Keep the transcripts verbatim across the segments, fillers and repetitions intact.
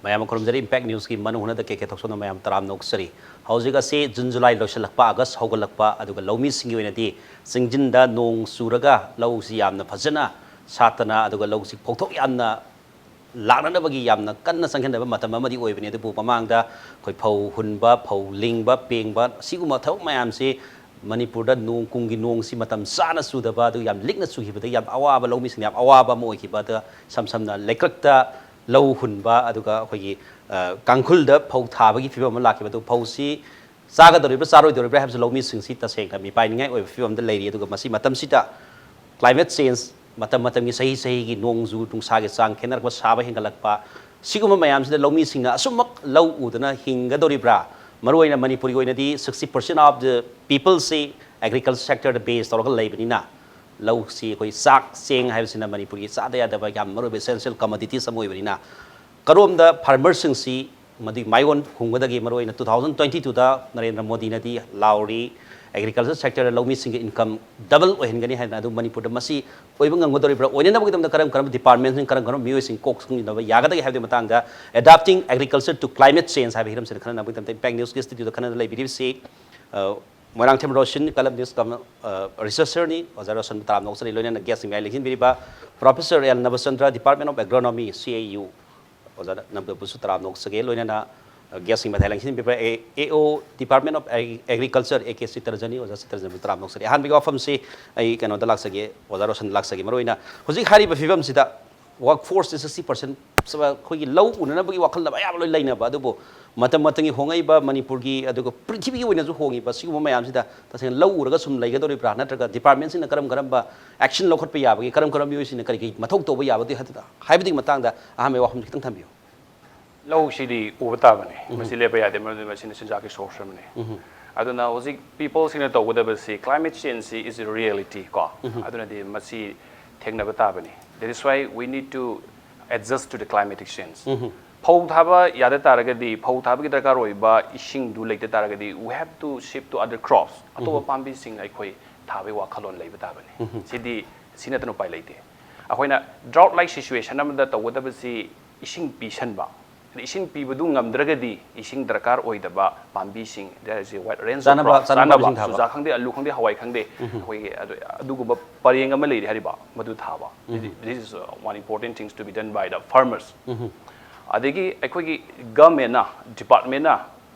ꯃꯌꯥꯝ ꯈꯨꯔꯨꯝꯖꯔꯤ꯫ Impact Newsꯀꯤ ꯃꯅꯨꯡ ꯍꯨꯠꯅꯗ ꯀꯦ ꯀꯦ ꯊꯣꯛꯆꯣꯝꯅ ꯃꯌꯥꯝ ꯇꯔꯥꯝꯅ ꯑꯣꯛꯆꯔꯤ꯫ ꯍꯧꯖꯤꯛ ꯑꯁꯤ ꯖꯨꯟ, ꯖꯨꯂꯥꯏ ꯂꯣꯏꯁꯤꯜꯂꯛꯄ, ꯑꯥꯒꯁ ꯍꯧꯒꯠꯂꯛꯄ, ꯑꯗꯨꯒ ꯂꯧꯃꯤꯁꯤꯡꯒꯤ ꯑꯣꯏꯅꯗꯤ ꯆꯤꯡꯖꯤꯟꯗ ꯅꯣꯡ ꯆꯨꯔꯒ ꯂꯧꯁꯤ ꯌꯥꯝꯅ ꯐꯖꯅ ꯁꯥꯠꯇꯅ, ꯑꯗꯨꯒ ꯂꯧꯁꯤ ꯐꯧꯊꯣꯛ ꯌꯥꯝꯅ ꯂꯥꯛꯅꯅꯕꯒꯤ ꯌꯥꯝꯅ ꯀꯟꯅ ꯆꯪꯁꯤꯟꯅꯕ ꯃꯇꯝ ꯑꯃꯗꯤ ꯑꯣꯏꯕꯅꯤ꯫ ꯑꯗꯨꯕꯨ ꯃꯃꯥꯡꯗ ꯑꯩꯈꯣꯏ ꯐꯧ ꯍꯨꯟꯕ, ꯐꯧ ꯂꯤꯡꯕ, ꯄꯦꯡꯕ, ꯁꯤꯒꯨꯝꯕ ꯊꯕꯛ ꯃꯌꯥꯝꯁꯤ ꯃꯅꯤꯄꯨꯔꯗ ꯅꯣꯡ, ꯀꯨꯝꯒꯤ ꯅꯣꯡꯁꯤ ꯃꯇꯝ ꯆꯥꯅ ꯆꯨꯗꯕ, ꯑꯗꯨ ꯌꯥꯝ ꯂꯤꯛꯅ ꯆꯨꯈꯤꯕꯗ ꯌꯥꯝ ꯑꯋꯥꯕ, ꯂꯧꯃꯤꯁꯤꯡꯗ ꯌꯥꯝ ꯑꯋꯥꯕ ꯑꯃ ꯑꯣꯏꯈꯤꯕ꯫ ꯑꯗ ꯏꯁꯝ ꯁꯝꯅ ꯂꯩꯀ꯭ꯔꯛꯇ ꯂꯧ ꯍꯨꯟꯕ, ꯑꯗꯨꯒ ꯑꯩꯈꯣꯏꯒꯤ, ꯑ, ꯀꯥꯡꯈꯨꯜꯗ ꯐꯧ ꯊꯥꯕꯒꯤ ꯐꯤꯕꯝ ꯑꯃ ꯂꯥꯛꯈꯤꯕ꯫ ꯑꯗꯨ ꯐꯧꯁꯤ ꯆꯥꯒꯗꯧꯔꯤꯕ꯭ꯔꯥ, ꯆꯥꯔꯣꯏꯗꯧꯔꯤꯕ꯭ꯔꯥ ꯍꯥꯏꯕꯁꯤ ꯂꯧꯃꯤꯁꯤꯡꯁꯤ ꯇꯁꯦꯡꯅ ꯃꯤꯄꯥꯏꯅꯤꯡꯉꯥꯏ ꯑꯣꯏꯕ ꯐꯤꯕꯝꯗ ꯂꯩꯔꯤ꯫ ꯑꯗꯨꯒ ꯃꯁꯤ ꯃꯇꯝꯁꯤꯗ climate change, ꯃꯇꯝ ꯃꯇꯝꯒꯤ, ꯆꯍꯤ ꯆꯍꯤꯒꯤ ꯅꯣꯡꯖꯨ ꯅꯨꯡꯁꯥꯒꯤ ꯆꯥꯡ ꯈꯦꯠꯅꯔꯛꯄ, ꯁꯥꯕ ꯍꯦꯟꯒꯠꯂꯛꯄ, ꯁꯤꯒꯨꯝꯕ ꯃꯌꯥꯝꯁꯤꯗ ꯂꯧꯃꯤꯁꯤꯡꯅ ꯑꯁꯨꯝꯃꯛ ꯂꯧ ꯎꯗꯅ ꯍꯤꯡꯒꯗꯧꯔꯤꯕ꯭ꯔꯥ? ꯃꯔꯨꯑꯣꯏꯅ ꯃꯅꯤꯄꯨꯔꯒꯤ ꯑꯣꯏꯅꯗꯤ sixty percent of the peopleꯁꯤ agriculture sectorꯗ base ꯇꯧꯔꯒ ꯂꯩꯕꯅꯤꯅ, ꯂꯧꯁꯤ ꯑꯩꯈꯣꯏ ꯆꯥꯛ ꯆꯦꯡ ꯍꯥꯏꯕꯁꯤꯅ ꯃꯅꯤꯄꯨꯔꯒꯤ ꯆꯥꯗ ꯌꯥꯗꯕ ꯌꯥꯝ ꯃꯔꯨꯑꯣꯏꯕ essential commodities ꯑꯃ ꯑꯣꯏꯕꯅꯤꯅ, ꯀꯔꯣꯝꯗ farmerꯁꯤꯡꯁꯤ ꯃꯗꯨꯒꯤ ꯃꯥꯏꯑꯣꯟ ꯍꯨꯝꯒꯗꯒꯦ? ꯃꯔꯨꯑꯣꯏꯅ two thousand twenty twoꯗ Narendra ꯃꯣꯗꯤꯅꯗꯤ ꯂꯥꯎꯔꯤ, agriculture sectorꯗ ꯂꯧꯃꯤꯁꯤꯡꯒꯤ income double ꯑꯣꯏꯍꯟꯒꯅꯤ ꯍꯥꯏꯗꯅ꯫ ꯑꯗꯨ ꯃꯅꯤꯄꯨꯔꯗ ꯃꯁꯤ ꯑꯣꯏꯕ ꯉꯝꯒꯗꯧꯔꯤꯕ꯭ꯔꯥ? ꯑꯣꯏꯅꯅꯕꯒꯤꯗꯃꯛꯇ ꯀꯔꯝ ꯀꯔꯝꯕ departmentꯁꯤꯡ, ꯀꯔꯝ ꯀꯔꯝꯕ ꯃꯤꯑꯣꯏꯁꯤꯡ ꯀꯣꯛ ꯁꯝꯖꯤꯟꯅꯕ ꯌꯥꯒꯗꯒꯦ ꯍꯥꯏꯕꯒꯤ ꯃꯇꯥꯡꯗ Adapting Agriculture to Climate Change ꯍꯥꯏꯕ ꯍꯤꯔꯝꯁꯤꯗ ꯈꯟꯅꯅꯕꯒꯤꯗꯃꯛꯇ Impact Newsꯀꯤ studioꯗ ꯈꯟꯅꯗꯨꯅ ꯂꯩꯕꯤꯔꯤꯕꯁꯤ, ꯑ, ꯃꯣꯏꯔꯥꯡꯊꯦꯝ ꯔꯣꯁꯟ, Columnist cum, ꯑ, researcherꯅꯤ꯫ ꯑꯣꯖꯥ ꯔꯣꯁꯟꯕꯨ ꯇꯔꯥꯝꯅ ꯑꯣꯛꯆꯔꯤ꯫ ꯂꯣꯏꯅꯅ guestꯁꯤꯡ ꯃꯌꯥꯏ ꯂꯦꯡꯁꯤꯟꯕꯤꯔꯤꯕ Professor L Nabachandra, Department of Agronomy, C A U, ꯑꯣꯖꯥ ꯅꯝꯗꯕꯨꯁꯨ ꯇꯔꯥꯝꯅ ꯑꯣꯛꯆꯒꯦ꯫ ꯂꯣꯏꯅꯅ, ꯑ, guestꯁꯤꯡ ꯃꯊꯥꯏ ꯂꯦꯡꯁꯤꯟꯕꯤꯕ A O, Department of Agri-, Agriculture, A K ꯆꯤꯇ꯭ꯔꯖꯅꯤ꯫ ꯑꯣꯖꯥ ꯆꯤꯇ꯭ꯔꯖꯅꯕꯨ ꯇꯔꯥꯝꯅ ꯑꯣꯛꯆꯔꯤ꯫ ꯑꯍꯥꯟꯕꯒꯤ ꯋꯥꯐꯝꯁꯤ ꯑꯩ ꯀꯩꯅꯣꯗ ꯂꯥꯛꯆꯒꯦ, ꯑꯣꯖꯥ ꯔꯣꯁꯟ ꯂꯥꯛꯆꯒꯦ꯫ ꯃꯔꯨꯑꯣꯏꯅ ꯍꯧꯖꯤꯛ ꯍꯥꯏꯔꯤꯕ ꯐꯤꯕꯝꯁꯤꯗ workforceꯁꯤ sixty percent ꯑꯩꯈꯣꯏꯒꯤ ꯂꯧ ꯎꯅꯅꯕꯒꯤ ꯋꯥꯈꯜꯗ ꯑꯌꯥꯝꯕ ꯂꯣꯏ ꯂꯩꯅꯕ, ꯑꯗꯨꯕꯨ ꯃꯇꯝ ꯃꯇꯝꯒꯤ ꯍꯣꯡꯉꯛꯏꯕ ꯃꯅꯤꯄꯨꯔꯒꯤ ꯑꯗꯨꯒ ꯄ꯭ꯔꯤꯊꯤꯕꯤꯒꯤ ꯑꯣꯏꯅꯁꯨ ꯍꯣꯡꯉꯤꯕ ꯁꯤꯒꯨꯝꯕ ꯃꯌꯥꯝꯁꯤꯗ ꯇꯁꯦꯡꯅ ꯂꯧ ꯎꯔꯒ ꯁꯨꯝ ꯂꯩꯒꯗꯧꯔꯤꯕ꯭ꯔꯥ? ꯅꯠꯇ꯭ꯔꯒ departmentꯁꯤꯡꯅ ꯀꯔꯝ ꯀꯔꯝꯕ action ꯂꯧꯈꯠꯄ ꯌꯥꯕꯒꯦ? ꯀꯔꯝ ꯀꯔꯝꯕ ꯃꯤꯑꯣꯏꯁꯤꯡꯅ ꯀꯔꯤ ꯀꯔꯤ ꯃꯊꯧ ꯇꯧꯕ ꯌꯥꯕꯒꯦ ꯍꯥꯏꯕꯗꯨ, ꯍꯥꯏꯕꯗꯨꯒꯤ ꯃꯇꯥꯡꯗ ꯑꯍꯥꯟꯕꯒꯤ ꯋꯥꯐꯝꯁꯤ ꯈꯤꯇꯪ ꯊꯝꯕꯤꯌꯨ꯫ ꯂꯧꯁꯤꯗꯤ ꯎꯕ ꯇꯥꯕꯅꯤ꯫ ꯎꯝ꯫ ꯃꯁꯤ ꯂꯦꯞꯄ ꯌꯥꯗꯦ, ꯃꯔꯝꯗꯤ ꯃꯁꯤꯅ ꯆꯤꯟꯖꯥꯛꯀꯤ source ꯑꯃꯅꯤ꯫ ꯎꯝ꯫ ꯑꯗꯨꯅ ꯍꯧꯖꯤꯛ peopleꯁꯤꯡꯅ ꯇꯧꯒꯗꯕꯁꯤ, climate changeꯁꯤ is a reality ꯀꯣ꯫ ꯎꯝ꯫ ꯑꯗꯨꯅꯗꯤ ꯃꯁꯤ ꯊꯦꯡꯅꯕ ꯇꯥꯕꯅꯤ꯫ That is why we need to adjust to the climatic change꯫ ꯎꯝ꯫ ꯐꯧ ꯊꯥꯕ ꯌꯥꯗ ꯇꯥꯔꯒꯗꯤ, ꯐꯧ ꯊꯥꯕꯒꯤ ꯗꯔꯀꯥꯔ ꯑꯣꯏꯕ ꯏꯁꯤꯡꯗꯨ ꯂꯩꯇ ꯇꯥꯔꯒꯗꯤ, we have to shift to other crops꯫ ꯑꯇꯣꯞꯄ ꯎꯝ꯫ ꯄꯥꯝꯕꯤꯁꯤꯡ ꯑꯩꯈꯣꯏ ꯊꯥꯕꯒꯤ ꯋꯥꯈꯜꯂꯣꯟ ꯂꯩꯕ ꯇꯥꯕꯅꯤ꯫ ꯎꯝ꯫ ꯁꯤꯗꯤ, ꯁꯤ ꯅꯠꯇꯅ ꯎꯄꯥꯏ ꯂꯩꯇꯦ꯫ ꯑꯩꯈꯣꯏꯅ drought like situation ꯑꯃꯗ ꯇꯧꯒꯗꯕꯁꯤ ꯏꯁꯤꯡ ꯄꯤꯁꯟꯕ, ꯏꯁꯤꯡ ꯄꯤꯕꯗꯨ ꯉꯝꯗ꯭ꯔꯒꯗꯤ ꯏꯁꯤꯡ ꯗꯔꯀꯥꯔ ꯑꯣꯏꯗꯕ ꯄꯥꯝꯕꯤꯁꯤꯡ, there is a wide range of ꯆꯥꯅꯕ- crops, ꯆꯥꯅꯕ ꯆꯥꯅꯕ, ꯃꯁꯤꯡ ꯊꯥꯕ꯫ ꯆꯨꯖꯥꯛ ꯈꯪꯗꯦ, ꯑꯂꯨ ꯈꯪꯗꯦ, ꯍꯋꯥꯏ ꯈꯪꯗꯦ, ꯑꯩꯈꯣꯏꯒꯤ ꯑꯗꯨ- ꯑꯗꯨꯒꯨꯝꯕ ꯄꯔꯦꯡ ꯑꯃ ꯂꯩꯔꯤ ꯍꯥꯏꯔꯤꯕ, ꯃꯗꯨ ꯊꯥꯕ꯫ This is uh, one important things to be done by the farmers. ꯑꯗꯒꯤ ꯑꯩꯈꯣꯏꯒꯤ ꯒꯚꯔꯟꯃꯦꯟꯅ, ꯗꯤꯄꯥꯔꯠꯃꯦꯟꯅ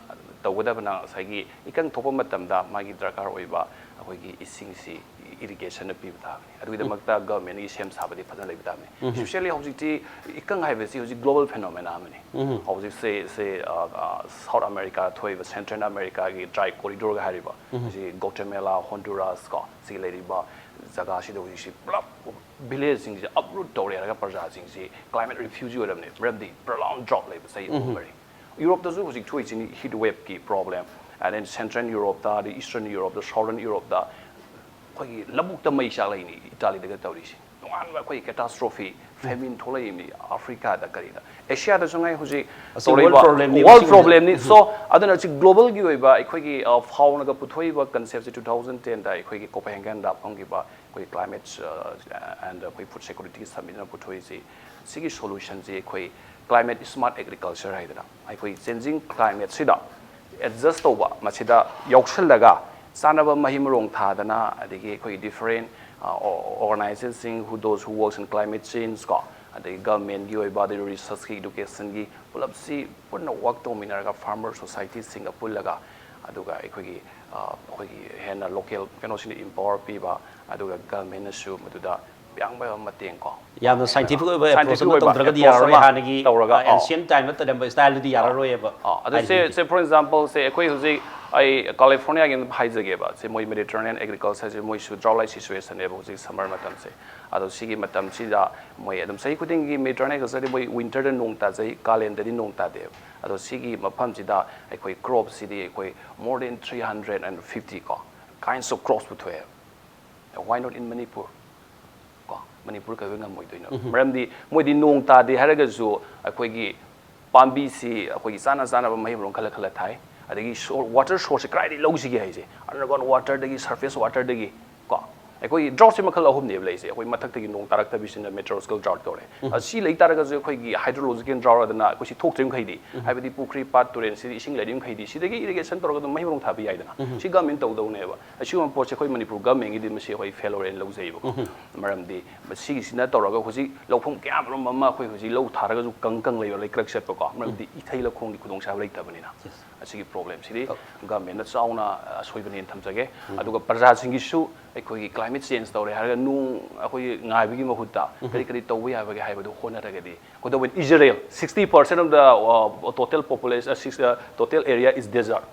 ꯇꯧꯒꯗꯕꯅ ꯉꯁꯥꯏꯒꯤ ꯏꯀꯪ ꯊꯣꯛꯄ ꯃꯇꯝꯗ ꯃꯥꯒꯤ ꯗꯔꯀꯥꯔ ꯑꯣꯏꯕ ꯑꯩꯈꯣꯏꯒꯤ ꯏꯁꯤꯡꯁꯤ ꯏꯔꯤꯒꯦꯁꯟꯅ ꯄꯤꯕ ꯇꯥꯕꯅꯤ꯫ ꯑꯗꯨꯒꯤꯗꯃꯛꯇ ꯒꯚꯔꯟꯃꯦꯟꯒꯤ ꯁꯦꯝ ꯁꯥꯕꯗꯤ ꯐꯖꯅ ꯂꯩꯕ ꯇꯥꯕꯅꯤ꯫ Especially ꯍꯧꯖꯤꯛꯇꯤ ꯏꯀꯪ ꯍꯥꯏꯕꯁꯤ ꯍꯧꯖꯤꯛ global phenomena ꯑꯃꯅꯤ꯫ ꯍꯧꯖꯤꯛꯁꯦ ꯁꯦ South America ꯊꯣꯛꯏꯕ, Central Americaꯒꯤ dry corridorꯒ ꯍꯥꯏꯔꯤꯕ, ꯁꯤ Guatemala, Honduras ꯀꯣ, ꯁꯤ ꯂꯩꯔꯤꯕ ꯖꯒꯥꯁꯤꯗ ꯍꯧꯖꯤꯛꯁꯤ ꯄꯨꯂꯞ villageꯁꯤꯡꯁꯦ uproot ꯇꯧꯔꯦ ꯍꯥꯏꯔꯒ ꯄ꯭ꯔꯖꯥꯁꯤꯡꯁꯤ climate refugee ꯑꯣꯏꯔꯕꯅꯤ꯫ ꯃꯔꯝꯗꯤ prolonged drought ꯂꯩꯕ ꯆꯍꯤ ꯑꯍꯨꯝ ꯃꯔꯤ꯫ ꯌꯨꯔꯣꯞꯇꯁꯨ ꯍꯧꯖꯤꯛ ꯊꯣꯛꯏꯁꯤꯅꯤ heat waveꯀꯤ problem, and then Central Europeꯇ, ꯑꯗꯩ Eastern Europeꯇ, Southern Europeꯇ ꯑꯩꯈꯣꯏꯒꯤ ꯂꯧꯕꯨꯛꯇ ꯃꯩ ꯆꯥꯛꯂꯛꯏꯅꯤ ꯏꯇꯥꯂꯤꯗꯒ ꯇꯧꯔꯤꯁꯤ꯫ ꯇꯣꯉꯥꯟꯕ ꯑꯩꯈꯣꯏ catastrophe, famine ꯊꯣꯛꯂꯛꯏꯅꯤ ꯑꯐ꯭ꯔꯤꯀꯥꯗ ꯀꯔꯤꯗ꯫ ꯑꯦꯁꯤꯌꯥꯗꯁꯨ ꯉꯥꯏ ꯍꯧꯖꯤꯛ ꯑꯁꯤ world ꯇꯧꯔꯛꯏꯕ problemꯅꯤ, world ꯃꯁꯤꯅ꯫ problemꯅꯤ꯫ So ꯑꯗꯨꯅ ꯁꯤ globalꯒꯤ ꯑꯣꯏꯕ ꯑꯩꯈꯣꯏꯒꯤ ꯐꯥꯎꯅꯒ ꯄꯨꯊꯣꯛꯏꯕ conceptꯁꯦ two thousand tenꯗ ꯑꯩꯈꯣꯏꯒꯤ Copenhagenꯗ ꯐꯝꯈꯤꯕ ꯑꯩꯈꯣꯏ climate and ꯑꯩꯈꯣꯏ food security summitꯅ ꯄꯨꯊꯣꯛꯏꯁꯤ, ꯁꯤꯒꯤ solutionꯁꯤ ꯑꯩꯈꯣꯏ climate smart agriculture ꯍꯥꯏꯗꯅ ꯑꯩꯈꯣꯏ changing climateꯁꯤꯗ adjust ꯇꯧꯕ, ꯃꯁꯤꯗ ꯌꯥꯎꯁꯜꯂꯒ ꯆꯥꯅꯕ ꯃꯍꯩ ꯃꯔꯣꯡ ꯊꯥꯗꯅ, ꯑꯗꯒꯤ ꯑꯩꯈꯣꯏ different organizationꯁꯤꯡ who those who works in climate change ꯀꯣ, ꯑꯗꯒꯤ governmentꯀꯤ ꯑꯣꯏꯕ, ꯑꯗꯩ researchꯀꯤ, educationꯒꯤ ꯄꯨꯂꯞꯁꯤ ꯄꯨꯟꯅ work ꯇꯧꯃꯤꯟꯅꯔꯒ farmer societyꯁꯤꯡꯒ ꯄꯨꯜꯂꯒ, ꯑꯗꯨꯒ ꯑꯩꯈꯣꯏꯒꯤ ꯑꯩꯈꯣꯏꯒꯤ ꯍꯦꯟꯅ local ꯀꯩꯅꯣꯁꯤꯡꯗ empower ꯄꯤꯕ, ꯑꯗꯨꯒ governmentꯅꯁꯨ ꯃꯗꯨꯗ ꯌꯥꯡꯕ ꯃꯇꯦꯡ ꯀꯣ꯫ ꯌꯥꯝꯅ scientific ꯑꯣꯏꯕ approach Scientific ꯑꯃ ꯑꯣꯏꯕ ꯇꯧꯗ꯭ꯔꯒꯗꯤ approach ꯌꯥꯔꯔꯣꯏ꯫ ꯑꯃ ꯍꯥꯟꯅꯒꯤ ꯇꯧꯔꯒ, ꯑꯣ꯫ Ancient timeꯗ ꯇꯧꯔꯝꯕ styleꯗꯨꯗꯤ ꯌꯥꯔꯔꯣꯏꯕ꯫ ꯑꯣ, ꯑꯗꯨ ꯁꯦ, ꯍꯥꯏꯔꯤꯁꯤꯗꯤ꯫ Say for example ꯁꯦ ꯑꯩꯈꯣꯏ ꯍꯧꯖꯤꯛ ꯑꯩ Californiaꯒꯤ ꯑꯗꯨꯝ ꯍꯥꯏꯖꯒꯦꯕ, ꯁꯦ ꯃꯣꯏ Mediterranean agricultureꯁꯦ ꯃꯣꯏꯁꯨ drought like situationꯅꯦꯕ ꯍꯧꯖꯤꯛ summer ꯃꯇꯝꯁꯦ꯫ ꯑꯗꯣ ꯁꯤꯒꯤ ꯃꯇꯝꯁꯤꯗ ꯃꯣꯏ ꯑꯗꯨꯝ ꯆꯍꯤ ꯈꯨꯗꯤꯡꯒꯤ Mediterranean agricultureꯗꯤ ꯃꯣꯏ winterꯗ ꯅꯣꯡ ꯇꯥꯖꯩ, ꯀꯥꯂꯦꯟꯗꯗꯤ ꯅꯣꯡ ꯇꯥꯗꯦꯕ꯫ ꯑꯗꯣ ꯁꯤꯒꯤ ꯃꯐꯝꯁꯤꯗ ꯑꯩꯈꯣꯏ cropꯁꯤꯗꯤ ꯑꯩꯈꯣꯏ more than three hundred and fifty ꯀꯣ kinds of crops ꯄꯨꯊꯣꯛꯑꯦ꯫ Why not in Manipur? ꯀꯣ, ꯃꯅꯤꯄꯨꯔ ꯀꯩꯗꯧꯕꯩ ꯉꯝꯃꯣꯏꯗꯣꯏꯅꯣ? ꯃꯔꯝꯗꯤ ꯃꯣꯏꯗꯤ ꯅꯣꯡ ꯇꯥꯗꯦ ꯍꯥꯏꯔꯒꯁꯨ ꯑꯩꯈꯣꯏꯒꯤ ꯄꯥꯝꯕꯤꯁꯤ ꯑꯩꯈꯣꯏꯒꯤ ꯆꯥꯅ ꯆꯥꯅꯕ ꯃꯍꯩ ꯃꯔꯣꯡ ꯈꯜꯂ ꯈꯜꯂ ꯊꯥꯏ꯫ ꯑꯗꯒꯤ water sourceꯁꯦ ꯀꯗꯥꯏꯗꯒꯤ ꯂꯧꯁꯤꯒꯦ ꯍꯥꯏꯁꯦ, underground waterꯗꯒꯤ, surface waterꯗꯒꯤ ꯀꯣ꯫ ꯑꯩꯈꯣꯏꯒꯤ ꯗ꯭ꯔꯥꯎꯠꯁꯦ ꯃꯈꯜ ꯑꯍꯨꯝꯅꯦꯕ ꯂꯩꯔꯤꯁꯦ꯫ ꯑꯩꯈꯣꯏ ꯃꯊꯛꯇꯒꯤ ꯅꯣꯡ ꯇꯥꯔꯛꯇꯕꯤꯁꯤꯅ meteorological drought ꯀꯧꯔꯦ꯫ ꯑꯁꯤ ꯂꯩ ꯇꯥꯔꯒꯁꯨ ꯑꯩꯈꯣꯏꯒꯤ hydrological drought ꯑꯗꯨꯅ ꯑꯩꯈꯣꯏ ꯁꯤ ꯊꯣꯛꯇ꯭ꯔꯤ ꯃꯈꯩꯗꯤ, ꯍꯥꯏꯕꯗꯤ ꯄꯨꯈ꯭ꯔꯤ, ꯄꯥꯠ, ꯇꯨꯔꯦꯟ, ꯁꯤꯗ ꯏꯁꯤꯡ ꯂꯩꯔꯤ ꯃꯈꯩꯗꯤ ꯁꯤꯗꯒꯤ irrigation ꯇꯧꯔꯒ ꯑꯗꯨꯝ ꯃꯍꯩ ꯃꯔꯣꯡ ꯊꯥꯕ ꯌꯥꯏꯗꯅ꯫ ꯁꯤ government ꯇꯧꯗꯧꯅꯦꯕ꯫ ꯑꯁꯤꯒꯨꯝꯕ ꯄꯣꯠꯁꯦ ꯑꯩꯈꯣꯏ ꯃꯅꯤꯄꯨꯔ governmentꯒꯤꯗꯤ ꯃꯁꯤ ꯑꯩꯈꯣꯏ failureꯅ ꯂꯧꯖꯩꯕꯀꯣ꯫ ꯃꯔꯝꯗꯤ ꯃꯁꯤꯒꯤꯁꯤꯅ ꯇꯧꯔꯒ ꯍꯧꯖꯤꯛ ꯂꯧꯐꯝ ꯀꯌꯥꯃꯔꯨꯝ ꯑꯃ ꯑꯩꯈꯣꯏ ꯍꯧꯖꯤꯛ ꯂꯧ ꯊꯥꯔꯒꯁꯨ ꯀꯪ ꯀꯪ ꯂꯩꯕ, ꯂꯩꯀ꯭ꯔꯛ ꯆꯠꯄꯀꯣ, ꯃꯔꯝꯗꯤ ꯏꯊꯩ ꯂꯧꯈꯣꯡꯒꯤ ꯈꯨꯗꯣꯡꯆꯥꯕ ꯂꯩꯇꯕꯅꯤꯅ꯫ ꯑꯁꯤꯒꯤ problemꯁꯤꯗꯤ governmentꯅ ꯆꯥꯎꯅ ꯑꯁꯣꯏꯕꯅꯦꯅ ꯊꯝꯖꯒꯦ꯫ ꯑꯗꯨꯒ ꯄ꯭ꯔꯖꯥꯁꯤꯡꯒꯤꯁꯨ ꯑꯩꯈꯣꯏꯒꯤ climate change ꯇꯧꯔꯦ ꯍꯥꯏꯔꯒ ꯅꯣꯡ ꯑꯩꯈꯣꯏꯒꯤ ꯉꯥꯏꯕꯒꯤ ꯃꯍꯨꯠꯇ ꯀꯔꯤ ꯀꯔꯤ ꯇꯧꯕ ꯌꯥꯕꯒꯦ ꯍꯥꯏꯕꯗꯨ ꯍꯣꯠꯅꯔꯒꯗꯤ, ꯀꯩꯗꯧꯕ, Israel, sixty percent of the, uh, total population, uh, six, uh, total area is desert꯫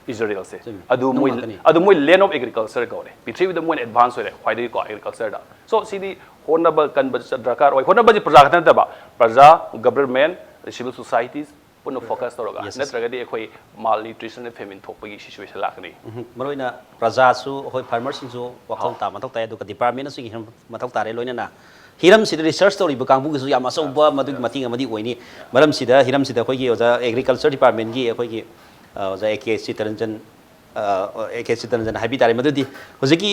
Israelꯁꯦ ꯑꯗꯨ ꯃꯣꯏ, ꯑꯗꯨ ꯃꯣꯏ land of agriculture ꯀꯧꯔꯦ꯫ ꯄ꯭ꯔꯤꯊꯤꯕꯤꯗ ꯃꯣꯏꯅ advance ꯑꯣꯏꯔꯦ ꯈ꯭ꯋꯥꯏꯗꯒꯤꯀꯣ agricultureꯗ꯫ So ꯁꯤꯗꯤ ꯍꯣꯠꯅꯕ ꯀꯟꯕ ꯗꯔꯀꯥꯔ ꯑꯣꯏ꯫ ꯍꯣꯠꯅꯕꯁꯤ ꯄ꯭ꯔꯖꯥ ꯈꯛꯇ ꯅꯠꯇꯕ, ꯄ꯭ꯔꯖꯥ, government, civil societies ꯄꯨꯟꯅ focus ꯇꯧꯔꯒ, ꯅꯠꯇ꯭ꯔꯒꯗꯤ ꯑꯩꯈꯣꯏ malnutrition and famine ꯊꯣꯛꯄꯒꯤ situation ꯂꯥꯛꯀꯅꯤ꯫ ꯃꯔꯨꯑꯣꯏꯅ ꯄ꯭ꯔꯖꯥꯁꯨ, ꯑꯩꯈꯣꯏ farmerꯁꯤꯡꯁꯨ ꯋꯥꯈꯜ ꯇꯥꯕ ꯃꯊꯧ ꯇꯥꯏ, ꯑꯗꯨꯒ departmentꯅꯁꯨ ꯌꯦꯡꯁꯤꯟꯕ ꯃꯊꯧ ꯇꯥꯔꯦ꯫ ꯂꯣꯏꯅꯅ ꯍꯤꯔꯝꯁꯤꯗ research ꯇꯧꯔꯤꯕ ꯀꯥꯡꯕꯨꯒꯤꯁꯨ ꯌꯥꯝ ꯑꯆꯧꯕ ꯃꯗꯨꯒꯤ ꯃꯇꯦꯡ ꯑꯃꯗꯤ ꯑꯣꯏꯅꯤ꯫ ꯃꯔꯝꯁꯤꯗ, ꯍꯤꯔꯝꯁꯤꯗ ꯑꯩꯈꯣꯏꯒꯤ ꯑꯣꯖꯥ agriculture departmentꯀꯤ ꯑꯩꯈꯣꯏꯒꯤ, ꯑ, ꯑꯣꯖꯥ A K ꯆꯤꯇꯔꯟꯖꯟ, ꯑ, A K ꯆꯤꯇꯔꯟꯖꯟ ꯍꯥꯏꯕꯤ ꯇꯥꯔꯦ꯫ ꯃꯗꯨꯗꯤ ꯍꯧꯖꯤꯛꯀꯤ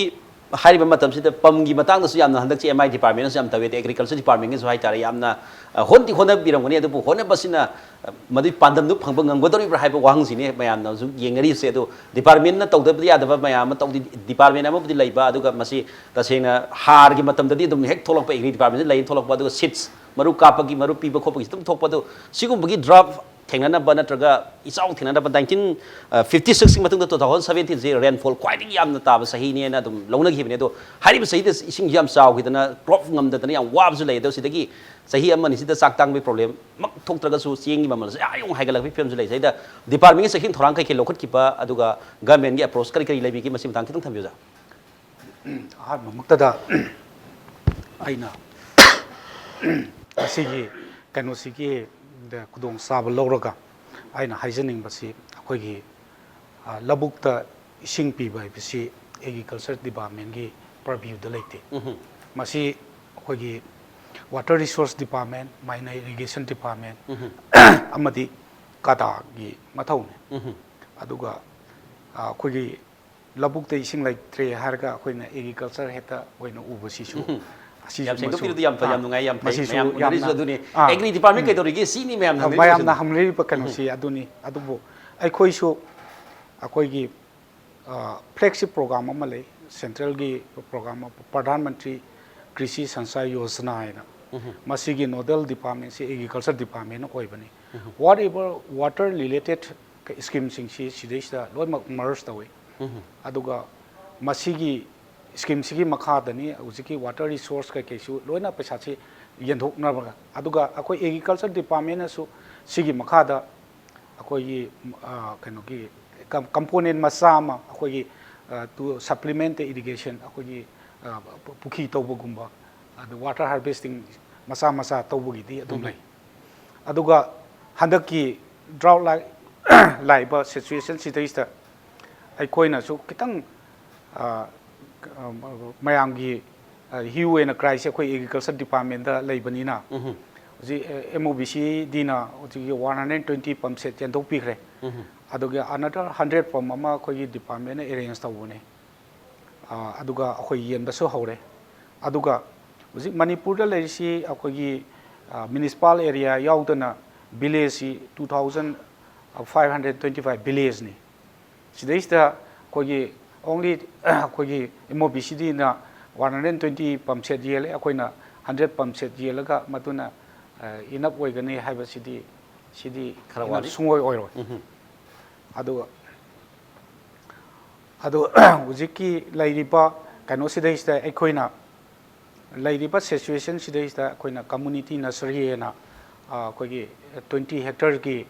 ꯍꯥꯏꯔꯤꯕ ꯃꯇꯝꯁꯤꯗ ꯄꯝꯒꯤ ꯃꯇꯥꯡꯗꯁꯨ ꯌꯥꯝꯅ ꯍꯟꯗꯛꯁꯤ M I departmentꯅꯁꯨ ꯌꯥꯝ ꯇꯧꯋꯤ, ꯑꯗꯩ agriculture departmentꯒꯤꯁꯨ ꯍꯥꯏꯇꯥꯔꯦ, ꯌꯥꯝꯅ, ꯑ, ꯍꯣꯠꯇꯤ ꯍꯣꯠꯅꯕꯤꯔꯝꯒꯅꯤ꯫ ꯑꯗꯨꯕꯨ ꯍꯣꯠꯅꯕꯁꯤꯅ, ꯑ, ꯃꯗꯨꯒꯤ ꯄꯥꯟꯗꯝꯗꯨ ꯐꯪꯕ ꯉꯝꯒꯗꯧꯔꯤꯕ꯭ꯔꯥ ꯍꯥꯏꯕ ꯋꯥꯍꯪꯁꯤꯅꯤ ꯃꯌꯥꯝꯅ ꯍꯧꯖꯤꯛ ꯌꯦꯡꯅꯔꯤꯕꯁꯦ꯫ ꯑꯗꯨ departmentꯅ ꯇꯧꯗꯕꯗꯤ ꯌꯥꯗꯕ ꯃꯌꯥꯝ ꯑꯃ ꯇꯧꯗꯤ, department ꯑꯃꯕꯨꯗꯤ ꯂꯩꯕ, ꯑꯗꯨꯒ ꯃꯁꯤ ꯇꯁꯦꯡꯅ ꯍꯥꯔꯒꯤ ꯃꯇꯝꯗꯗꯤ ꯑꯗꯨꯝ ꯍꯦꯛ ꯊꯣꯛꯂꯛꯄ, agri departmentꯗ ꯂꯩ ꯊꯣꯛꯂꯛꯄ, ꯑꯗꯨꯒ seeds ꯃꯔꯨ ꯀꯥꯞꯄꯒꯤ, ꯃꯔꯨ ꯄꯤꯕ ꯈꯣꯠꯄꯒꯤ ꯑꯗꯨꯝ ꯊꯣꯛꯄ꯫ ꯑꯗꯨ ꯁꯤꯒꯨꯝꯕꯒꯤ drought ꯊꯦꯡꯅꯅꯕ ꯅꯠꯇ꯭ꯔꯒ ꯏꯆꯥꯎ ꯊꯦꯡꯅꯅꯕ, nineteen fifty sixꯀꯤ ꯃꯇꯨꯡꯗ two thousand seventeenꯁꯤ rainfall ꯈ꯭ꯋꯥꯏꯗꯒꯤ ꯌꯥꯝꯅ ꯇꯥꯕ ꯆꯍꯤꯅꯦꯅ ꯑꯗꯨꯝ ꯂꯧꯅꯈꯤꯕꯅꯦ꯫ ꯑꯗꯣ ꯍꯥꯏꯔꯤꯕ ꯆꯍꯤꯗ ꯏꯁꯤꯡꯁꯤ ꯌꯥꯝ ꯆꯥꯎꯈꯤꯗꯅ, crop ꯉꯝꯗꯗꯅ ꯌꯥꯝ ꯋꯥꯕꯁꯨ ꯂꯩ꯫ ꯑꯗꯣ ꯁꯤꯗꯒꯤ ꯆꯍꯤ ꯑꯃ ꯑꯅꯤꯁꯤꯗ ꯆꯥꯛ ꯇꯥꯡꯕꯒꯤ problemꯃꯛ ꯊꯣꯛꯇ꯭ꯔꯒꯁꯨ ꯆꯦꯡꯒꯤ ꯃꯃꯜꯁꯦ ꯑꯥ ꯌꯧꯅ ꯍꯥꯏꯒꯠꯂꯛꯄꯒꯤ ꯐꯤꯕꯝꯁꯨ ꯂꯩ꯫ ꯁꯤꯗ departmentꯒꯤ ꯆꯦꯛꯁꯤꯟ ꯊꯧꯔꯥꯡ ꯀꯩꯀꯩ ꯂꯧꯈꯠꯈꯤꯕ, ꯑꯗꯨꯒ governmentꯒꯤ approach ꯀꯔꯤ ꯀꯔꯤ ꯂꯩꯕꯤꯒꯦ, ꯃꯁꯤ ꯃꯇꯥꯡ ꯈꯤꯇꯪ ꯊꯝꯕꯤꯌꯨ, ꯑꯣꯖꯥ꯫ ꯑꯍꯥꯟꯕꯃꯛꯇꯗ ꯑꯩꯅ ꯉꯁꯤꯒꯤ ꯀꯩꯅꯣꯁꯤꯒꯤ ꯈꯨꯗꯣꯡꯆꯥꯕ ꯂꯧꯔꯒ ꯑꯩꯅ ꯍꯥꯏꯖꯅꯤꯡꯕꯁꯤ, ꯑꯩꯈꯣꯏꯒꯤ, ꯑ, ꯂꯧꯕꯨꯛꯇ ꯏꯁꯤꯡ ꯄꯤꯕ ꯍꯥꯏꯕꯁꯤ agriculture departmentꯀꯤ purviewꯗ ꯂꯩꯇꯦ꯫ ꯃꯁꯤ ꯑꯩꯈꯣꯏꯒꯤ water resource department, minor irrigation department ꯑꯃꯗꯤ ꯀꯗꯥꯒꯤ ꯃꯊꯧꯅꯤ꯫ ꯑꯗꯨꯒ, ꯑ, ꯑꯩꯈꯣꯏꯒꯤ ꯂꯧꯕꯨꯛꯇ ꯏꯁꯤꯡ ꯂꯩꯇ꯭ꯔꯦ ꯍꯥꯏꯔꯒ ꯑꯩꯈꯣꯏꯅ ꯑꯦꯒ꯭ꯔꯤꯀꯜꯆꯔ ꯍꯦꯛꯇ ꯑꯣꯏꯅ ꯎꯕꯁꯤꯁꯨ, ꯑꯁꯤꯁꯨ ꯌꯥꯝ ꯁꯦꯡꯗꯣꯛꯄꯤꯔꯤꯗꯨ ꯃꯁꯨ-, ꯌꯥꯝ ꯐꯩ, ꯑꯥ, ꯌꯥꯝ ꯅꯨꯡꯉꯥꯏ, ꯌꯥꯝ ꯐꯩ꯫ ꯃꯁꯤꯁꯨ ꯃꯌꯥꯝ ꯎꯅꯔꯤꯁꯨ ꯌꯥꯝꯅ, ꯑꯗꯨꯅꯤ꯫ ꯑꯥ, ꯑꯦꯒ꯭ꯔꯤ ꯗꯤꯄꯥꯔꯠꯃꯦꯟ ꯀꯩꯗꯧꯔꯤꯒꯦ? ꯁꯤꯅꯤ ꯃꯌꯥꯝꯅ ꯍꯪꯅꯔꯤꯕꯁꯨ꯫ ꯃꯌꯥꯝꯅ ꯍꯪꯅꯔꯤꯕ ꯀꯩꯅꯣꯁꯤ ꯑꯗꯨꯅꯤ꯫ ꯑꯗꯨꯕꯨ ꯑꯩꯈꯣꯏꯁꯨ ꯑꯩꯈꯣꯏꯒꯤ, ꯑ, ꯐ꯭ꯂꯦꯒꯁꯤꯞ ꯄ꯭ꯔꯣꯒ꯭ꯔꯥꯝ ꯑꯃ ꯂꯩ, ꯁꯦꯟꯇ꯭ꯔꯦꯜꯒꯤ ꯄ꯭ꯔꯣꯒ꯭ꯔꯥꯝ ꯑꯃ, ꯄ꯭ꯔꯙꯥꯟ ꯃꯟꯇ꯭ꯔꯤ ꯀ꯭ꯔꯤꯁꯤ ꯁꯟꯆꯥꯏ ꯌꯣꯖꯅꯥ ꯍꯥꯏꯅ꯫ ꯃꯁꯤꯒꯤ ꯅꯣꯗꯦꯜ ꯗꯤꯄꯥꯔꯠꯃꯦꯟꯁꯤ ꯑꯦꯒ꯭ꯔꯤꯀꯜꯆꯔ ꯗꯤꯄꯥꯔꯠꯃꯦꯟ ꯑꯣꯏꯕꯅꯤ꯫ Whatever water related ꯁ꯭ꯀꯤꯝꯁꯤꯡꯁꯤ ꯁꯤꯗꯩꯁꯤꯗ ꯂꯣꯏꯅꯃꯛ ꯃꯔꯖ ꯇꯧꯏ꯫ ꯑꯗꯨꯒ ꯃꯁꯤꯒꯤ ꯁ꯭ꯀꯤꯝꯁꯤꯒꯤ ꯃꯈꯥꯗꯅꯤ ꯍꯧꯖꯤꯛꯀꯤ ꯋꯥꯇꯔ ꯔꯤꯁꯣꯔꯁ ꯀꯩꯀꯩꯁꯨ ꯂꯣꯏꯅ ꯄꯩꯁꯥꯁꯤ ꯌꯦꯟꯊꯣꯛꯅꯕ꯫ ꯑꯗꯨꯒ ꯑꯩꯈꯣꯏ ꯑꯦꯒ꯭ꯔꯤꯀꯜꯆꯔ ꯗꯤꯄꯥꯔꯠꯃꯦꯟꯅꯁꯨ ꯁꯤꯒꯤ ꯃꯈꯥꯗ ꯑꯩꯈꯣꯏꯒꯤ, ꯑ, ꯀꯩꯅꯣꯒꯤ ꯀꯝ-, ꯀꯝꯄꯣꯅꯦꯟ ꯃꯆꯥ ꯑꯃ ꯑꯩꯈꯣꯏꯒꯤ, ꯑ, to supplement the irrigation, ꯑꯩꯈꯣꯏꯒꯤ, ꯑ, ꯄꯨ-, ꯄꯨꯈ꯭ꯔꯤ ꯇꯧꯕꯒꯨꯝꯕ, ꯑꯗ ꯋꯥꯇꯔ ꯍꯥꯔꯚꯦꯁꯇꯤꯡ ꯃꯆꯥ ꯃꯆꯥ ꯇꯧꯕꯒꯤꯗꯤ ꯑꯗꯨꯝ ꯂꯩ꯫ ꯑꯗꯨꯒ ꯍꯟꯗꯛꯀꯤ ꯗ꯭ꯔꯥꯎꯠ ꯂꯥꯛ-, ꯂꯥꯛꯏꯕ ꯁꯤꯆꯨꯋꯦꯁꯟ ꯁꯤꯗꯩꯁꯤꯗ ꯑꯩꯈꯣꯏꯅꯁꯨ ꯈꯤꯇꯪ, ꯑ, ꯑ, ꯃꯌꯥꯝꯒꯤ, ꯑ, ꯍ꯭ꯌꯨ ꯑꯦꯟ ꯀ꯭ꯔꯥꯏꯁꯦ ꯑꯩꯈꯣꯏ ꯑꯦꯒ꯭ꯔꯤꯀꯜꯆꯔ ꯗꯤꯄꯥꯔꯠꯃꯦꯟꯗ ꯂꯩꯕꯅꯤꯅ, ꯍꯧꯖꯤꯛ, ꯑ, ꯑꯦꯝ ꯑꯣ ꯕꯤ ꯁꯤꯗꯤꯅ ꯍꯧꯖꯤꯛꯀꯤ one hundred twenty pump set ꯌꯦꯟꯊꯣꯛꯄꯤꯈ꯭ꯔꯦ꯫ ꯑꯗꯨꯒ ꯑꯅꯗꯔ ꯍꯟꯗ꯭ꯔꯦꯠ ꯄꯝ ꯑꯃ ꯑꯩꯈꯣꯏꯒꯤ ꯗꯤꯄꯥꯔꯠꯃꯦꯟꯅ ꯑꯦꯔꯦꯟꯖ ꯇꯧꯕꯅꯦ꯫ ꯑ, ꯑꯗꯨꯒ ꯑꯩꯈꯣꯏ ꯌꯦꯟꯕꯁꯨ ꯍꯧꯔꯦ꯫ ꯑꯗꯨꯒ ꯍꯧꯖꯤꯛ ꯃꯅꯤꯄꯨꯔꯗ ꯂꯩꯔꯤꯁꯤ ꯑꯩꯈꯣꯏꯒꯤ, ꯑ, ꯃ꯭ꯌꯨꯅꯤꯁꯤꯄꯥꯜ ꯑꯦꯔꯤꯌꯥ ꯌꯥꯎꯗꯅ ꯚꯤꯂꯦꯖꯁꯤ two thousand five hundred twenty five ꯚꯤꯂꯦꯖꯅꯤ꯫ ꯁꯤꯗꯩꯁꯤꯗ ꯑꯩꯈꯣꯏꯒꯤ only ꯑꯩꯈꯣꯏꯒꯤ ꯑꯦꯝ ꯑꯣ ꯕꯤ ꯁꯤꯗꯤꯅ one hundred twenty pump set ꯌꯦꯜꯂꯦ, ꯑꯩꯈꯣꯏꯅ ꯍꯟꯗ꯭ꯔꯦꯠ ꯄꯝ ꯁꯦꯠ ꯌꯦꯜꯂꯒ ꯃꯗꯨꯅ, ꯑ, ꯏꯅꯞ ꯑꯣꯏꯒꯅꯤ ꯍꯥꯏꯕꯁꯤꯗꯤ, ꯁꯤꯗꯤ ꯈꯔ ꯏꯅꯞ ꯋꯥꯠꯂꯤ꯫ ꯁꯨꯡꯑꯣꯏ ꯑꯣꯏꯔꯣꯏ꯫ ꯑꯗꯨꯒ ꯑꯗꯣ ꯍꯧꯖꯤꯛꯀꯤ ꯂꯩꯔꯤꯕ ꯀꯩꯅꯣꯁꯤꯗꯩꯁꯤꯗ ꯑꯩꯈꯣꯏꯅ ꯂꯩꯔꯤꯕ ꯁꯤꯆꯨꯋꯦꯁꯟꯁꯤꯗꯩꯁꯤꯗ ꯑꯩꯈꯣꯏꯅ ꯀꯝꯃꯨꯅꯤꯇꯤ ꯅꯁꯔꯤ ꯍꯥꯏꯅ, ꯑ, ꯑꯩꯈꯣꯏꯒꯤ twenty ꯍꯦꯛꯇꯔꯒꯤ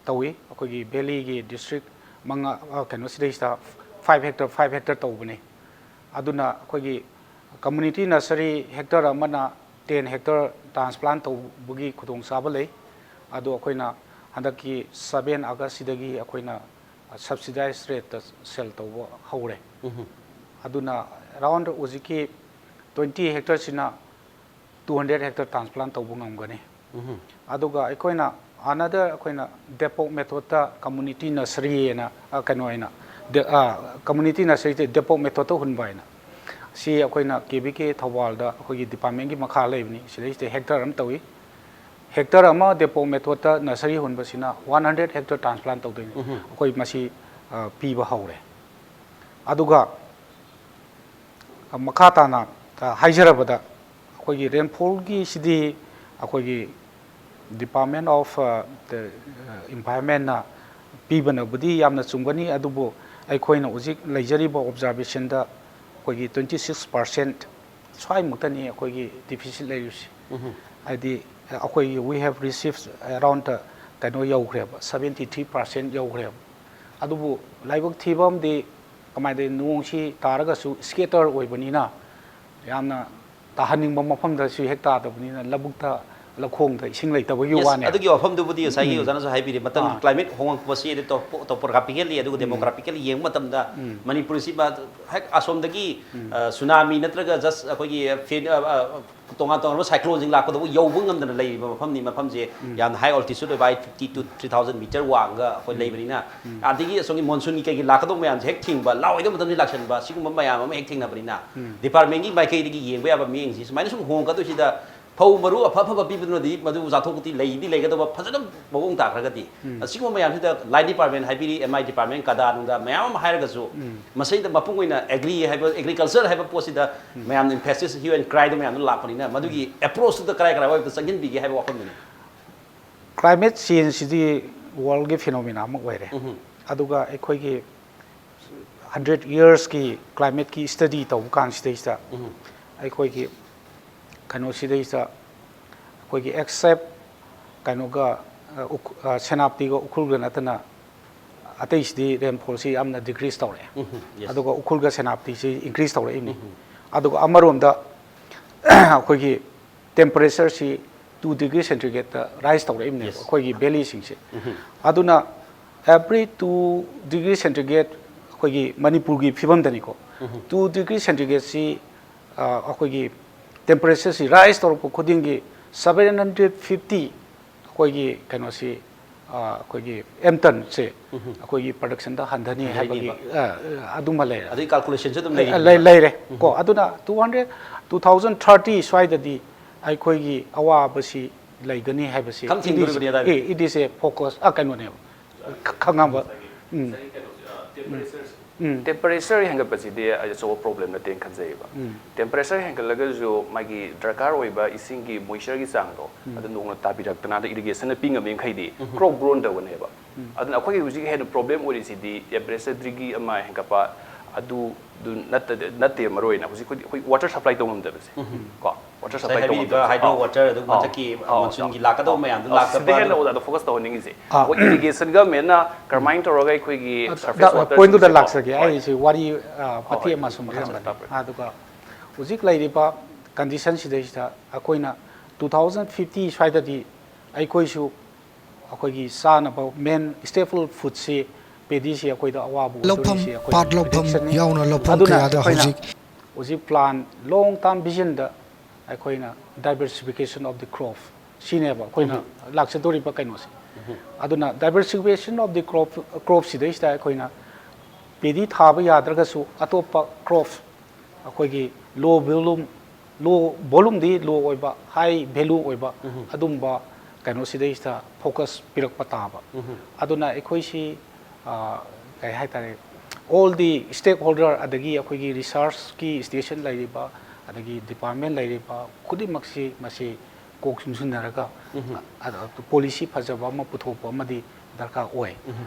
ꯇꯧꯏ꯫ ꯑꯩꯈꯣꯏꯒꯤ ꯚꯦꯂꯤꯒꯤ ꯗꯤꯁꯇ꯭ꯔꯤꯛ ꯃꯉꯥ, ꯑ, ꯀꯩꯅꯣꯁꯤꯗꯩꯁꯤꯗ five hectare, five hectare ꯇꯧꯕꯅꯤ꯫ ꯑꯗꯨꯅ ꯑꯩꯈꯣꯏꯒꯤ ꯀꯝꯃꯨꯅꯤꯇꯤ ꯅꯁꯔꯤ ꯍꯦꯛꯇꯔ ꯑꯃꯅ ten ꯍꯦꯛꯇꯔ ꯇ꯭ꯔꯥꯟꯁꯄ꯭ꯂꯥꯟ ꯇꯧꯕꯒꯤ ꯈꯨꯗꯣꯡꯆꯥꯕ ꯂꯩ꯫ ꯑꯗꯣ ꯑꯩꯈꯣꯏꯅ ꯍꯟꯗꯛꯀꯤ seven ꯑꯥꯒꯁꯁꯤꯗꯒꯤ ꯑꯩꯈꯣꯏꯅ subsidized rateꯇ ꯁꯦꯜ ꯇꯧꯕ ꯍꯧꯔꯦ꯫ ꯑꯗꯨꯅ ꯑꯦꯔꯥꯎꯟ ꯍꯧꯖꯤꯛꯀꯤ twenty ꯍꯦꯛꯇꯔꯁꯤꯅ two hundred hectare transplant ꯇꯧꯕ ꯉꯝꯒꯅꯤ꯫ ꯑꯗꯨꯒ ꯑꯩꯈꯣꯏꯅ another ꯑꯩꯈꯣꯏꯅ ꯗꯦꯄꯣꯛ ꯃꯦꯊꯣꯠꯇ ꯀꯝꯃꯨꯅꯤꯇꯤ ꯅꯁꯔꯤꯅ, ꯑ, ꯀꯩꯅꯣ ꯑꯣꯏꯅ community nursery ꯁꯦ ꯗꯦꯄꯣꯛ method ꯇ ꯍꯨꯟꯕ ꯍꯥꯏꯅ꯫ ꯁꯤ ꯑꯩꯈꯣꯏꯅ ꯀꯦ ꯚꯤ ꯀꯦ ꯊꯧꯕꯥꯜꯗ ꯑꯩꯈꯣꯏꯒꯤ department ꯀꯤ ꯃꯈꯥ ꯂꯩꯕꯅꯤ꯫ ꯁꯤꯗꯩꯁꯤꯗ hectare ꯑꯃ ꯇꯧꯏ꯫ Hectare ꯑꯃ ꯗꯦꯄꯣꯛ method ꯇ nursery ꯍꯨꯟꯕꯁꯤꯅ one hundred hectare transplant ꯇꯧꯗꯣꯏꯅꯤ꯫ ꯑꯩꯈꯣꯏ ꯃꯁꯤ, ꯑ, ꯄꯤꯕ ꯍꯧꯔꯦ꯫ ꯑꯗꯨꯒ, ꯑ, ꯃꯈꯥ ꯇꯥꯅ, ꯑ, ꯍꯥꯏꯖꯔꯕꯗ, ꯑꯩꯈꯣꯏꯒꯤ rainfall ꯒꯤꯁꯤꯗꯤ ꯑꯩꯈꯣꯏꯒꯤ Department of, ꯑ, the, ꯑ, Environment ꯅ ꯄꯤꯕꯅꯕꯨꯗꯤ ꯌꯥꯝꯅ ꯆꯨꯝꯒꯅꯤ, ꯑꯗꯨꯕꯨ ꯑꯩꯈꯣꯏꯅ ꯍꯧꯖꯤꯛ ꯂꯩꯖꯔꯤꯕ observation ꯗ ꯑꯩꯈꯣꯏꯒꯤ twenty six percent ꯁ꯭ꯋꯥꯏꯃꯨꯛꯇꯅꯤ ꯑꯩꯈꯣꯏꯒꯤ deficit ꯂꯩꯔꯤꯁꯤ꯫ ꯍꯥꯏꯗꯤ, ꯑ, ꯑꯩꯈꯣꯏꯒꯤ we have received around, ꯑ, ꯀꯩꯅꯣ ꯌꯧꯈ꯭ꯔꯦꯕ, seventy three percent ꯌꯧꯈ꯭ꯔꯦꯕ꯫ ꯑꯗꯨꯕꯨ ꯂꯥꯏꯕꯛ ꯊꯤꯕ ꯑꯃꯗꯤ, ꯀꯃꯥꯏꯅ ꯇꯧꯋꯤ, ꯅꯣꯡꯁꯤ ꯇꯥꯔꯒꯁꯨ scatter ꯑꯣꯏꯕꯅꯤꯅ ꯌꯥꯝꯅ ꯇꯥꯍꯟꯅꯤꯡꯕ ꯃꯐꯝꯗꯁꯨ ꯍꯦꯛ ꯇꯥꯗꯕꯅꯤꯅ ꯂꯧꯕꯨꯛꯇ, ꯂꯧꯈꯣꯡꯗ ꯏꯁꯤꯡ ꯂꯩꯇꯕꯒꯤ Yes, ꯋꯥꯅꯦ꯫ ꯑꯗꯨꯒꯤ ꯋꯥꯐꯝꯗꯨꯕꯨꯗꯤ ꯉꯁꯥꯏꯒꯤ ꯎꯝ꯫ ꯑꯣꯖꯥꯅꯁꯨ ꯍꯥꯏꯕꯤꯔꯦ, ꯃꯇꯝ ꯑꯥ꯫ Climate ꯍꯣꯡꯂꯛꯄꯁꯤ ꯇꯣꯄꯣ-, topographically ꯑꯗꯨꯒ ꯎꯝ꯫ Demographically ꯌꯦꯡꯕ ꯃꯇꯝꯗ ꯎꯝ꯫ ꯃꯅꯤꯄꯨꯔꯁꯤ ꯃ-, ꯍꯦꯛ ꯑꯁꯣꯝꯗꯒꯤ, ꯎꯝ꯫ ꯑ, tsunami ꯅꯠꯇ꯭ꯔꯒ just ꯑꯩꯈꯣꯏꯒꯤ ꯐꯦ-, ꯑ, ꯑ, ꯇꯣꯉꯥꯟ ꯇꯣꯉꯥꯟꯕ cyclone ꯁꯤꯡ ꯂꯥꯛꯄꯗꯕꯨ ꯌꯧꯕ ꯉꯝꯗꯅ ꯂꯩꯔꯤꯕ ꯃꯐꯝꯅꯤ꯫ ꯃꯐꯝꯁꯦ ꯎꯝ꯫ ꯌꯥꯝꯅ high altitude ꯑꯣꯏꯕ, five fifty to three thousand meter ꯋꯥꯡꯉꯒ ꯑꯩꯈꯣꯏ ꯎꯝ꯫ ꯂꯩꯕꯅꯤꯅ, ꯎꯝ꯫ ꯑꯗꯒꯤ ꯑꯁꯣꯝꯒꯤ monsoon ꯒꯤ ꯀꯩꯒꯤ ꯂꯥꯛꯀꯗꯧꯕ ꯃꯌꯥꯝꯁꯦ ꯍꯦꯛ ꯊꯤꯡꯕ, ꯂꯥꯛꯑꯣꯏꯗꯕ ꯃꯇꯝꯗ ꯂꯥꯛꯁꯟꯕ, ꯁꯤꯒꯨꯝꯕ ꯃꯌꯥꯝ ꯑꯃ ꯍꯦꯛ ꯊꯦꯡꯅꯕꯅꯤꯅ, ꯎꯝ꯫ Department ꯀꯤ ꯃꯥꯏꯀꯩꯗꯒꯤ ꯌꯦꯡꯕ ꯌꯥꯕ ꯃꯤꯠꯌꯦꯡꯁꯤ ꯁꯨꯃꯥꯏꯅ ꯁꯨꯝ ꯍꯣꯡꯉꯛꯀꯗꯣꯏꯁꯤꯗ, ꯐꯧ ꯃꯔꯨ ꯑꯐ ꯑꯐꯕ ꯄꯤꯕꯗꯨꯅꯗꯤ ꯃꯗꯨ ꯆꯥꯊꯣꯛꯄꯗꯤ ꯂꯩꯗꯤ ꯂꯩꯒꯗꯧꯕ, ꯐꯖꯅ ꯃꯑꯣꯡ ꯇꯥꯈ꯭ꯔꯒꯗꯤ꯫ ꯎꯝ꯫ ꯑꯁꯤꯒꯨꯝꯕ ꯃꯌꯥꯝꯁꯤꯗ Line Department ꯍꯥꯏꯕꯤꯔꯤ, M I department, ꯀꯗꯥ ꯅꯨꯡꯗꯥ ꯃꯌꯥꯝ ꯑꯃ ꯍꯥꯏꯔꯒꯁꯨ, ꯎꯝ꯫ ꯃꯁꯤꯗ ꯃꯄꯨꯡ ꯑꯣꯏꯅ agri ꯍꯥꯏꯕ, agriculture ꯍꯥꯏꯕ ꯄꯣꯠꯁꯤꯗ ꯎꯝ꯫ ꯃꯌꯥꯝꯅ emphasis, hue and cry ꯗꯣ ꯃꯌꯥꯝꯗꯣ ꯂꯥꯛꯄꯅꯤꯅ, ꯃꯗꯨꯒꯤ ꯎꯝ꯫ Approach ꯇꯨꯗ ꯀꯔꯥꯏ ꯀꯔꯥꯏ ꯋꯥꯏꯗ ꯆꯪꯁꯤꯟꯕꯤꯒꯦ ꯍꯥꯏꯕ ꯋꯥꯐꯝꯗꯨꯅꯤ꯫ Climate change ꯁꯤꯗꯤ world ꯒꯤ phenomena ꯑꯃ ꯑꯣꯏꯔꯦ꯫ ꯎꯝ꯫ ꯑꯗꯨꯒ ꯑꯩꯈꯣꯏꯒꯤ hundred years ꯀꯤ climate ꯀꯤ study ꯇꯧꯕ ꯀꯥꯟꯁꯤꯗꯩꯁꯤꯗ, ꯎꯝ꯫ ꯑꯩꯈꯣꯏꯒꯤ ꯀꯩꯅꯣꯁꯤꯗꯩꯁꯤꯗ, ꯑꯩꯈꯣꯏꯒꯤ except ꯀꯩꯅꯣꯒ, ꯑ, ꯎꯈ-, ꯑ, ꯁꯦꯅꯥꯄꯇꯤꯒ ꯎꯈ꯭ꯔꯨꯜꯒ ꯅꯠꯇꯅ ꯑꯇꯩꯁꯤꯗꯤ rainfall ꯁꯤ ꯌꯥꯝꯅ decrease ꯇꯧꯔꯛꯑꯦ꯫ ꯎꯝ, yes꯫ ꯑꯗꯨꯒ ꯎꯈ꯭ꯔꯨꯜꯒ ꯁꯦꯅꯥꯄꯇꯤꯁꯤ increase ꯇꯧꯔꯛꯏꯕꯅꯤ꯫ ꯎꯝ꯫ ꯑꯗꯨꯒ ꯑꯃꯔꯣꯝꯗ ꯑꯩꯈꯣꯏꯒꯤ temperature ꯁꯤ two degree centigrade ꯇ rise ꯇꯧꯔꯛꯏꯕꯅꯦꯕ, yes꯫ ꯑꯩꯈꯣꯏꯒꯤ valley ꯁꯤꯡꯁꯦ꯫ ꯎꯝ꯫ ꯑꯗꯨꯅ every two degree centigrade, ꯑꯩꯈꯣꯏꯒꯤ ꯃꯅꯤꯄꯨꯔꯒꯤ ꯐꯤꯕꯝꯗꯅꯤꯀꯣ, ꯎꯝ꯫ Two degree centigrade ꯁꯤ, ꯑ, ꯑꯩꯈꯣꯏꯒꯤ temperature ꯁꯤ rise ꯇꯧꯔꯛꯄ ꯈꯨꯗꯤꯡꯒꯤ seven hundred fifty ꯑꯩꯈꯣꯏꯒꯤ ꯀꯩꯅꯣꯁꯤ, ꯑꯩꯈꯣꯏꯒꯤ ꯑꯦꯝꯇꯟꯁꯦ ꯑꯩꯈꯣꯏꯒꯤ ꯄ꯭ꯔꯗꯛꯁꯟꯗ ꯍꯟꯊꯅꯤ ꯍꯥꯏꯕꯒꯤ ꯍꯟꯊꯅꯤꯕ꯫ ꯑꯗꯨꯃ ꯂꯩꯔꯦ꯫ ꯑꯗꯨꯒꯤ ꯀꯥꯜꯀꯨꯂꯦꯁꯟꯁꯨ ꯑꯗꯨꯝ ꯂꯩ- ꯂꯩꯔꯤ꯫ ꯂꯩ- ꯂꯩꯔꯦ ꯀꯣ꯫ ꯑꯗꯨꯅ two hundred two thousand thirty ꯁ꯭ꯋꯥꯏꯗꯗꯤ ꯑꯩꯈꯣꯏꯒꯤ ꯑꯋꯥꯕꯁꯤ ꯂꯩꯒꯅꯤ ꯍꯥꯏꯕꯁꯤ ꯈꯝ ꯊꯤꯡꯗꯣꯔꯤꯕꯅꯤ ꯑꯗꯥꯏꯗ꯫ It is a focus ꯀꯩꯅꯣꯅꯦꯕ꯫ ꯈ- ꯈꯪꯉꯕ? ꯎꯝ꯫ ꯎꯝ꯫ ꯇꯦꯝꯄꯔꯦꯆꯔ ꯍꯦꯟꯒꯠꯄꯁꯤꯗꯤ ꯑꯆꯧꯕ ꯄ꯭ꯔꯣꯕ꯭ꯂꯦꯝ ꯅꯠꯇꯦꯅ ꯈꯟꯖꯩꯌꯦꯕ꯫ ꯎꯝ꯫ ꯇꯦꯝꯄꯔꯦꯆꯔ ꯍꯦꯟꯒꯠꯂꯒꯁꯨ ꯃꯥꯒꯤ ꯗꯔꯀꯥꯔ ꯑꯣꯏꯕ ꯏꯁꯤꯡꯒꯤ ꯃꯣꯏꯆꯔꯒꯤ ꯆꯥꯡꯗꯣ ꯑꯗꯨ ꯅꯣꯡꯅ ꯇꯥꯕꯤꯔꯛꯇꯅ ꯑꯗ ꯏꯔꯤꯒꯦꯁꯟꯅ ꯄꯤ ꯉꯝꯃꯤ ꯃꯈꯩꯗꯤ ꯀ꯭ꯔꯣꯞ ꯒ꯭ꯔꯣꯟ ꯇꯧꯒꯅꯦꯕ꯫ ꯑꯗꯨꯅ ꯑꯩꯈꯣꯏꯒꯤ ꯍꯧꯖꯤꯛ ꯍꯦꯟꯅ ꯄ꯭ꯔꯣꯕ꯭ꯂꯦꯝ ꯑꯣꯏꯔꯤꯁꯤꯗꯤ ꯇꯦꯝꯄꯔꯦꯆꯔ ꯗꯤꯒ꯭ꯔꯤ ꯑꯃ ꯍꯦꯟꯒꯠꯄ ꯑꯗꯨ ꯑꯗꯨ ꯅꯠꯇ- ꯅꯠꯇꯦ ꯃꯔꯨ ꯑꯣꯏꯅ ꯍꯧꯖꯤꯛ ꯑꯩꯈꯣꯏ ꯑꯩꯈꯣꯏ ꯋꯥꯇꯔ ꯁꯄ꯭ꯂꯥꯏ ꯇꯧ ꯉꯝꯗꯕꯁꯦ ꯀꯣ꯫ ꯋꯥꯇꯔ ꯉꯁꯥꯏ ꯁꯄ꯭ꯂꯥꯏ ꯇꯧ ꯍꯥꯏꯕꯤꯔꯤꯕ ꯉꯝꯗꯕꯁꯦ꯫ ꯍꯥꯏꯗ꯭ꯔꯣ ꯑꯥ꯫ ꯋꯥꯇꯔ ꯑꯗꯨꯒ ꯑꯥ, ꯃꯊꯛꯀꯤ ꯑꯥ, ꯃꯣꯟꯁꯨꯟꯒꯤ ꯑꯥ, ꯂꯥꯛꯀꯗꯧꯕ ꯃꯌꯥꯝꯗꯣ ꯑꯥ, ꯁꯤꯗ ꯂꯥꯛꯇꯕ ꯍꯦꯟꯅ ꯑꯣꯖꯥꯗ ꯐꯣꯀꯁ ꯇꯧꯍꯟꯅꯤꯡꯉꯤꯁꯦ꯫ ꯑꯥ, ꯑꯩꯈꯣꯏ ꯏꯔꯤꯒꯦꯁꯟꯒ ꯃꯦꯟꯅ ꯀꯔꯝꯍꯥꯏꯅ ꯇꯧꯔꯒ ꯑꯩꯈꯣꯏꯒꯤ ꯁꯔꯐꯦꯁ ꯋꯥꯇꯔ ꯄꯣꯏꯟꯗꯨꯗ ꯂꯥꯛꯆꯒꯦ꯫ ꯑꯩꯁꯦ ꯋꯥꯔꯤ ꯑꯥ, ꯃꯇꯦꯛ ꯍꯣꯏ, ꯑꯃ ꯁꯨꯝ ꯃꯈꯥ ꯂꯤꯔꯝꯕꯅꯤ꯫ ꯆꯠꯊꯕꯤꯔꯣ꯫ ꯑꯗꯨꯒ ꯍꯧꯖꯤꯛ ꯂꯩꯔꯤꯕ ꯀꯟꯗꯤꯁꯟꯁꯤꯗꯩꯁꯤꯗ ꯑꯩꯈꯣꯏꯅ two thousand fifty ꯁ꯭ꯋꯥꯏꯗꯗꯤ ꯑꯩꯈꯣꯏꯁꯨ ꯑꯩꯈꯣꯏꯒꯤ ꯆꯥꯅꯕ ꯃꯦꯟ ꯁ꯭ꯇꯦꯄꯜ ꯐꯨꯗꯁꯤ ꯄꯦꯗꯤꯁꯤ ꯑꯩꯈꯣꯏꯗ ꯑꯋꯥꯕ ꯂꯧꯐꯝ, ꯑꯣꯏꯗꯣꯔꯤꯁꯤ ꯑꯩꯈꯣꯏꯅ ꯄꯥꯠ ꯂꯧꯐꯝ ꯄ꯭ꯔꯤꯗꯤꯛꯁꯟꯅꯤ꯫ ꯌꯥꯎꯅ ꯂꯧꯐꯝ ꯑꯗꯨꯅ ꯀꯌꯥꯗ ꯑꯩꯈꯣꯏꯅ ꯍꯧꯖꯤꯛ ꯍꯧꯖꯤꯛ ꯄ꯭ꯂꯥꯟ ꯂꯣꯡ ꯇꯥꯔꯝ ꯚꯤꯖꯟꯗ ꯑꯩꯈꯣꯏꯅ diversification of the crop ꯁꯤꯅꯦꯕ ꯑꯩꯈꯣꯏꯅ ꯂꯥꯛꯆꯗꯧꯔꯤꯕ ꯀꯩꯅꯣꯁꯦ꯫ ꯑꯗꯨꯅ diversification of the crop ꯀ꯭ꯔꯣꯞꯁꯤꯗꯩꯁꯤꯗ ꯑꯩꯈꯣꯏꯅ ꯄꯦꯗꯤ ꯊꯥꯕ ꯌꯥꯗ꯭ꯔꯒꯁꯨ ꯑꯇꯣꯞꯄ ꯀ꯭ꯔꯣꯞ ꯑꯩꯈꯣꯏꯒꯤ ꯂꯣ ꯚꯣꯂꯨꯝ ꯂꯣ ꯚꯣꯂꯨꯝꯗꯤ ꯂꯣ ꯑꯣꯏꯕ ꯍꯥꯏ ꯚꯦꯂꯨ ꯑꯣꯏꯕ ꯑꯗꯨꯝꯕ ꯀꯩꯅꯣꯁꯤꯗꯩꯁꯤꯗ ꯐꯣꯀꯁ ꯄꯤꯔꯛꯄ ꯇꯥꯕ꯫ ꯑꯗꯨꯅ ꯑꯩꯈꯣꯏꯁꯤ ꯑꯥ, ꯀꯩ ꯍꯥꯏꯇꯥꯔꯦ, all the stakeholder ꯑꯗꯒꯤ ꯑꯩꯈꯣꯏꯒꯤ ꯔꯤꯁꯔꯁꯀꯤ ꯏꯟꯁꯇꯤꯇ꯭ꯌꯨꯁꯟ ꯂꯩꯔꯤꯕ ꯑꯗꯒꯤ ꯗꯤꯄꯥꯔꯠꯃꯦꯟ ꯂꯩꯔꯤꯕ ꯈꯨꯗꯤꯡꯃꯛꯁꯤ ꯃꯁꯤ ꯀꯣꯛ ꯆꯨꯡꯁꯤꯟꯅꯔꯒ ꯄꯣꯂꯤꯁꯤ ꯐꯖꯕ ꯑꯃ ꯄꯨꯊꯣꯛꯄ ꯑꯃꯗꯤ ꯗꯔꯀꯥꯔ ꯑꯣꯏ꯫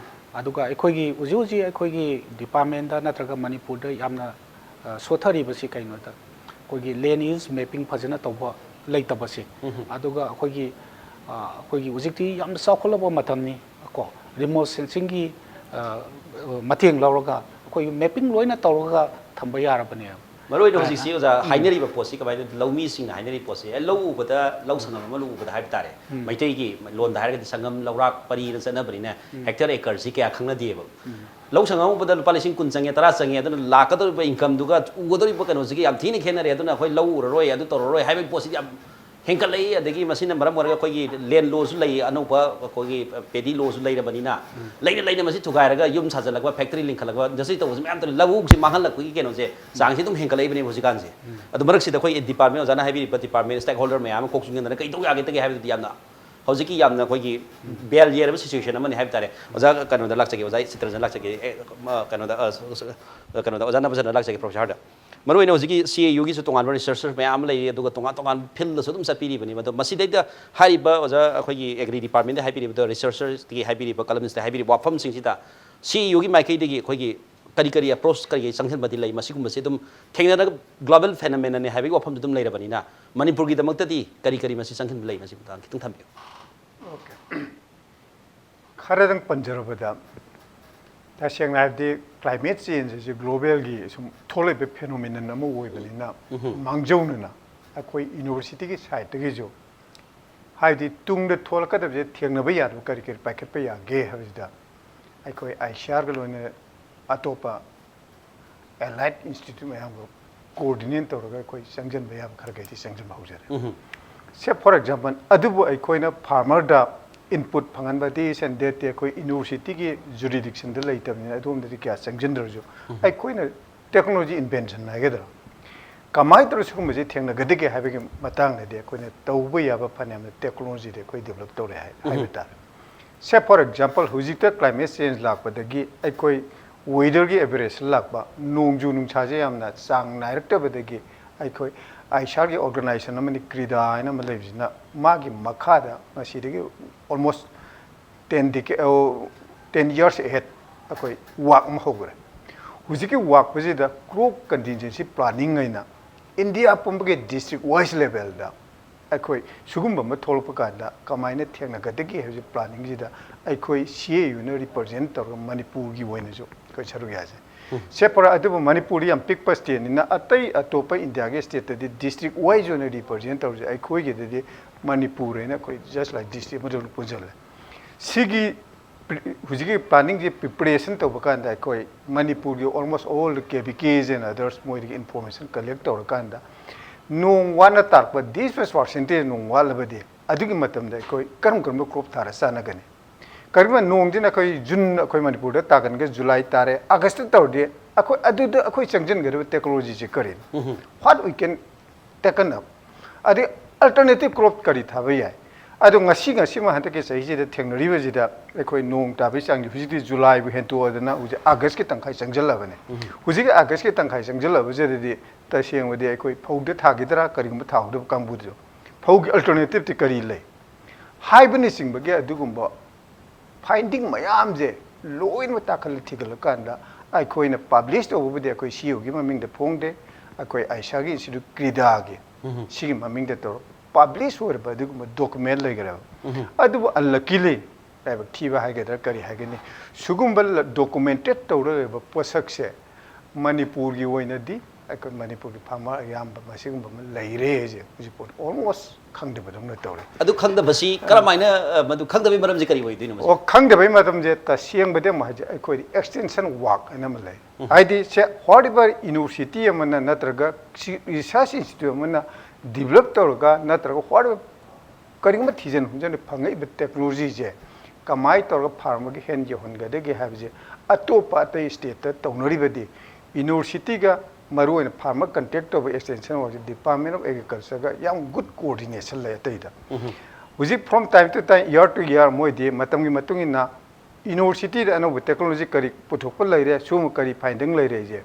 ꯑꯗꯨꯒ ꯑꯩꯈꯣꯏꯒꯤ ꯍꯧꯖꯤꯛ ꯍꯧꯖꯤꯛ ꯑꯩꯈꯣꯏꯒꯤ ꯗꯤꯄꯥꯔꯠꯃꯦꯟꯗ ꯅꯠꯇ꯭ꯔꯒ ꯃꯅꯤꯄꯨꯔꯗ ꯌꯥꯝꯅ ꯑ, ꯁꯣꯊꯔꯤꯕꯁꯤ ꯀꯩꯅꯣꯗ ꯑꯩꯈꯣꯏꯒꯤ ꯂꯦꯟ ꯌꯨꯁ ꯃꯦꯄꯤꯡ ꯐꯖꯅ ꯇꯧꯕ ꯂꯩꯇꯕꯁꯦ꯫ ꯑꯗꯨꯒ ꯑꯩꯈꯣꯏꯒꯤ ꯑ, ꯑꯩꯈꯣꯏꯒꯤ ꯍꯧꯖꯤꯛꯇꯤ ꯌꯥꯝꯅ ꯆꯥꯎꯈꯠꯂꯕ ꯃꯇꯝꯅꯤ ꯀꯣ꯫ ꯔꯤꯃꯣꯠ ꯁꯦꯟꯁꯤꯡꯒꯤ ꯑ, ꯃꯇꯦꯡ ꯂꯧꯔꯒ ꯑꯩꯈꯣꯏꯒꯤ ꯃꯦꯄꯤꯡ ꯂꯣꯏꯅ ꯇꯧꯔꯒ ꯊꯝꯕ ꯌꯥꯔꯕꯅꯦꯕ꯫ ꯃꯔꯨ ꯑꯣꯏꯅ ꯍꯧꯖꯤꯛꯁꯤ ꯑꯣꯖꯥ ꯍꯥꯏꯅꯔꯤꯕ ꯄꯣꯠꯁꯤ ꯀꯃꯥꯏꯅ ꯂꯧꯃꯤꯁꯤꯡꯅ ꯍꯥꯏꯅꯔꯤꯕ ꯄꯣꯠꯁꯤ ꯑꯦ ꯂꯧ ꯎꯕꯗ ꯂꯧ ꯁꯪꯉꯝ ꯑꯃ ꯂꯧ ꯎꯕꯗ ꯍꯥꯏꯕ ꯇꯥꯔꯦ꯫ ꯃꯩꯇꯩꯒꯤ ꯂꯣꯟꯗ ꯍꯥꯏꯔꯒꯗꯤ ꯁꯪꯉꯝ ꯂꯧꯔꯥꯛ ꯄꯔꯤꯅ ꯆꯠꯅꯕꯅꯤꯅ ꯍꯦꯛꯇꯔ ꯑꯦꯀꯔꯁꯤ ꯀꯌꯥ ꯈꯪꯅꯗꯦꯕ꯫ ꯂꯧ ꯁꯪꯉꯝ ꯎꯕꯗ ꯂꯨꯄꯥ ꯂꯤꯁꯤꯡ ꯀꯨꯟ ꯆꯪꯉꯦ, ꯇꯔꯥ ꯆꯪꯉꯦ, ꯑꯗꯨꯅ ꯂꯥꯛꯀꯗꯧꯔꯤꯕ ꯏꯟꯀꯝꯗꯨꯒ ꯎꯒꯗꯧꯔꯤꯕ ꯀꯩꯅꯣꯁꯤꯒ ꯌꯥꯝ ꯊꯤꯅ ꯈꯦꯠꯅꯔꯦ꯫ ꯑꯗꯨꯅ ꯑꯩꯈꯣꯏ ꯂꯧ ꯎꯔꯔꯣꯏ, ꯑꯗꯨ ꯇꯧꯔꯔꯣꯏ ꯍꯥꯏꯕꯒꯤ ꯄꯣꯠꯁꯤꯗꯤ ꯌꯥꯝ ꯍꯦꯟꯒꯠꯂꯛꯏ꯫ ꯑꯗꯒꯤ ꯃꯁꯤꯅ ꯃꯔꯝ ꯑꯣꯏꯔꯒ ꯑꯩꯈꯣꯏꯒꯤ ꯂꯦꯟ ꯂꯣꯁꯨ ꯂꯩ, ꯑꯅꯧꯕ ꯑꯩꯈꯣꯏꯒꯤ ꯄꯦꯗꯤ ꯂꯣꯁꯨ ꯂꯩꯔꯕꯅꯤꯅ, ꯂꯩꯅ ꯂꯩꯅ ꯃꯁꯤ ꯊꯨꯒꯥꯏꯔꯒ ꯌꯨꯝ ꯁꯥꯖꯜꯂꯛꯄ, ꯐꯦꯛꯇꯔꯤ ꯂꯤꯡꯈꯠꯂꯛꯄ, ꯏꯟꯗꯁꯇ꯭ꯔꯤ ꯇꯧꯕꯁꯤ ꯃꯌꯥꯝ ꯇꯧꯔꯤ꯫ ꯂꯧꯎꯁꯤ ꯃꯥꯡꯍꯜꯂꯛꯄꯒꯤ ꯀꯩꯅꯣꯁꯦ, ꯆꯥꯡꯁꯤ ꯑꯗꯨꯝ ꯍꯦꯟꯒꯠꯂꯛꯏꯕꯅꯦ ꯍꯧꯖꯤꯛꯀꯥꯟꯁꯦ꯫ ꯑꯗꯨ ꯃꯔꯛꯁꯤꯗ ꯑꯩꯈꯣꯏ ꯗꯤꯄꯥꯔꯠꯃꯦꯟ, ꯑꯣꯖꯥꯅ ꯍꯥꯏꯕꯤꯔꯤꯕ ꯗꯤꯄꯥꯔꯠꯃꯦꯟ ꯁ꯭ꯇꯦꯛ ꯍꯣꯜꯗꯔ ꯃꯌꯥꯝ ꯑꯃ ꯀꯣꯛ ꯆꯨꯡꯁꯤꯟꯗꯅ ꯀꯩ ꯇꯧ ꯌꯥꯒꯦ ꯇꯒꯦ ꯍꯥꯏꯕꯗꯨꯗꯤ ꯌꯥꯝꯅ ꯍꯧꯖꯤꯛꯀꯤ ꯌꯥꯝꯅ ꯑꯩꯈꯣꯏꯒꯤ ꯕꯦꯜ ꯌꯦꯔꯕ ꯁꯤꯆꯨꯋꯦꯁꯟ ꯑꯃꯅꯤ ꯍꯥꯏꯕ ꯇꯥꯔꯦ꯫ ꯑꯣꯖꯥ ꯀꯩꯅꯣꯗ ꯂꯥꯛꯆꯒꯦ, ꯑꯣꯖꯥ ꯆꯤꯇ꯭ꯔꯟꯖꯟ ꯂꯥꯛꯆꯒꯦ, ꯑꯦ, ꯀꯩꯅꯣꯗ, ꯀꯩꯅꯣꯗ ꯑꯣꯖꯥ ꯅꯕꯖꯟꯗ ꯂꯥꯛꯆꯒꯦ, ꯄ꯭ꯔꯣꯐꯦꯁꯔꯗ꯫ ꯃꯔꯨꯑꯣꯏꯅ ꯍꯧꯖꯤꯛꯀꯤ ꯁꯤ ꯑꯦ ꯌꯨꯒꯤꯁꯨ ꯇꯣꯉꯥꯟꯕ ꯔꯤꯁꯔꯆꯔ ꯃꯌꯥꯝ ꯑꯃ ꯂꯩꯔꯤ, ꯑꯗꯨꯒ ꯇꯣꯉꯥꯟ ꯇꯣꯉꯥꯟꯕ ꯐꯤꯜꯗꯁꯨ ꯑꯗꯨꯝ ꯆꯠꯄꯤꯔꯤꯕꯅꯤꯕ꯫ ꯑꯗꯣ ꯃꯁꯤꯗꯩꯗ ꯍꯥꯏꯔꯤꯕ ꯑꯣꯖꯥ ꯑꯩꯈꯣꯏꯒꯤ ꯑꯦꯒ꯭ꯔꯤ ꯗꯤꯄꯥꯔꯠꯃꯦꯟꯗ ꯍꯥꯏꯕꯤꯔꯤꯕꯗꯣ, ꯔꯤꯁꯔꯆꯔꯁꯇꯒꯤ ꯍꯥꯏꯕꯤꯔꯤꯕ, ꯀꯂꯝꯁꯇ ꯍꯥꯏꯕꯤꯔꯤꯕ ꯋꯥꯐꯝꯁꯤꯡꯁꯤꯗ ꯁꯤ ꯑꯦ ꯌꯨꯒꯤ ꯃꯥꯏꯀꯩꯗꯒꯤ ꯑꯩꯈꯣꯏꯒꯤ ꯀꯔꯤ ꯀꯔꯤ ꯑꯦꯄ꯭ꯔꯣꯆ ꯀꯔꯤ ꯀꯔꯤ ꯆꯪꯁꯤꯟꯕꯗꯤ ꯂꯩ, ꯃꯁꯤꯒꯨꯝꯕꯁꯤ ꯑꯗꯨꯝ ꯊꯦꯡꯅꯔꯒ ꯒ꯭ꯂꯣꯕꯦꯜ ꯐꯦꯅꯣꯃꯦꯅꯅꯤ ꯍꯥꯏꯕꯒꯤ ꯋꯥꯐꯝꯗꯨ ꯑꯗꯨꯝ ꯂꯩꯔꯕꯅꯤꯅ, ꯃꯅꯤꯄꯨꯔꯒꯤꯗꯃꯛꯇꯗꯤ ꯀꯔꯤ ꯀꯔꯤ ꯃꯁꯤ ꯆꯪꯁꯤꯟꯕ ꯂꯩ, ꯃꯁꯤ ꯃꯇꯥꯡꯗ ꯈꯤꯇꯪ ꯊꯝꯕꯤꯌꯨ꯫ ꯑꯣꯀꯦ꯫ ꯈꯔꯗꯪ ꯄꯟꯖꯔꯕꯗ, ꯇꯁꯦꯡꯅ ꯍꯥꯏꯔꯗꯤ ꯀ꯭ꯂꯥꯏꯃꯦꯠ ꯆꯦꯟꯖ ꯑꯁꯤ ꯒ꯭ꯂꯣꯕꯦꯜꯒꯤ ꯁꯨꯝ ꯊꯣꯛꯂꯛꯏꯕ ꯐꯦꯅꯣꯃꯤꯅꯟ ꯑꯃ ꯑꯣꯏꯕꯅꯤꯅ, ꯃꯥꯡꯖꯧꯅꯅ ꯑꯩꯈꯣꯏ ꯌꯨꯅꯤꯚꯔꯁꯤꯇꯤꯒꯤ ꯁꯥꯏꯠꯇꯒꯤꯁꯨ, ꯍꯥꯏꯗꯤ ꯇꯨꯡꯗ ꯊꯣꯛꯂꯛꯀꯗꯕꯁꯦ ꯊꯦꯡꯅꯕ ꯌꯥꯗꯕ ꯀꯔꯤ ꯀꯔꯤ ꯄꯥꯏꯈꯠꯄ ꯌꯥꯒꯦ ꯍꯥꯏꯕꯁꯤꯗ, ꯑꯩꯈꯣꯏ ꯑꯥꯏꯁꯤꯑꯥꯔꯒ ꯂꯣꯏꯅꯅ ꯑꯇꯣꯞꯄ ꯑꯦꯂꯥꯏꯠ ꯏꯟꯁꯇꯤꯇ꯭ꯌꯨꯠ ꯃꯌꯥꯝꯒ ꯀꯣꯑꯣꯔꯗꯤꯅꯦꯠ ꯇꯧꯔꯒ ꯑꯩꯈꯣꯏ ꯆꯪꯁꯤꯟꯕ ꯌꯥꯕ ꯈꯔ ꯈꯩꯗꯤ ꯆꯪꯁꯤꯟꯕ ꯍꯧꯖꯔꯦ꯫ ꯁꯦ, ꯐꯣꯔ ꯑꯦꯛꯖꯥꯝꯄꯜ, ꯑꯗꯨꯕꯨ ꯑꯩꯈꯣꯏꯅ ꯐꯥꯔꯃꯔꯗ ꯏꯟꯄꯨꯠ ꯐꯪꯍꯟꯕ, ꯗꯤꯁ ꯑꯦꯟ ꯗꯦꯠꯇꯤ ꯑꯩꯈꯣꯏ ꯌꯨꯅꯤꯚꯔꯁꯤꯇꯤꯒꯤ ꯖꯨꯔꯤꯗꯤꯛꯁꯟꯗ ꯂꯩꯇꯕꯅꯤꯅ, ꯑꯗꯣꯝꯗꯗꯤ ꯀꯌꯥ ꯆꯪꯁꯤꯟꯗ꯭ꯔꯁꯨ, ꯑꯩꯈꯣꯏꯅ ꯇꯦꯛꯅꯣꯂꯣꯖꯤ ꯏꯟꯚꯦꯟꯁꯟ ꯍꯥꯏꯒꯗ꯭ꯔꯥ, ꯀꯃꯥꯏꯅ ꯇꯧꯔꯒ ꯁꯤꯒꯨꯝꯕꯁꯤ ꯊꯦꯡꯅꯒꯗꯒꯦ ꯍꯥꯏꯕꯒꯤ ꯃꯇꯥꯡꯗꯗꯤ ꯑꯩꯈꯣꯏꯅ ꯇꯧꯕ ꯌꯥꯕ ꯐꯅꯌꯥꯝꯅ ꯇꯦꯛꯅꯣꯂꯣꯖꯤꯗꯤ ꯑꯩꯈꯣꯏ ꯗꯤꯕꯂꯞ ꯇꯧꯔꯦ ꯍꯥꯏ-, ꯍꯥꯏꯕ ꯇꯥꯔꯦ꯫ ꯁꯦ, ꯐꯣꯔ ꯑꯦꯛꯖꯥꯝꯄꯜ, ꯍꯧꯖꯤꯛꯇ ꯀ꯭ꯂꯥꯏꯃꯦꯠ ꯆꯦꯟꯖ ꯂꯥꯛꯄꯗꯒꯤ ꯑꯩꯈꯣꯏ ꯋꯦꯗꯔꯒꯤ ꯑꯦꯕꯔꯦꯖ ꯂꯥꯛꯄ, ꯅꯣꯡꯖꯨ ꯅꯨꯡꯁꯥꯁꯦ ꯌꯥꯝꯅ ꯆꯥꯡ ꯅꯥꯏꯔꯛꯇꯕꯗꯒꯤ ꯑꯩꯈꯣꯏ ꯑꯥꯏꯁꯤꯑꯥꯔꯒꯤ ꯑꯣꯔꯒꯅꯥꯏꯖꯦꯁꯟ ꯑꯃꯅꯤ, ꯀ꯭ꯔꯤꯗꯥ ꯍꯥꯏꯅ ꯑꯃ ꯂꯩꯕꯁꯤꯅ, ꯃꯥꯒꯤ ꯃꯈꯥꯗ ꯉꯁꯤꯗꯒꯤ ꯑꯣꯜꯃꯣꯁ ꯇꯦꯟ ꯗꯤꯀꯦ-, ꯑꯣ, ꯇꯦꯟ ꯌꯔꯁ ꯑꯍꯦꯗ ꯑꯩꯈꯣꯏ ꯋꯥꯛ ꯑꯃ ꯍꯧꯈ꯭ꯔꯦ꯫ ꯍꯧꯖꯤꯛꯀꯤ ꯋꯥꯛꯄꯁꯤꯗ ꯀ꯭ꯔꯣꯞ ꯀꯟꯇꯤꯟꯖꯦꯟꯁꯤ ꯄ꯭ꯂꯥꯅꯤꯡ ꯑꯣꯏꯅ ꯏꯟꯗꯤꯌꯥ ꯄꯨꯝꯕꯒꯤ ꯗꯤꯁꯇ꯭ꯔꯤꯛ ꯋꯥꯏꯁ ꯂꯦꯚꯦꯜꯗ ꯑꯩꯈꯣꯏ ꯁꯤꯒꯨꯝꯕ ꯑꯃ ꯊꯣꯛꯂꯛꯄ ꯀꯥꯟꯗ ꯀꯃꯥꯏꯅ ꯊꯦꯡꯅꯒꯗꯒꯦ ꯍꯥꯏꯕꯁꯤ ꯄ꯭ꯂꯥꯅꯤꯡꯁꯤꯗ ꯑꯩꯈꯣꯏ ꯁꯤ ꯑꯦ ꯌꯨꯅ ꯔꯤꯄ꯭ꯔꯖꯦꯟ ꯇꯧꯔꯒ ꯃꯅꯤꯄꯨꯔꯒꯤ ꯑꯣꯏꯅꯁꯨ ꯑꯩꯈꯣꯏ ꯁꯔꯨꯛ ꯌꯥꯖꯩ꯫ ꯁꯦ, ꯐꯣꯔ, ꯑꯗꯨꯕꯨ ꯃꯅꯤꯄꯨꯔꯗꯤ ꯌꯥꯝ ꯄꯤꯛꯄ ꯁ꯭ꯇꯦꯠꯅꯤꯅ ꯑꯇꯩ ꯑꯇꯣꯞꯄ ꯏꯟꯗꯤꯌꯥꯒꯤ ꯁ꯭ꯇꯦꯠꯇꯗꯤ ꯗꯤꯁꯇ꯭ꯔꯤꯛ ꯋꯥꯏꯁ ꯑꯣꯏꯅ ꯔꯤꯄ꯭ꯔꯖꯦꯟ ꯇꯧꯔꯤꯁꯦ, ꯑꯩꯈꯣꯏꯒꯤꯗꯗꯤ ꯃꯅꯤꯄꯨꯔ ꯍꯥꯏꯅ ꯑꯩꯈꯣꯏ ꯖꯁ ꯂꯥꯏꯛ ꯗꯤꯁꯇ꯭ꯔꯤꯛ ꯑꯃꯗ ꯑꯗꯨꯝ ꯄꯨꯟꯁꯤꯜꯂꯦ꯫ ꯁꯤꯒꯤ ꯄ꯭ꯔꯤ-, ꯍꯧꯖꯤꯛꯀꯤ ꯄ꯭ꯂꯥꯅꯤꯡꯁꯤ ꯄ꯭ꯔꯤꯄꯦꯔꯦꯁꯟ ꯇꯧꯕ ꯀꯥꯟꯗ ꯑꯩꯈꯣꯏ ꯃꯅꯤꯄꯨꯔꯒꯤ almost all the K V Ks and others ꯃꯣꯏꯗꯒꯤ ꯏꯟꯐꯣꯔꯃꯦꯁꯟ ꯀꯂꯦꯛ ꯇꯧꯔꯀꯥꯟꯗ ꯅꯣꯡ ꯋꯥꯠꯅ ꯇꯥꯔꯛꯄ, dispatch percentage ꯅꯣꯡ ꯋꯥꯠꯂꯕꯗꯤ ꯑꯗꯨꯒꯤ ꯃꯇꯝꯗ ꯑꯩꯈꯣꯏ ꯀꯔꯝ ꯀꯔꯝꯕ crop ꯊꯥꯔ ꯆꯥꯟꯅꯒꯅꯤ? ꯀꯔꯤꯒꯨꯝꯕ ꯅꯣꯡꯁꯤꯅ ꯑꯩꯈꯣꯏ June, ꯑꯩꯈꯣꯏ ꯃꯅꯤꯄꯨꯔꯗ ꯇꯥꯒꯟꯒ July ꯇꯥꯔꯦ, August ꯇꯧꯔꯗꯤ ꯑꯩꯈꯣꯏ ꯑꯗꯨꯗ ꯑꯩꯈꯣꯏ ꯆꯪꯁꯤꯟꯒꯗꯕ technology ꯁꯦ ꯀꯔꯤꯅꯣ? What we can taken up? ꯑꯗꯩ alternative crop ꯀꯔꯤ ꯊꯥꯕ ꯌꯥꯏ? ꯑꯗꯣ ꯉꯁꯤ, ꯉꯁꯤꯃꯛ ꯍꯟꯗꯛꯀꯤ ꯆꯍꯤꯁꯤꯗ ꯊꯦꯡꯅꯔꯤꯕꯁꯤꯗ ꯑꯩꯈꯣꯏ ꯅꯣꯡ ꯇꯥꯕꯒꯤ ꯆꯥꯡꯁꯤ ꯍꯧꯖꯤꯛꯇꯤ July ꯕꯨ ꯍꯦꯟꯇꯣꯛꯑꯗꯅ ꯍꯧꯖꯤꯛ August ꯀꯤ ꯇꯪꯈꯥꯏ ꯆꯪꯁꯤꯜꯂꯕꯅꯦ꯫ ꯍꯧꯖꯤꯛꯀꯤ August ꯀꯤ ꯇꯪꯈꯥꯏ ꯆꯪꯁꯤꯜꯂꯕꯁꯤꯗꯗꯤ ꯇꯁꯦꯡꯕꯗꯤ ꯑꯩꯈꯣꯏ ꯐꯧꯗ ꯊꯥꯈꯤꯗ꯭ꯔꯥ, ꯀꯔꯤꯒꯨꯝꯕ ꯊꯥꯍꯧꯗꯕ ꯀꯥꯡꯕꯨꯗꯨ ꯐꯧꯒꯤ alternative ꯇꯤ ꯀꯔꯤ ꯂꯩ ꯍꯥꯏꯕꯅꯆꯤꯡꯕꯒꯤ ꯑꯗꯨꯒꯨꯝꯕ finding ꯃꯌꯥꯝꯁꯦ ꯂꯣꯏꯅꯃꯛ ꯇꯥꯈꯠꯂ ꯊꯤꯒꯠꯂꯀꯥꯟꯗ ꯑꯩꯈꯣꯏꯅ publish ꯇꯧꯕꯕꯨꯗꯤ ꯑꯩꯈꯣꯏ C E O ꯒꯤ ꯃꯃꯤꯡꯗ ꯐꯣꯡꯗꯦ, ꯑꯩꯈꯣꯏ ꯑꯥꯏꯁꯥꯒꯤ institute ꯀ꯭ꯔꯤꯗꯥꯒꯤ ꯁꯤꯒꯤ ꯃꯃꯤꯡꯗ ꯇꯧꯔ publish ꯑꯣꯏꯔꯕ ꯑꯗꯨꯒꯨꯝꯕ document ꯂꯩꯈ꯭ꯔꯦꯕ꯫ ꯑꯗꯨꯕꯨ unluckily, ꯂꯥꯏꯕꯛ ꯊꯤꯕ ꯍꯥꯏꯒꯗ꯭ꯔꯥ ꯀꯔꯤ ꯍꯥꯏꯒꯅꯤ, ꯁꯤꯒꯨꯝꯕ ꯂ-, documented ꯇꯧꯔ ꯂꯩꯕ ꯄꯣꯠꯁꯛꯁꯦ ꯃꯅꯤꯄꯨꯔꯒꯤ ꯑꯣꯏꯅꯗꯤ ꯑꯩꯈꯣꯏ ꯃꯅꯤꯄꯨꯔꯒꯤ farmer ꯑꯌꯥꯝꯕ ꯃꯁꯤꯒꯨꯝꯕ ꯑꯃ ꯂꯩꯔꯦꯁꯦ ꯍꯧꯖꯤꯛ ꯄꯣꯠ almost ꯈꯪꯗꯕꯗꯧꯅ ꯇꯧꯔꯦ꯫ ꯑꯗꯨ ꯈꯪꯗꯕꯁꯤ ꯀꯔꯝꯍꯥꯏꯅ, ꯑ, ꯃꯗꯨ ꯈꯪꯗꯕꯒꯤ ꯃꯔꯝꯁꯤ ꯀꯔꯤ ꯑꯣꯏꯗꯣꯏꯅꯣ ꯃꯁꯤ? ꯑꯣ, ꯈꯪꯗꯕꯒꯤ ꯃꯔꯝꯁꯦ ꯇꯁꯦꯡꯕꯗꯤ ꯑꯃꯨꯛ ꯍꯥꯏꯁꯦ, ꯑꯩꯈꯣꯏꯗꯤ extension work ꯍꯥꯏꯅ ꯑꯃ ꯂꯩ꯫ ꯍꯥꯏꯗꯤ ꯁꯦ whatever university ꯑꯃꯅ ꯅꯠꯇ꯭ꯔꯒ ꯁꯤ research institute ꯑꯃꯅ develop ꯇꯧꯔꯒ ꯅꯠꯇ꯭ꯔꯒ whatever ꯀꯔꯤꯒꯨꯝꯕ ꯊꯤꯖꯤꯟ ꯍꯨꯝꯖꯤꯟ ꯐꯪꯉꯛꯏꯕ technology ꯁꯦ ꯀꯃꯥꯏꯅ ꯇꯧꯔꯒ farmer ꯒꯤ hand ꯌꯧꯍꯟꯒꯗꯒꯦ ꯍꯥꯏꯕꯁꯦ ꯑꯇꯣꯞꯄ ꯑꯇꯩ state ꯇ ꯇꯧꯅꯔꯤꯕꯗꯤ university ꯒ ꯃꯔꯨꯑꯣꯏꯅ farmer contact ꯇꯧꯕ extension work say Department of Agriculture ꯒ ꯌꯥꯝ good coordination ꯂꯩ ꯑꯇꯩꯗ꯫ ꯍꯧꯖꯤꯛ from time to time, year to year ꯃꯣꯏꯗꯤ ꯃꯇꯝꯒꯤ ꯃꯇꯨꯡ ꯏꯟꯅ university ꯗ ꯑꯅꯧꯕ technology ꯀꯔꯤ ꯄꯨꯊꯣꯛꯄ ꯂꯩꯔꯦ, ꯁꯤꯒꯨꯝꯕ ꯀꯔꯤ finding ꯂꯩꯔꯦ ꯍꯥꯏꯁꯦ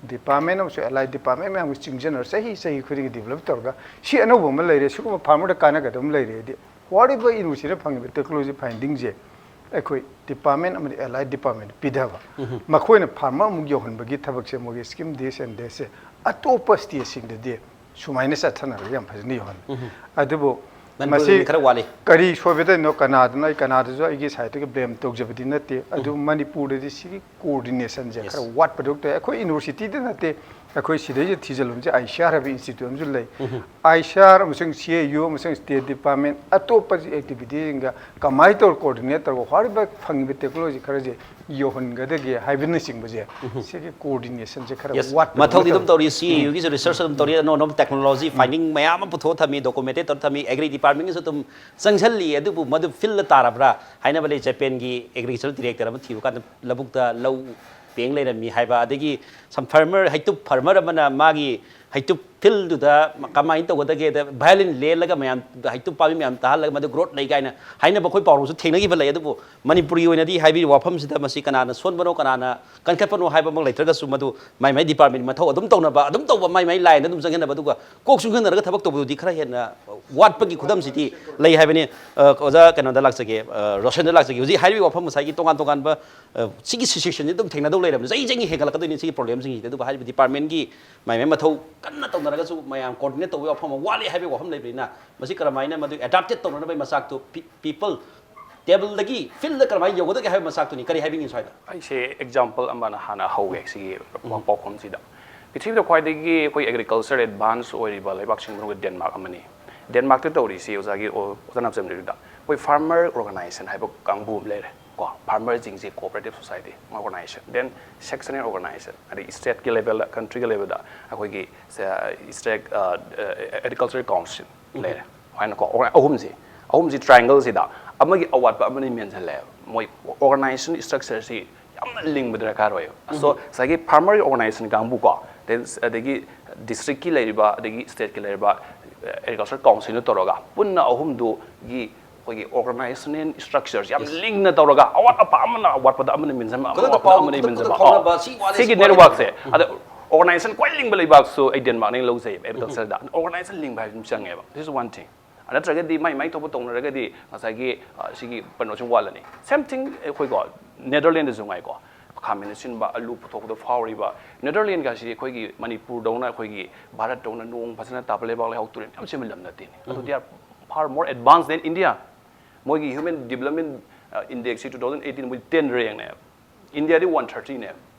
department ꯑꯃꯁꯨꯡ allied department ꯃꯌꯥꯝꯒ ꯆꯤꯡꯁꯤꯟꯅꯔ ꯆꯍꯤ ꯆꯍꯤ ꯈꯨꯗꯤꯡꯒꯤ develop ꯇꯧꯔꯒ ꯁꯤ ꯑꯅꯧꯕ ꯑꯃ ꯂꯩꯔꯦ, ꯁꯤꯒꯨꯝꯕ farmer ꯗ ꯀꯥꯟꯅꯒꯗꯕ ꯑꯃ ꯂꯩꯔꯦ ꯍꯥꯏꯗꯤ whatever university ꯗ ꯐꯪꯉꯤꯕ technology finding ꯁꯦ ꯑꯩꯈꯣꯏ department ꯑꯃꯗꯤ allied department ꯗ ꯄꯤꯊꯕ, ꯃꯈꯣꯏꯅ farmer ꯑꯃꯨꯛ ꯌꯧꯍꯟꯕꯒꯤ ꯊꯕꯛꯁꯦ ꯃꯣꯏꯒꯤ scheme this and that ꯁꯦ ꯑꯇꯣꯞꯄ state ꯁꯤꯡꯗꯗꯤ ꯁꯨꯃꯥꯏꯅ ꯆꯠꯊꯅꯔꯒ ꯌꯥꯝ ꯐꯖꯅ ꯌꯧꯍꯜꯂꯤ꯫ ꯑꯗꯨꯕꯨ ꯃꯅꯤꯄꯨꯔꯗꯗꯤ ꯃꯁꯤ ꯈꯔ ꯋꯥꯠꯂꯤ꯫ ꯀꯔꯤ ꯁꯣꯏꯕꯗꯩꯅꯣ, ꯀꯅꯥꯗꯅꯣ, ꯑꯩ ꯀꯅꯥꯗꯁꯨ ꯑꯩꯒꯤ side ꯇꯒꯤ blame ꯇꯧꯖꯕꯗꯤ ꯅꯠꯇꯦ, ꯑꯗꯨꯕꯨ ꯃꯅꯤꯄꯨꯔꯗꯗꯤ ꯁꯤꯒꯤ coordination ꯁꯦ ꯈꯔ ꯋꯥꯠꯄꯗꯧ ꯇꯧꯏ꯫ ꯑꯩꯈꯣꯏ university ꯗ ꯅꯠꯇꯦ, ꯑꯩꯈꯣꯏ ꯁꯤꯗꯩꯁꯤꯗ ꯊꯤꯖꯤꯜꯂꯨꯕꯁꯦ ꯑꯥꯏ ꯁꯤ ꯑꯥꯔ ꯍꯥꯏꯕ institute ꯑꯃꯁꯨ ꯂꯩ꯫ ꯑꯥꯏ ꯁꯤ ꯑꯥꯔ ꯑꯃꯁꯨꯡ ꯁꯤ ꯑꯦ ꯌꯨ ꯑꯃꯁꯨꯡ state department ꯑꯇꯣꯞꯄ activity ꯁꯤꯡꯒ ꯀꯃꯥꯏꯅ ꯇꯧꯔ coordinate ꯇꯧꯔꯒ whatever ꯐꯪꯉꯤꯕ technology ꯈꯔꯁꯦ ꯌꯧꯍꯟꯒꯗꯒꯦ ꯍꯥꯏꯕꯅꯆꯤꯡꯕꯁꯦ, ꯁꯤꯒꯤ coordination ꯁꯦ ꯈꯔ Yes, ꯋꯥꯠꯄ ꯃꯊꯧꯗꯤ ꯑꯗꯨꯝ ꯇꯧꯔꯤ꯫ ꯁꯤ ꯑꯦ ꯌꯨꯒꯤꯁꯨ research ꯑꯗꯨꯝ ꯇꯧꯔꯤ, ꯑꯅꯧ ꯑꯅꯧꯕ technology finding ꯃꯌꯥꯝ ꯑꯃ ꯄꯨꯊꯣꯛꯑ ꯊꯝꯃꯤ, documented ꯇꯧꯔ ꯊꯝꯃꯤ꯫ Agri department ꯀꯤꯁꯨ ꯑꯗꯨꯝ ꯆꯪꯁꯜꯂꯤ꯫ ꯑꯗꯨꯕꯨ ꯃꯗꯨ field ꯇꯥꯔꯕ꯭ꯔꯥ ꯍꯥꯏꯅꯕ ꯂꯩ꯫ ꯆꯦꯄꯦꯟꯒꯤ agriculture director ꯑꯃ ꯊꯤꯕ ꯀꯥꯟꯗ ꯂꯧꯕꯨꯛꯇ ꯂꯧ ꯄꯦꯡ ꯂꯩꯔꯝꯃꯤ ꯍꯥꯏꯕ, ꯑꯗꯒꯤ some farmer, ꯍꯩꯇꯨꯞ farmer ꯑꯃꯅ ꯃꯥꯒꯤ ꯍꯩꯇꯨꯞ field ꯗꯨꯗ ꯀꯃꯥꯏꯅ ꯇꯧꯒꯗꯒꯦꯗ violin ꯂꯦꯜꯂꯒ ꯃꯌꯥꯝ ꯍꯩꯇꯨꯞ ꯄꯥꯝꯕꯤ ꯃꯌꯥꯝ ꯇꯥꯍꯜꯂꯒ ꯃꯗꯨ growth ꯂꯩ ꯀꯥꯏꯅ ꯍꯥꯏꯅꯕ ꯑꯩꯈꯣꯏ ꯄꯥꯎꯔꯧꯁꯨ ꯊꯦꯡꯅꯈꯤꯕ ꯂꯩ꯫ ꯑꯗꯨꯕꯨ ꯃꯅꯤꯄꯨꯔꯒꯤ ꯑꯣꯏꯅꯗꯤ ꯍꯥꯏꯕꯤꯔꯤꯕ ꯋꯥꯐꯝꯁꯤꯗ ꯃꯁꯤ ꯀꯅꯥꯅ ꯁꯣꯟꯕꯅꯣ, ꯀꯅꯥꯅ ꯀꯟꯈꯠꯄꯅꯣ ꯍꯥꯏꯕꯃꯛ ꯂꯩꯇ꯭ꯔꯒꯁꯨ, ꯃꯗꯨ ꯃꯥꯏ ꯃꯥꯏ department ꯃꯊꯧ ꯑꯗꯨꯝ ꯇꯧꯅꯕ, ꯑꯗꯨꯝ ꯇꯧꯕ, ꯃꯥꯏ ꯃꯥꯏ line ꯗ ꯑꯗꯨꯝ ꯆꯪꯁꯤꯟꯅꯕ, ꯑꯗꯨꯒ ꯀꯣꯛ ꯆꯨꯡꯁꯤꯟꯅꯔꯒ ꯊꯕꯛ ꯇꯧꯕꯗꯨꯗꯤ ꯈꯔ ꯍꯦꯟꯅ ꯋꯥꯠꯄꯒꯤ ꯈꯨꯗꯝꯁꯤꯗꯤ ꯂꯩ ꯍꯥꯏꯕꯅꯤ꯫ ꯑ, ꯑꯣꯖꯥ ꯀꯩꯅꯣꯗ ꯂꯥꯛꯆꯒꯦ, ꯑ, ꯔꯣꯁꯟꯗ ꯂꯥꯛꯆꯒꯦ꯫ ꯍꯧꯖꯤꯛ ꯍꯥꯏꯔꯤꯕ ꯋꯥꯐꯝ ꯉꯁꯥꯏꯒꯤ ꯇꯣꯉꯥꯟ ꯇꯣꯉꯥꯟꯕ, ꯑ, ꯁꯤꯒꯤ situation ꯁꯤ ꯑꯗꯨꯝ ꯊꯦꯡꯅꯗꯧ ꯂꯩꯔꯕꯅꯤ, ꯆꯍꯤ ꯆꯍꯤꯒꯤ ꯍꯦꯟꯒꯠꯂꯛꯀꯗꯣꯏꯅꯤ ꯁꯤꯒꯤ problem ꯁꯤꯡꯁꯤꯗꯤ꯫ ꯑꯗꯨꯕꯨ ꯍꯥꯏꯔꯤꯕ department ꯀꯤ ꯃꯥꯏ ꯃꯥꯏ ꯃꯊꯧ ꯀꯟꯅ ꯇꯧꯅꯔꯒꯁꯨ ꯃꯌꯥꯝ coordinate ꯇꯧꯕꯒꯤ ꯋꯥꯐꯝ ꯑꯃ ꯋꯥꯠꯂꯤ ꯍꯥꯏꯕꯒꯤ ꯋꯥꯐꯝ ꯂꯩꯕꯅꯤꯅ, ꯃꯁꯤ ꯀꯔꯝꯍꯥꯏꯅ ꯃꯗꯨ adapted ꯇꯧꯅꯅꯕꯒꯤ ꯃꯆꯥꯛꯇꯨ ꯄꯤ-, people table ꯗꯒꯤ field ꯗ ꯀꯔꯝꯍꯥꯏꯅ ꯌꯧꯒꯗꯒꯦ ꯍꯥꯏꯕ ꯃꯆꯥꯛꯇꯨꯅꯤ꯫ ꯀꯔꯤ ꯍꯥꯏꯕꯤꯅꯤꯡꯉꯤ ꯁ꯭ꯋꯥꯏꯗ? ꯑꯩꯁꯦ example ꯑꯃꯅ ꯍꯥꯟꯅ ꯍꯧꯒꯦ ꯁꯤꯒꯤ ꯄꯥꯎ-, ꯄꯥꯎꯈꯨꯝꯁꯤꯗ꯫ ꯄ꯭ꯔꯤꯊꯤꯕꯤꯗ ꯈ꯭ꯋꯥꯏꯗꯒꯤ ꯑꯩꯈꯣꯏ agriculture advance ꯑꯣꯏꯔꯤꯕ ꯂꯩꯕꯥꯛꯁꯤꯡ ꯃꯅꯨꯡꯗ ꯗꯦꯟꯃꯥꯔꯛ ꯑꯃꯅꯤ꯫ ꯗꯦꯟꯃꯥꯔꯛꯇ ꯇꯧꯔꯤꯁꯤ ꯑꯣꯖꯥꯒꯤ ꯑꯣ-, ꯑꯣꯖꯥ ꯅꯥꯞꯆꯝꯗ꯭ꯔꯤꯗꯨꯗ ꯑꯩꯈꯣꯏ farmer organization ꯍꯥꯏꯕ ꯀꯥꯡꯕꯨ ꯑꯃ ꯂꯩꯔꯦ ꯀꯣ, farmer ꯁꯤꯡꯁꯦ cooperative society organization, then sectional organization, ꯑꯗꯩ state ꯀꯤ level ꯗ, country ꯒꯤ level ꯗ ꯑꯩꯈꯣꯏꯒꯤ ꯁ-, state, ꯑ, ꯑ, agriculture council ꯂꯩꯔꯦ ꯍꯥꯏꯅꯀꯣ꯫ ꯑꯍꯨꯝꯁꯤ, ꯑꯍꯨꯝꯁꯤ triangle ꯁꯤꯗ ꯑꯃꯒꯤ ꯑꯋꯥꯠꯄ ꯑꯃꯅ ꯃꯦꯟꯁꯤꯜꯂꯦꯕ꯫ ꯃꯣꯏ organization structure ꯁꯤ ꯌꯥꯝꯅ ꯂꯤꯡꯕ ꯗꯔꯀꯥꯔ ꯑꯣꯏꯌꯦꯕ꯫ So ꯉꯁꯥꯏꯒꯤ farmer organization ꯀꯥꯡꯕꯨ ꯀꯣ, then ꯑꯗꯒꯤ district ꯀꯤ ꯂꯩꯔꯤꯕ, ꯑꯗꯒꯤ state ꯀꯤ ꯂꯩꯔꯤꯕ agriculture council ꯅ ꯇꯧꯔꯒ ꯄꯨꯟꯅ ꯑꯍꯨꯝꯗꯨꯒꯤ ꯑꯩꯈꯣꯏꯒꯤ organizational structure ꯁꯤ ꯌꯥꯝ ꯂꯤꯡꯅ ꯇꯧꯔꯒ, ꯑꯋꯥꯠ ꯑꯄꯥ ꯑꯃꯅ ꯑꯋꯥꯠꯄꯗ ꯑꯃꯅ ꯃꯦꯟꯁꯤꯟꯕ, ꯑꯃꯅ ꯈꯨꯗꯛꯇ ꯑꯋꯥꯠꯄꯗ ꯄꯥꯎ, ꯑꯃꯅ ꯈꯨꯗꯛꯇ ꯃꯦꯟꯁꯤꯟꯕ꯫ ꯐꯥꯎꯅꯕ, ꯑꯣ, ꯁꯤ ꯋꯥꯠꯂꯤ, ꯁꯤꯒꯤ ꯁꯤ ꯋꯥꯠꯂꯤ꯫ network ꯁꯦ꯫ ꯑꯗ organization ꯈ꯭ꯋꯥꯏ ꯂꯤꯡꯕ ꯂꯩꯕꯥꯛꯁꯨ ꯑꯩ ꯗꯦꯟꯃꯥꯔꯛꯅ ꯂꯧꯖꯩꯕ agriculture ꯗ꯫ Organization ꯂꯤꯡꯕ ꯍꯥꯏꯕ ꯑꯃ ꯆꯪꯉꯦꯕ꯫ This is one thing꯫ ꯅꯠꯇ꯭ꯔꯒꯗꯤ ꯃꯥꯏ ꯃꯥꯏ ꯊꯣꯛꯄ ꯇꯧꯅꯔꯒꯗꯤ ꯉꯁꯥꯏꯒꯤ, ꯑ, ꯁꯤꯒꯤ ꯀꯩꯅꯣꯁꯤ ꯋꯥꯠꯂꯅꯤ꯫ Same thing ꯑꯩꯈꯣꯏꯀꯣ, ꯅꯦꯗꯔꯂꯦꯟꯗꯁꯨ ꯉꯥꯏꯀꯣ, ꯈꯥꯃꯦꯟ ꯑꯁꯤꯟꯕ, ꯑꯂꯨ ꯄꯨꯊꯣꯛꯄꯗ ꯐꯥꯎꯔꯤꯕ꯫ ꯅꯦꯗꯔꯂꯦꯟꯒꯁꯤ ꯑꯩꯈꯣꯏꯒꯤ ꯃꯅꯤꯄꯨꯔꯗꯧꯅ, ꯑꯩꯈꯣꯏꯒꯤ ꯚꯥꯔꯠꯇꯧꯅ ꯅꯣꯡ ꯐꯖꯅ ꯇꯥꯕ ꯂꯩꯕꯥꯛ, ꯂꯩꯍꯥꯎ ꯇꯨꯔꯦꯜ ꯌꯥꯝ ꯁꯦꯝꯕ ꯂꯝ ꯅꯠꯇꯦꯅꯦ꯫ ꯑꯗꯨ they are far more advanced than India꯫ ꯃꯣꯏꯒꯤ human development, ꯑ, index ꯁꯤ two thousand eighteen ꯃꯣꯏ ten rank ꯅꯦꯕ꯫ ꯏꯟꯗꯤꯌꯥꯗꯤ one thirty ꯅꯦ꯫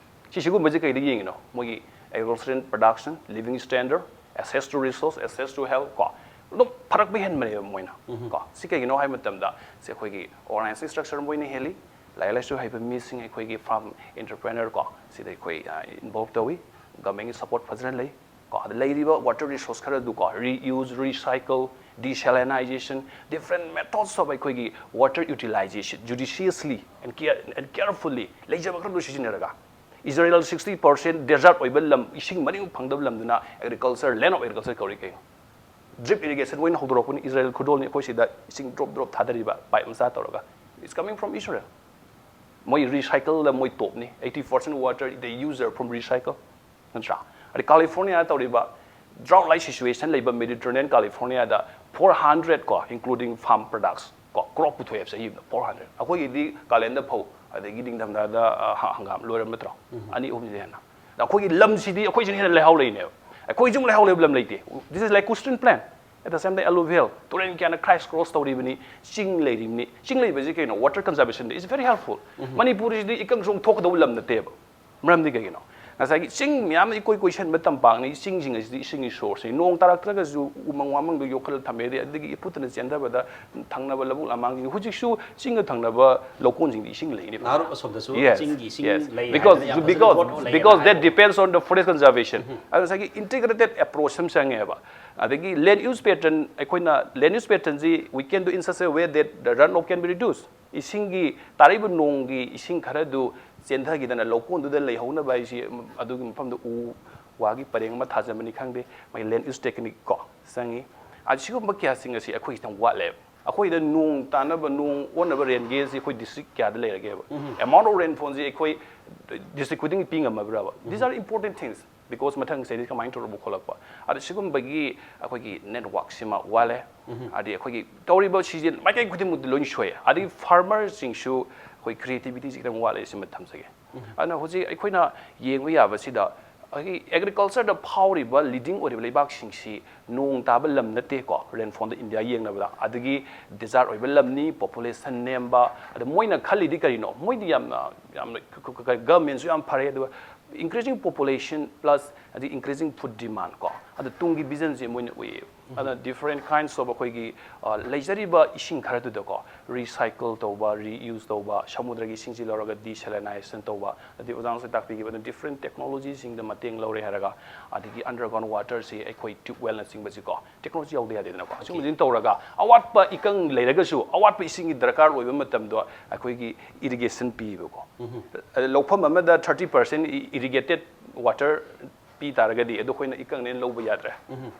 ꯁꯤ ꯁꯤꯒꯨꯝꯕꯁꯤ ꯀꯩꯗ ꯌꯦꯡꯉꯤꯅꯣ? ꯃꯣꯏꯒꯤ agricultural production, living standard, access to resource, access to health ꯀꯣ, ꯑꯗꯨꯝ ꯐꯔꯛꯄ ꯍꯦꯟꯕꯅꯦꯕ ꯃꯣꯏꯅ ꯀꯣ꯫ ꯁꯤ ꯀꯩꯒꯤꯅꯣ ꯍꯥꯏꯕ ꯃꯇꯝꯗ ꯁꯤ ꯑꯩꯈꯣꯏꯒꯤ organization structure ꯃꯣꯏꯅ ꯍꯦꯜꯂꯤ, ꯂꯥꯏꯔꯤꯛ ꯂꯥꯏꯁꯨ ꯍꯩꯕ ꯃꯤꯁꯤꯡ, ꯑꯩꯈꯣꯏꯒꯤ farm entrepreneur ꯀꯣ, ꯁꯤꯗ ꯑꯩꯈꯣꯏ ꯏꯟꯚꯣꯜꯕ ꯇꯧꯏ꯫ ꯒꯚꯔꯟꯃꯦꯟꯒꯤ ꯁꯄꯣꯔꯠ ꯐꯖꯅ ꯂꯩ ꯀꯣ꯫ ꯑꯗ ꯂꯩꯔꯤꯕ ꯋꯥꯇꯔ ꯔꯤꯁꯣꯔꯁ ꯈꯔꯗꯨꯀꯣ, reuse, recycle, desalinisation, different methods of ꯑꯩꯈꯣꯏꯒꯤ water utilization judiciously and care and carefully ꯂꯩꯖꯕ ꯈꯔꯗꯨ ꯁꯤꯖꯤꯟꯅꯔꯒ, ꯏꯖꯔꯦꯜ sixty percent desert ꯑꯣꯏꯕ ꯂꯝ, ꯏꯁꯤꯡ ꯃꯔꯤꯛ ꯐꯪꯗꯕ ꯂꯝꯗꯨꯅ agriculture, land of agriculture ꯀꯧꯔꯤ ꯀꯩꯅꯣ? ꯗ꯭ꯔꯤꯞ ꯏꯔꯤꯒꯦꯁꯟ ꯑꯣꯏꯅ ꯍꯧꯗꯣꯔꯛꯄꯅꯤ꯫ ꯏꯖꯔꯦꯜ ꯈꯨꯗꯣꯜꯅꯤ ꯑꯩꯈꯣꯏ ꯁꯤꯗ ꯏꯁꯤꯡ ꯗ꯭ꯔꯣꯞ ꯗ꯭ꯔꯣꯞ ꯊꯥꯗꯔꯤꯕ, ꯄꯥꯏꯞ ꯃꯆꯥ ꯇꯧꯔꯒ꯫ It's coming from Israel. ꯃꯣꯏ ꯔꯤꯁꯥꯏꯀꯜꯗ ꯃꯣꯏ ꯇꯣꯞꯅꯤ꯫ Eighty percent water they use from recycle, ꯅꯠꯇ꯭ꯔꯥ? ꯑꯗꯩ ꯀꯥꯂꯤꯐꯣꯔꯅꯤꯌꯥ ꯇꯧꯔꯤꯕ drought like situation ꯂꯩꯕ Mediterranean ꯀꯥꯂꯤꯐꯣꯔꯅꯤꯌꯥꯗ four hundred ꯀꯣ, including farm products ꯀꯣ, ꯀ꯭ꯔꯣꯞ ꯄꯨꯊꯣꯛꯑꯦꯕ ꯆꯍꯤ ꯑꯃꯗ four hundred꯫ ꯑꯩꯈꯣꯏꯒꯤꯗꯤ ꯀꯥꯂꯦꯟꯗ ꯐꯧ, ꯑꯗꯒꯤ ꯅꯤꯡꯊꯝꯊꯥꯗ, ꯑ, ꯍ-, ꯍꯪꯒꯥꯝ ꯂꯣꯏꯔꯝ ꯅꯠꯇ꯭ꯔꯣ? ꯑꯅꯤ ꯑꯍꯨꯝꯁꯤꯗꯤ ꯍꯦꯟꯅ꯫ ꯑꯗ ꯑꯩꯈꯣꯏꯒꯤ ꯂꯝꯁꯤꯗꯤ ꯑꯩꯈꯣꯏꯁꯤꯅ ꯍꯦꯟꯅ ꯂꯩꯍꯥꯎ ꯂꯩꯅꯦꯕ꯫ ꯑꯩꯈꯣꯏꯁꯨ ꯂꯩꯍꯥꯎ ꯂꯩꯕ ꯂꯝ ꯂꯩꯇꯦ꯫ This is lacustre plain. At the same time, alluvial, ꯇꯨꯔꯦꯟ ꯀꯌꯥꯅ ꯀ꯭ꯔꯥꯏꯁ ꯀ꯭ꯔꯣꯁ ꯇꯧꯔꯤꯕꯅꯤ, ꯆꯤꯡ ꯂꯩꯔꯤꯕꯅꯤ꯫ ꯆꯤꯡ ꯂꯩꯕꯁꯤ ꯀꯩꯅꯣ? Water conservation is very helpful. ꯃꯅꯤꯄꯨꯔꯁꯤꯗꯤ ꯏꯀꯪ ꯁꯣꯡ ꯊꯣꯛꯀꯗꯧꯕ ꯂꯝ ꯅꯠꯇꯦꯕ꯫ ꯃꯔꯝꯗꯤ ꯀꯩꯒꯤꯅꯣ? ꯉꯁꯥꯏꯒꯤ ꯆꯤꯡ ꯃꯌꯥꯝ ꯏꯀꯣꯏ ꯀꯣꯏꯁꯟꯕ ꯇꯝꯄꯥꯛꯅꯤ, ꯆꯤꯡꯁꯤꯡ ꯑꯁꯤꯗꯤ ꯏꯁꯤꯡꯒꯤ ꯁꯣꯔꯁꯅꯤ꯫ ꯅꯣꯡ ꯇꯥꯔꯛꯇ꯭ꯔꯒꯁꯨ ꯎꯃꯪ ꯋꯥꯃꯪꯗꯣ ꯌꯣꯛꯈꯠꯂ ꯊꯝꯃꯦ, ꯑꯗꯒꯤ ꯏꯐꯨꯠꯇꯅ ꯆꯦꯟꯊꯕꯗ ꯊꯪꯅꯕ ꯂꯧꯕꯨꯛ ꯂꯝꯍꯥꯡꯁꯤꯡ, ꯍꯧꯖꯤꯛꯁꯨ ꯆꯤꯡꯒ ꯊꯪꯅꯕ ꯂꯧꯀꯣꯟꯁꯤꯡꯗꯤ ꯏꯁꯤꯡ ꯂꯩꯅꯦꯕ꯫ ꯅꯍꯥꯔꯣꯜ ꯑꯁꯣꯝꯗꯁꯨ Yes, ꯆꯤꯡꯒꯤ ꯏꯁꯤꯡ yes. ꯂꯩ Because, ꯍꯥꯏꯗꯅ ꯌꯥꯝ ꯐꯖꯅ because, ꯄꯣꯠ ꯑꯃ ꯂꯩꯔꯦ because that ꯍꯥꯏꯔꯦ꯫ Depends on the forest conservation. ꯑꯗ ꯉꯁꯥꯏꯒꯤ integrated approach ꯑꯃ ꯆꯪꯉꯦꯕ꯫ ꯑꯗꯒꯤ land use pattern, ꯑꯩꯈꯣꯏꯅ land use patternꯁꯤ we can do in such a way that the runoff can be reduced. ꯏꯁꯤꯡꯒꯤ, ꯇꯥꯔꯛꯏꯕ ꯅꯣꯡꯒꯤ ꯏꯁꯤꯡ ꯈꯔꯗꯨ ꯆꯦꯟꯊꯈꯤꯗꯅ ꯂꯧꯀꯣꯟꯗꯨꯗ ꯂꯩꯍꯧꯅꯕ ꯍꯥꯏꯁꯤ, ꯑꯗꯨꯒꯤ ꯃꯐꯝꯗꯨ ꯎ ꯋꯥꯒꯤ ꯄꯔꯦꯡ ꯑꯃ ꯊꯥꯖꯕꯅꯤ ꯈꯪꯗꯦ, ꯃꯥꯒꯤ land use technique ꯀꯣ ꯆꯪꯉꯤ꯫ ꯑꯗ ꯁꯤꯒꯨꯝꯕ ꯀꯌꯥꯁꯤꯡ ꯑꯁꯤ ꯑꯩꯈꯣꯏ ꯈꯤꯇꯪ ꯋꯥꯠꯂꯦꯕ꯫ ꯑꯩꯈꯣꯏꯗ ꯅꯣꯡ ꯇꯥꯅꯕ, ꯅꯣꯡ ꯑꯣꯟꯅꯕ rain gaugeꯁꯤ ꯑꯩꯈꯣꯏ district ꯀꯌꯥꯗ ꯂꯩꯔꯒꯦꯕ? Amount of rainfallꯁꯤ ꯑꯩꯈꯣꯏ district ꯈꯨꯗꯤꯡꯒꯤ ꯄꯤ ꯉꯝꯃꯕ꯭ꯔꯕ? These are important things. Because ꯃꯊꯪ ꯆꯍꯤꯗꯤ ꯀꯃꯥꯏꯅ ꯇꯧꯔꯕ ꯈꯣꯠꯂꯛꯄ, ꯑꯗ ꯁꯤꯒꯨꯝꯕꯒꯤ ꯑꯩꯈꯣꯏꯒꯤ networkꯁꯤꯃ ꯋꯥꯠꯂꯦ꯫ ꯍꯥꯏꯗꯤ ꯑꯩꯈꯣꯏꯒꯤ ꯇꯧꯔꯤꯕ season ꯃꯥꯏꯀꯩ ꯈꯨꯗꯤꯡꯃꯛꯇ ꯂꯣꯏꯅ ꯁꯣꯏ꯫ ꯑꯗꯒꯤ farmerꯁꯤꯡꯁꯨ ꯑꯩꯈꯣꯏ creativityꯁꯤ ꯈꯤꯇꯪ ꯋꯥꯠꯂꯦ, ꯁꯤꯃ ꯊꯝꯖꯒꯦ꯫ ꯑꯗꯨꯅ ꯍꯧꯖꯤꯛ ꯑꯩꯈꯣꯏꯅ ꯌꯦꯡꯕ ꯌꯥꯕꯁꯤꯗ ꯑꯩꯈꯣꯏꯒꯤ agricultureꯗ ꯐꯥꯎꯔꯤꯕ leading ꯑꯣꯏꯔꯤꯕ ꯂꯩꯕꯥꯛꯁꯤꯡꯁꯤ ꯅꯣꯡ ꯇꯥꯕ ꯂꯝ ꯅꯠꯇꯦꯀꯣ, rainfallꯗ India ꯌꯦꯡꯅꯕꯗ꯫ ꯑꯗꯒꯤ desert ꯑꯣꯏꯕ ꯂꯝꯅꯤ, population ꯅꯦꯝꯕ꯫ ꯑꯗ ꯃꯣꯏꯅ ꯈꯜꯂꯤꯗꯤ ꯀꯔꯤꯅꯣ? ꯃꯣꯏꯗꯤ ꯌꯥꯝꯅ, ꯌꯥꯝꯅ ꯀ-, ꯀ-, ꯀ-, governmentꯁꯨ ꯌꯥꯝ ꯐꯔꯦ, ꯑꯗꯨꯒ increasing population plus ꯑꯗꯒꯤ increasing food demand ꯀꯣ, ꯑꯗ ꯇꯨꯡꯒꯤ visionꯁꯦ ꯃꯣꯏꯅ ꯎꯏꯌꯦꯕ꯫ ꯑꯗꯨꯅ different kinds of ꯑꯩꯈꯣꯏꯒꯤ ꯑ, ꯂꯩꯖꯔꯤꯕ ꯏꯁꯤꯡ ꯈꯔꯗꯨꯗꯀꯣ, recycle ꯇꯧꯕ, reuse ꯇꯧꯕ, ꯁꯃꯨꯗ꯭ꯔꯒꯤ ꯏꯁꯤꯡꯁꯤ ꯂꯧꯔꯒ desalination ꯇꯧꯕ, ꯑꯗꯩ ꯑꯣꯖꯥꯅꯁꯨ ꯇꯥꯛꯄꯤꯈꯤꯕ ꯑꯗꯨ different technologyꯁꯤꯡꯗ ꯃꯇꯦꯡ ꯂꯧꯔꯦ ꯍꯥꯏꯔꯒ, ꯑꯗꯒꯤ underground waterꯁꯤ ꯑꯩꯈꯣꯏ tube wellꯅꯆꯤꯡꯕꯁꯤꯀꯣ, technology ꯌꯥꯎꯗ ꯌꯥꯗꯦꯗꯅꯀꯣ꯫ ꯁꯤꯒꯨꯝꯕꯁꯤꯅ ꯇꯧꯔꯒ ꯑꯋꯥꯠꯄ ꯏꯀꯪ ꯂꯩꯔꯒꯁꯨ, ꯑꯋꯥꯠꯄ ꯏꯁꯤꯡꯒꯤ ꯗꯔꯀꯥꯔ ꯑꯣꯏꯕ ꯃꯇꯝꯗꯣ ꯑꯩꯈꯣꯏꯒꯤ irrigation ꯄꯤꯕꯀꯣ꯫ ꯑꯗ ꯂꯧꯐꯝ ꯑꯃꯗ thirty percent irrigated water ꯄꯤ ꯇꯥꯔꯒꯗꯤ ꯑꯗꯨ ꯑꯩꯈꯣꯏꯅ ꯏꯀꯪꯅꯦꯅ ꯂꯧꯕ ꯌꯥꯗ꯭ꯔꯦ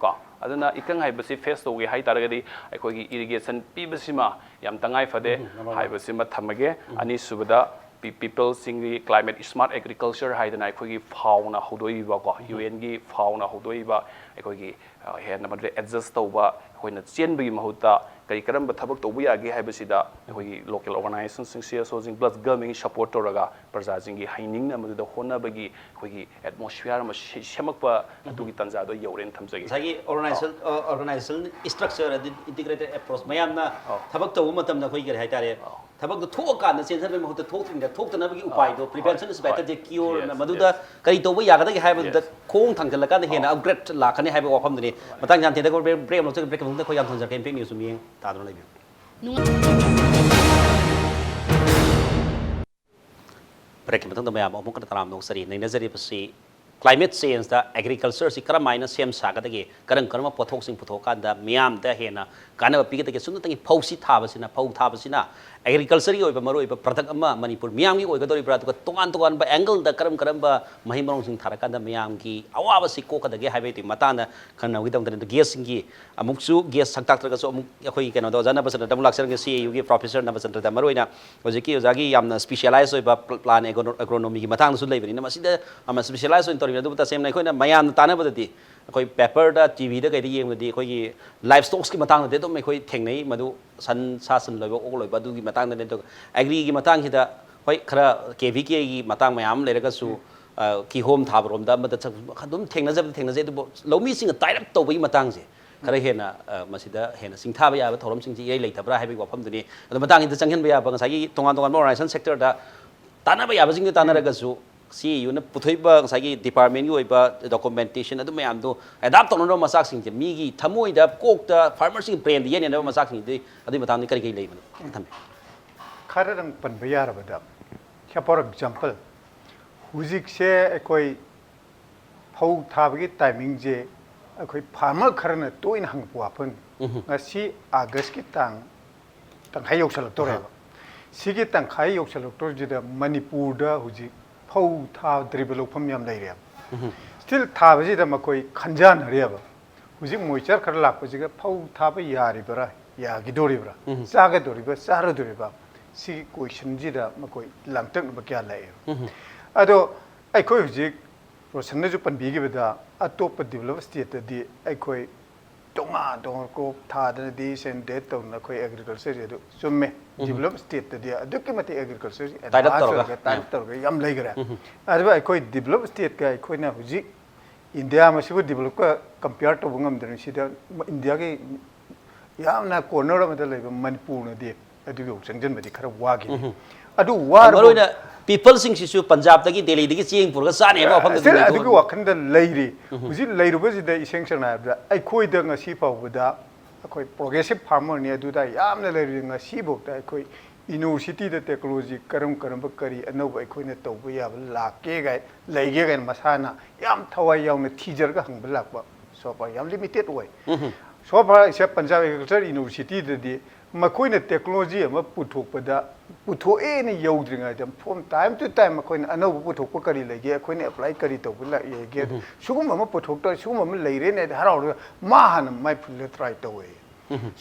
ꯀꯣ꯫ ꯑꯗꯨꯅ ꯏꯀꯪ ꯍꯥꯏꯕꯁꯤ face ꯇꯧꯒꯦ ꯍꯥꯏ ꯇꯥꯔꯒꯗꯤ ꯑꯩꯈꯣꯏꯒꯤ irrigation ꯄꯤꯕꯁꯤꯃ ꯌꯥꯝ ꯇꯉꯥꯏ ꯐꯗꯦ ꯍꯥꯏꯕꯁꯤꯃ ꯊꯝꯃꯒꯦ꯫ ꯑꯅꯤꯁꯨꯕꯗ ꯄꯤ-, peopleꯁꯤꯡꯒꯤ climate smart agriculture ꯍꯥꯏꯗꯅ ꯑꯩꯈꯣꯏꯒꯤ ꯐꯥꯎꯅ ꯍꯧꯗꯣꯛꯏꯕꯀꯣ, UNꯒꯤ ꯐꯥꯎꯅ ꯍꯧꯗꯣꯛꯏꯕ ꯑꯩꯈꯣꯏꯒꯤ, ꯑ, ꯍꯦꯟꯅ ꯃꯗꯨꯗ adjust ꯇꯧꯕ, ꯑꯩꯈꯣꯏꯅ ꯆꯦꯟꯕꯒꯤ ꯃꯍꯨꯠꯇ ꯀꯔꯤ ꯀꯔꯝꯕ ꯊꯕꯛ ꯇꯧꯕ ꯌꯥꯒꯦ ꯍꯥꯏꯕꯁꯤꯗ ꯑꯩꯈꯣꯏꯒꯤ local organizationꯁꯤꯡ, CSOꯁꯤꯡ plus governmentꯒꯤ support ꯇꯧꯔꯒ ꯄ꯭ꯔꯖꯥꯁꯤꯡꯒꯤ ꯍꯩꯅꯤꯡꯅ ꯃꯗꯨꯗ ꯍꯣꯠꯅꯕꯒꯤ ꯑꯩꯈꯣꯏꯒꯤ atmosphere ꯑꯃ ꯁꯦ-, ꯁꯦꯝꯃꯛꯄ ꯑꯗꯨꯒꯤ ꯇꯥꯟꯖꯥꯗꯣ ꯌꯧꯔꯦꯅ ꯊꯝꯖꯒꯦ꯫ ꯉꯁꯥꯏꯒꯤ organization, ꯑ, organization structure ꯑꯗꯤ integrated approach ꯃꯌꯥꯝꯅ ꯑꯧ꯫ ꯊꯕꯛ ꯇꯧꯕ ꯃꯇꯝꯗ ꯑꯩꯈꯣꯏ ꯀꯔꯤ ꯍꯥꯏꯇꯥꯔꯦ, ꯑꯧ꯫ ꯊꯕꯛꯇꯣ ꯊꯣꯛꯑꯀꯥꯟꯗ ꯆꯦꯟꯁꯤꯟꯕꯒꯤ ꯃꯍꯨꯠꯇ ꯊꯣꯛꯇ꯭ꯔꯤꯉꯩꯗ ꯊꯣꯛꯇꯅꯕꯒꯤ ꯎꯄꯥꯏꯗꯣ, ꯍꯣꯏ, prevention is better ꯍꯣꯏ꯫ Than cure ꯅ Yes, ꯃꯗꯨꯗ yes꯫ ꯀꯔꯤ ꯇꯧꯕ ꯌꯥꯒꯗꯒꯦ ꯍꯥꯏꯕꯗꯨꯗ Yes꯫ ꯈꯣꯡ ꯊꯥꯡꯖꯤꯜꯂꯀꯥꯟꯗ ꯍꯦꯟꯅ ꯑꯧ꯫ Upgrade ꯂꯥꯛꯀꯅꯤ ꯍꯥꯏꯕ ꯋꯥꯐꯝꯗꯨꯅꯤ꯫ ꯃꯇꯥꯡ ꯌꯥꯝ ꯊꯦꯡꯅ break, break ꯑꯃ ꯂꯧꯖꯒꯦ꯫ Break ꯃꯇꯨꯡꯗ ꯑꯩꯈꯣꯏ ꯌꯥꯝ ꯊꯝꯖꯔꯛꯀꯦ꯫ Impact News ꯃꯤꯠꯌꯦꯡ ꯇꯥꯗꯨꯅ ꯂꯩꯕꯤꯌꯨ꯫ Breakꯀꯤ ꯃꯇꯨꯡꯗ ꯃꯌꯥꯝ ꯑꯃꯨꯛ ꯍꯟꯅ ꯇꯔꯥꯝꯅ ꯑꯣꯛꯆꯔꯤ꯫ ꯅꯩꯅꯖꯔꯤꯕꯁꯤ climate changeꯇ agricultureꯁꯤ ꯀꯔꯝꯍꯥꯏꯅ ꯁꯦꯝ ꯁꯥꯒꯗꯒꯦ, ꯀꯔꯝ ꯀꯔꯝꯕ ꯄꯣꯠꯊꯣꯛꯁꯤꯡ ꯄꯨꯊꯣꯛꯑꯀꯥꯟꯗ ꯃꯤꯌꯥꯝꯗ ꯍꯦꯟꯅ ꯀꯥꯟꯅꯕ ꯄꯤꯒꯗꯒꯦ꯫ ꯆꯨꯝꯅꯇꯪꯒꯤ ꯐꯧꯁꯤ ꯊꯥꯕꯁꯤꯅ, ꯐꯧ ꯊꯥꯕꯁꯤꯅ agricultureꯒꯤ ꯑꯣꯏꯕ ꯃꯔꯨꯑꯣꯏꯕ product ꯑꯃ ꯃꯅꯤꯄꯨꯔ ꯃꯤꯌꯥꯝꯒꯤ ꯑꯣꯏꯒꯗꯧꯔꯤꯕ꯭ꯔꯥ, ꯑꯗꯨꯒ ꯇꯣꯉꯥꯟ ꯇꯣꯉꯥꯟꯕ angleꯗ ꯀꯔꯝ ꯀꯔꯝꯕ ꯃꯍꯩ ꯃꯔꯣꯡꯁꯤꯡ ꯊꯥꯔꯀꯥꯟꯗ ꯃꯤꯌꯥꯝꯒꯤ ꯑꯋꯥꯕꯁꯤ ꯀꯣꯛꯀꯗꯒꯦ ꯍꯥꯏꯕꯒꯤ ꯃꯇꯥꯡꯗ ꯈꯟꯅꯕꯒꯤꯗꯃꯛꯇꯅꯤ꯫ ꯑꯗꯨ guestꯁꯤꯡꯒꯤ ꯑꯃꯨꯛꯁꯨ guest ꯁꯛ ꯇꯥꯛꯇ꯭ꯔꯒꯁꯨ ꯑꯃꯨꯛ ꯑꯩꯈꯣꯏꯒꯤ ꯀꯩꯅꯣꯗ ꯑꯣꯖꯥ ꯅꯕꯆꯟꯗ꯭ꯔꯗ ꯑꯃꯨꯛ ꯂꯥꯛꯆꯔꯝꯒꯦ, CAUꯒꯤ professor ꯅꯕꯆꯟꯗ꯭ꯔꯗ꯫ ꯃꯔꯨꯑꯣꯏꯅ ꯍꯧꯖꯤꯛꯀꯤ ꯑꯣꯖꯥꯒꯤ ꯌꯥꯝꯅ specialize ꯑꯣꯏꯕ pl-, plant agro-, agronomyꯒꯤ ꯃꯇꯥꯡꯗꯁꯨ ꯂꯩꯕꯅꯤꯅ ꯃꯁꯤꯗ ꯌꯥꯝꯅ specialize ꯑꯣꯏꯅ ꯇꯧꯔꯤꯕꯅꯤ꯫ ꯑꯗꯨꯕꯨ ꯇꯁꯦꯡꯅ ꯑꯩꯈꯣꯏꯅ ꯃꯌꯥꯝꯅ ꯇꯥꯟꯅꯕꯗꯗꯤ, ꯑꯩꯈꯣꯏ paperꯗ, TVꯗ ꯀꯩꯗ ꯌꯦꯡꯕꯗꯗꯤ ꯑꯩꯈꯣꯏꯒꯤ livestocksꯀꯤ ꯃꯇꯥꯡꯗꯗꯤ ꯑꯗꯨꯝ ꯑꯩꯈꯣꯏ ꯊꯦꯡꯅꯩ, ꯃꯗꯨ ꯁꯟ, ꯁꯥ ꯁꯟ ꯂꯣꯏꯕ, ꯑꯣꯛ ꯂꯣꯏꯕ ꯑꯗꯨꯒꯤ ꯃꯇꯥꯡꯗꯅꯤ꯫ ꯑꯗꯨꯒ agriꯒꯤ ꯃꯇꯥꯡꯁꯤꯗ ꯍꯣꯏ ꯈꯔ KVKꯒꯤ ꯃꯇꯥꯡ ꯃꯌꯥꯝ ꯑꯃ ꯂꯩꯔꯒꯁꯨ, ꯑ, ꯀꯤꯍꯣꯝ ꯊꯥꯕꯔꯣꯝꯗ ꯑꯃꯗ ꯆꯠ-, ꯑꯗꯨꯝ ꯊꯦꯡꯅꯖꯕꯗꯤ ꯊꯦꯡꯅꯖꯩ, ꯑꯗꯨꯕꯨ ꯂꯧꯃꯤꯁꯤꯡꯒ tie up ꯇꯧꯕꯒꯤ ꯃꯇꯥꯡꯁꯦ ꯈꯔ ꯍꯦꯟꯅ, ꯑ, ꯃꯁꯤꯗ ꯍꯦꯟꯅ ꯁꯤꯡꯊꯥꯕ ꯌꯥꯕ ꯊꯧꯔꯝꯁꯤꯡꯁꯤ ꯏꯔꯩ ꯂꯩꯇꯕ꯭ꯔꯥ ꯍꯥꯏꯕꯒꯤ ꯋꯥꯐꯝꯗꯨꯅꯤ꯫ ꯑꯗꯣ ꯃꯇꯥꯡꯁꯤꯗ ꯆꯪꯍꯟꯕ ꯌꯥꯕ ꯉꯁꯥꯏꯒꯤ ꯇꯣꯉꯥꯟ ꯇꯣꯉꯥꯟꯕ organization sectorꯗ ꯇꯥꯟꯅꯕ ꯌꯥꯕꯁꯤꯡꯗꯨ ꯇꯥꯟꯅꯔꯒꯁꯨ ꯁꯤ ꯌꯨꯅ ꯄꯨꯊꯣꯛꯏꯕ ꯉꯁꯥꯏꯒꯤ ꯗꯤꯄꯥꯔꯠꯃꯦꯟꯒꯤ ꯑꯣꯏꯕ ꯗꯣꯀꯨꯃꯦꯟꯇꯦꯁꯟ ꯑꯗꯨ ꯃꯌꯥꯝꯗꯣ ꯑꯦꯗꯥꯞ ꯇꯧꯅꯅꯕ ꯃꯆꯥꯛꯁꯤꯡꯁꯦ ꯃꯤꯒꯤ ꯊꯃꯣꯏꯗ, ꯀꯣꯛꯇ, ꯐꯥꯔꯃꯔꯁꯤꯡꯒꯤ ꯕ꯭ꯔꯦꯟꯗ ꯌꯦꯟꯅꯅꯕ ꯃꯆꯥꯛꯁꯤꯡꯗꯨꯗꯤ ꯑꯗꯨꯒꯤ ꯃꯇꯥꯡꯗ ꯀꯔꯤ ꯀꯔꯤ ꯂꯩꯕꯅꯣ? ꯊꯝꯃꯦ꯫ ꯈꯔꯗꯪ ꯄꯟꯕ ꯌꯥꯔꯕꯗ, for example, ꯍꯧꯖꯤꯛꯁꯦ ꯑꯩꯈꯣꯏ ꯐꯧ ꯊꯥꯕꯒꯤ ꯇꯥꯏꯃꯤꯡꯁꯦ ꯑꯩꯈꯣꯏ ꯐꯥꯔꯃꯔ ꯈꯔꯅ ꯇꯣꯏꯅ ꯍꯪꯉꯛꯄ ꯋꯥꯐꯝꯅꯤ꯫ ꯉꯁꯤ ꯑꯥꯒꯁꯀꯤ ꯇꯥꯡ ꯇꯪꯈꯥꯏ ꯌꯧꯁꯜꯂꯛꯇꯧꯔꯦꯕ꯫ ꯁꯤꯒꯤ ꯇꯪꯈꯥꯏ ꯌꯧꯁꯜꯂꯛꯇꯧꯔꯤꯁꯤꯗ ꯃꯅꯤꯄꯨꯔꯗ ꯍꯧꯖꯤꯛ ꯐꯧ ꯊꯥꯗ꯭ꯔꯤꯕ ꯂꯧꯐꯝ ꯌꯥꯝ ꯂꯩꯔꯦꯕ꯫ ꯁ꯭ꯇꯤꯜ ꯊꯥꯕꯁꯤꯗ ꯃꯈꯣꯏ ꯈꯟꯖꯥꯟꯅꯔꯤꯑꯕ꯫ ꯍꯧꯖꯤꯛ ꯃꯣꯏꯆꯔ ꯈꯔ ꯂꯥꯛꯄꯁꯤꯒ ꯐꯧ ꯊꯥꯕ ꯌꯥꯔꯤꯕ꯭ꯔꯥ, ꯌꯥꯈꯤꯗꯣꯔꯤꯕ꯭ꯔꯥ, ꯆꯥꯒꯗꯣꯔꯤꯕ꯭ꯔꯥ, ꯆꯥꯔꯣꯏꯗꯣꯔꯤꯕ꯭ꯔꯥ, ꯁꯤꯒꯤ ꯀꯣꯏꯁꯟꯁꯤꯗ ꯃꯈꯣꯏ ꯂꯥꯡꯇꯛꯅꯕ ꯀꯌꯥ ꯂꯥꯛꯑꯦꯕ꯫ ꯑꯗꯣ ꯑꯩꯈꯣꯏ ꯍꯧꯖꯤꯛ ꯔꯣꯁꯟꯅꯁꯨ ꯄꯟꯕꯤꯈꯤꯕꯗ, ꯑꯇꯣꯞꯄ ꯗꯤꯕꯂꯞ ꯁ꯭ꯇꯦꯠꯇꯗꯤ ꯑꯩꯈꯣꯏ ꯇꯣꯉꯥꯟ ꯇꯣꯉꯥꯟ ꯀ꯭ꯔꯣꯞ ꯊꯥꯗꯅ ꯗꯤꯁ ꯑꯦꯟ ꯗꯦꯠ ꯇꯧꯗꯅ ꯑꯩꯈꯣꯏ ꯑꯦꯒ꯭ꯔꯤꯀꯜꯆꯔꯁꯦ ꯑꯗꯨ ꯆꯨꯝꯃꯦ꯫ ꯗꯤꯕꯂꯞ ꯁ꯭ꯇꯦꯠꯇꯗꯤ ꯑꯗꯨꯛꯀꯤ ꯃꯇꯤꯛ ꯑꯦꯒ꯭ꯔꯤꯀꯜꯆꯔꯁꯤ Tie up ꯇꯧꯔꯒ꯫ ꯇꯥꯏꯞ ꯇꯧꯔꯒ ꯌꯥꯝ ꯂꯩꯈ꯭ꯔꯦ꯫ ꯑꯗꯨꯒ ꯑꯩꯈꯣꯏ ꯗꯤꯕꯂꯞ ꯁ꯭ꯇꯦꯠꯀ ꯑꯩꯈꯣꯏꯅ ꯍꯧꯖꯤꯛ ꯏꯟꯗꯤꯌꯥ ꯃꯁꯤꯕꯨ ꯗꯤꯕꯂꯞꯀ ꯀꯝꯄꯤꯌꯔ ꯇꯧꯕ ꯉꯝꯗ꯭ꯔꯤꯉꯩꯁꯤꯗ ꯏꯟꯗꯤꯌꯥꯒꯤ ꯌꯥꯝꯅ ꯀꯣꯔꯅꯔ ꯑꯃꯗ ꯂꯩꯕ ꯃꯅꯤꯄꯨꯔꯅꯗꯤ ꯑꯗꯨꯒꯤ ꯆꯪꯁꯤꯟꯕꯗꯤ ꯈꯔ ꯋꯥꯈꯤꯅꯤ꯫ ꯑꯗꯨ ꯋꯥꯔꯕ ꯃꯔꯨꯑꯣꯏꯅ ꯄꯤꯄꯜꯁꯤꯡꯁꯤꯁꯨ ꯄꯟꯖꯥꯕꯇꯒꯤ ꯗꯦꯜꯂꯤꯗꯒꯤ ꯆꯦꯡ ꯄꯨꯔꯒ ꯆꯥꯅꯦꯕ ꯋꯥꯐꯝꯗꯨꯗꯤ ꯁꯤꯅ ꯂꯩꯗꯧ ꯑꯗꯨꯒꯤ ꯋꯥꯈꯜꯗ ꯂꯩꯔꯤ꯫ ꯍꯧꯖꯤꯛ ꯂꯩꯔꯨꯕꯁꯤꯗ ꯏꯁꯦꯡ ꯁꯦꯡꯅ ꯍꯥꯏꯔꯕꯗ ꯑꯩꯈꯣꯏꯗ ꯉꯁꯤ ꯐꯥꯎꯕꯗ ꯑꯩꯈꯣꯏ ꯄ꯭ꯔꯣꯒ꯭ꯔꯦꯁꯤꯞ ꯐꯥꯔꯃꯔꯅꯤ ꯑꯗꯨꯗ ꯌꯥꯝꯅ ꯂꯩꯔꯤ꯫ ꯉꯁꯤꯐꯥꯎꯗ ꯑꯩꯈꯣꯏ ꯌꯨꯅꯤꯚꯔꯁꯤꯇꯤꯗ ꯇꯦꯛꯅꯣꯂꯣꯖꯤ ꯀꯔꯝ ꯀꯔꯝꯕ ꯀꯔꯤ ꯑꯅꯧꯕ ꯑꯩꯈꯣꯏꯅ ꯇꯧꯕ ꯌꯥꯕ ꯂꯥꯛꯀꯦ ꯀꯥꯏ ꯂꯩꯒꯦ ꯀꯥꯏꯅ ꯃꯁꯥꯅ ꯌꯥꯝ ꯊꯋꯥꯏ ꯌꯥꯎꯅ ꯊꯤꯖꯔꯒ ꯍꯪꯕ ꯂꯥꯛꯄ ꯁꯣꯐꯥ ꯌꯥꯝ ꯂꯤꯃꯤꯇꯦꯠ ꯑꯣꯏ꯫ ꯁꯣꯐꯥ ꯏꯁꯦ ꯄꯟꯖꯥꯕ ꯑꯦꯒ꯭ꯔꯤꯀꯜꯆꯔ ꯌꯨꯅꯤꯚꯔꯁꯤꯇꯤꯗꯗꯤ ꯃꯈꯣꯏꯅ ꯇꯦꯛꯅꯣꯂꯣꯖꯤ ꯑꯃ ꯄꯨꯊꯣꯛꯄꯗ ꯄꯨꯊꯣꯛꯑꯦꯅ ꯌꯧꯗ꯭ꯔꯤꯉꯩꯗ from time to time ꯃꯈꯣꯏꯅ ꯑꯅꯧꯕ ꯄꯨꯊꯣꯛꯄ ꯀꯔꯤ ꯂꯩꯒꯦ, ꯑꯩꯈꯣꯏꯅ ꯑꯦꯄ꯭ꯂꯥꯏ ꯀꯔꯤ ꯇꯧꯕ ꯂꯩꯒꯦ, ꯁꯤꯒꯨꯝꯕ ꯑꯃ ꯄꯨꯊꯣꯛꯇ ꯁꯤꯒꯨꯝꯕ ꯑꯃ ꯂꯩꯔꯦꯅꯦ ꯍꯥꯏꯗꯤ ꯍꯔꯥꯎꯔꯒ ꯃꯥ ꯍꯥꯟꯅ ꯃꯥꯏ ꯐꯨꯜꯗ ꯇ꯭ꯔꯥꯏ ꯇꯧꯋꯦ꯫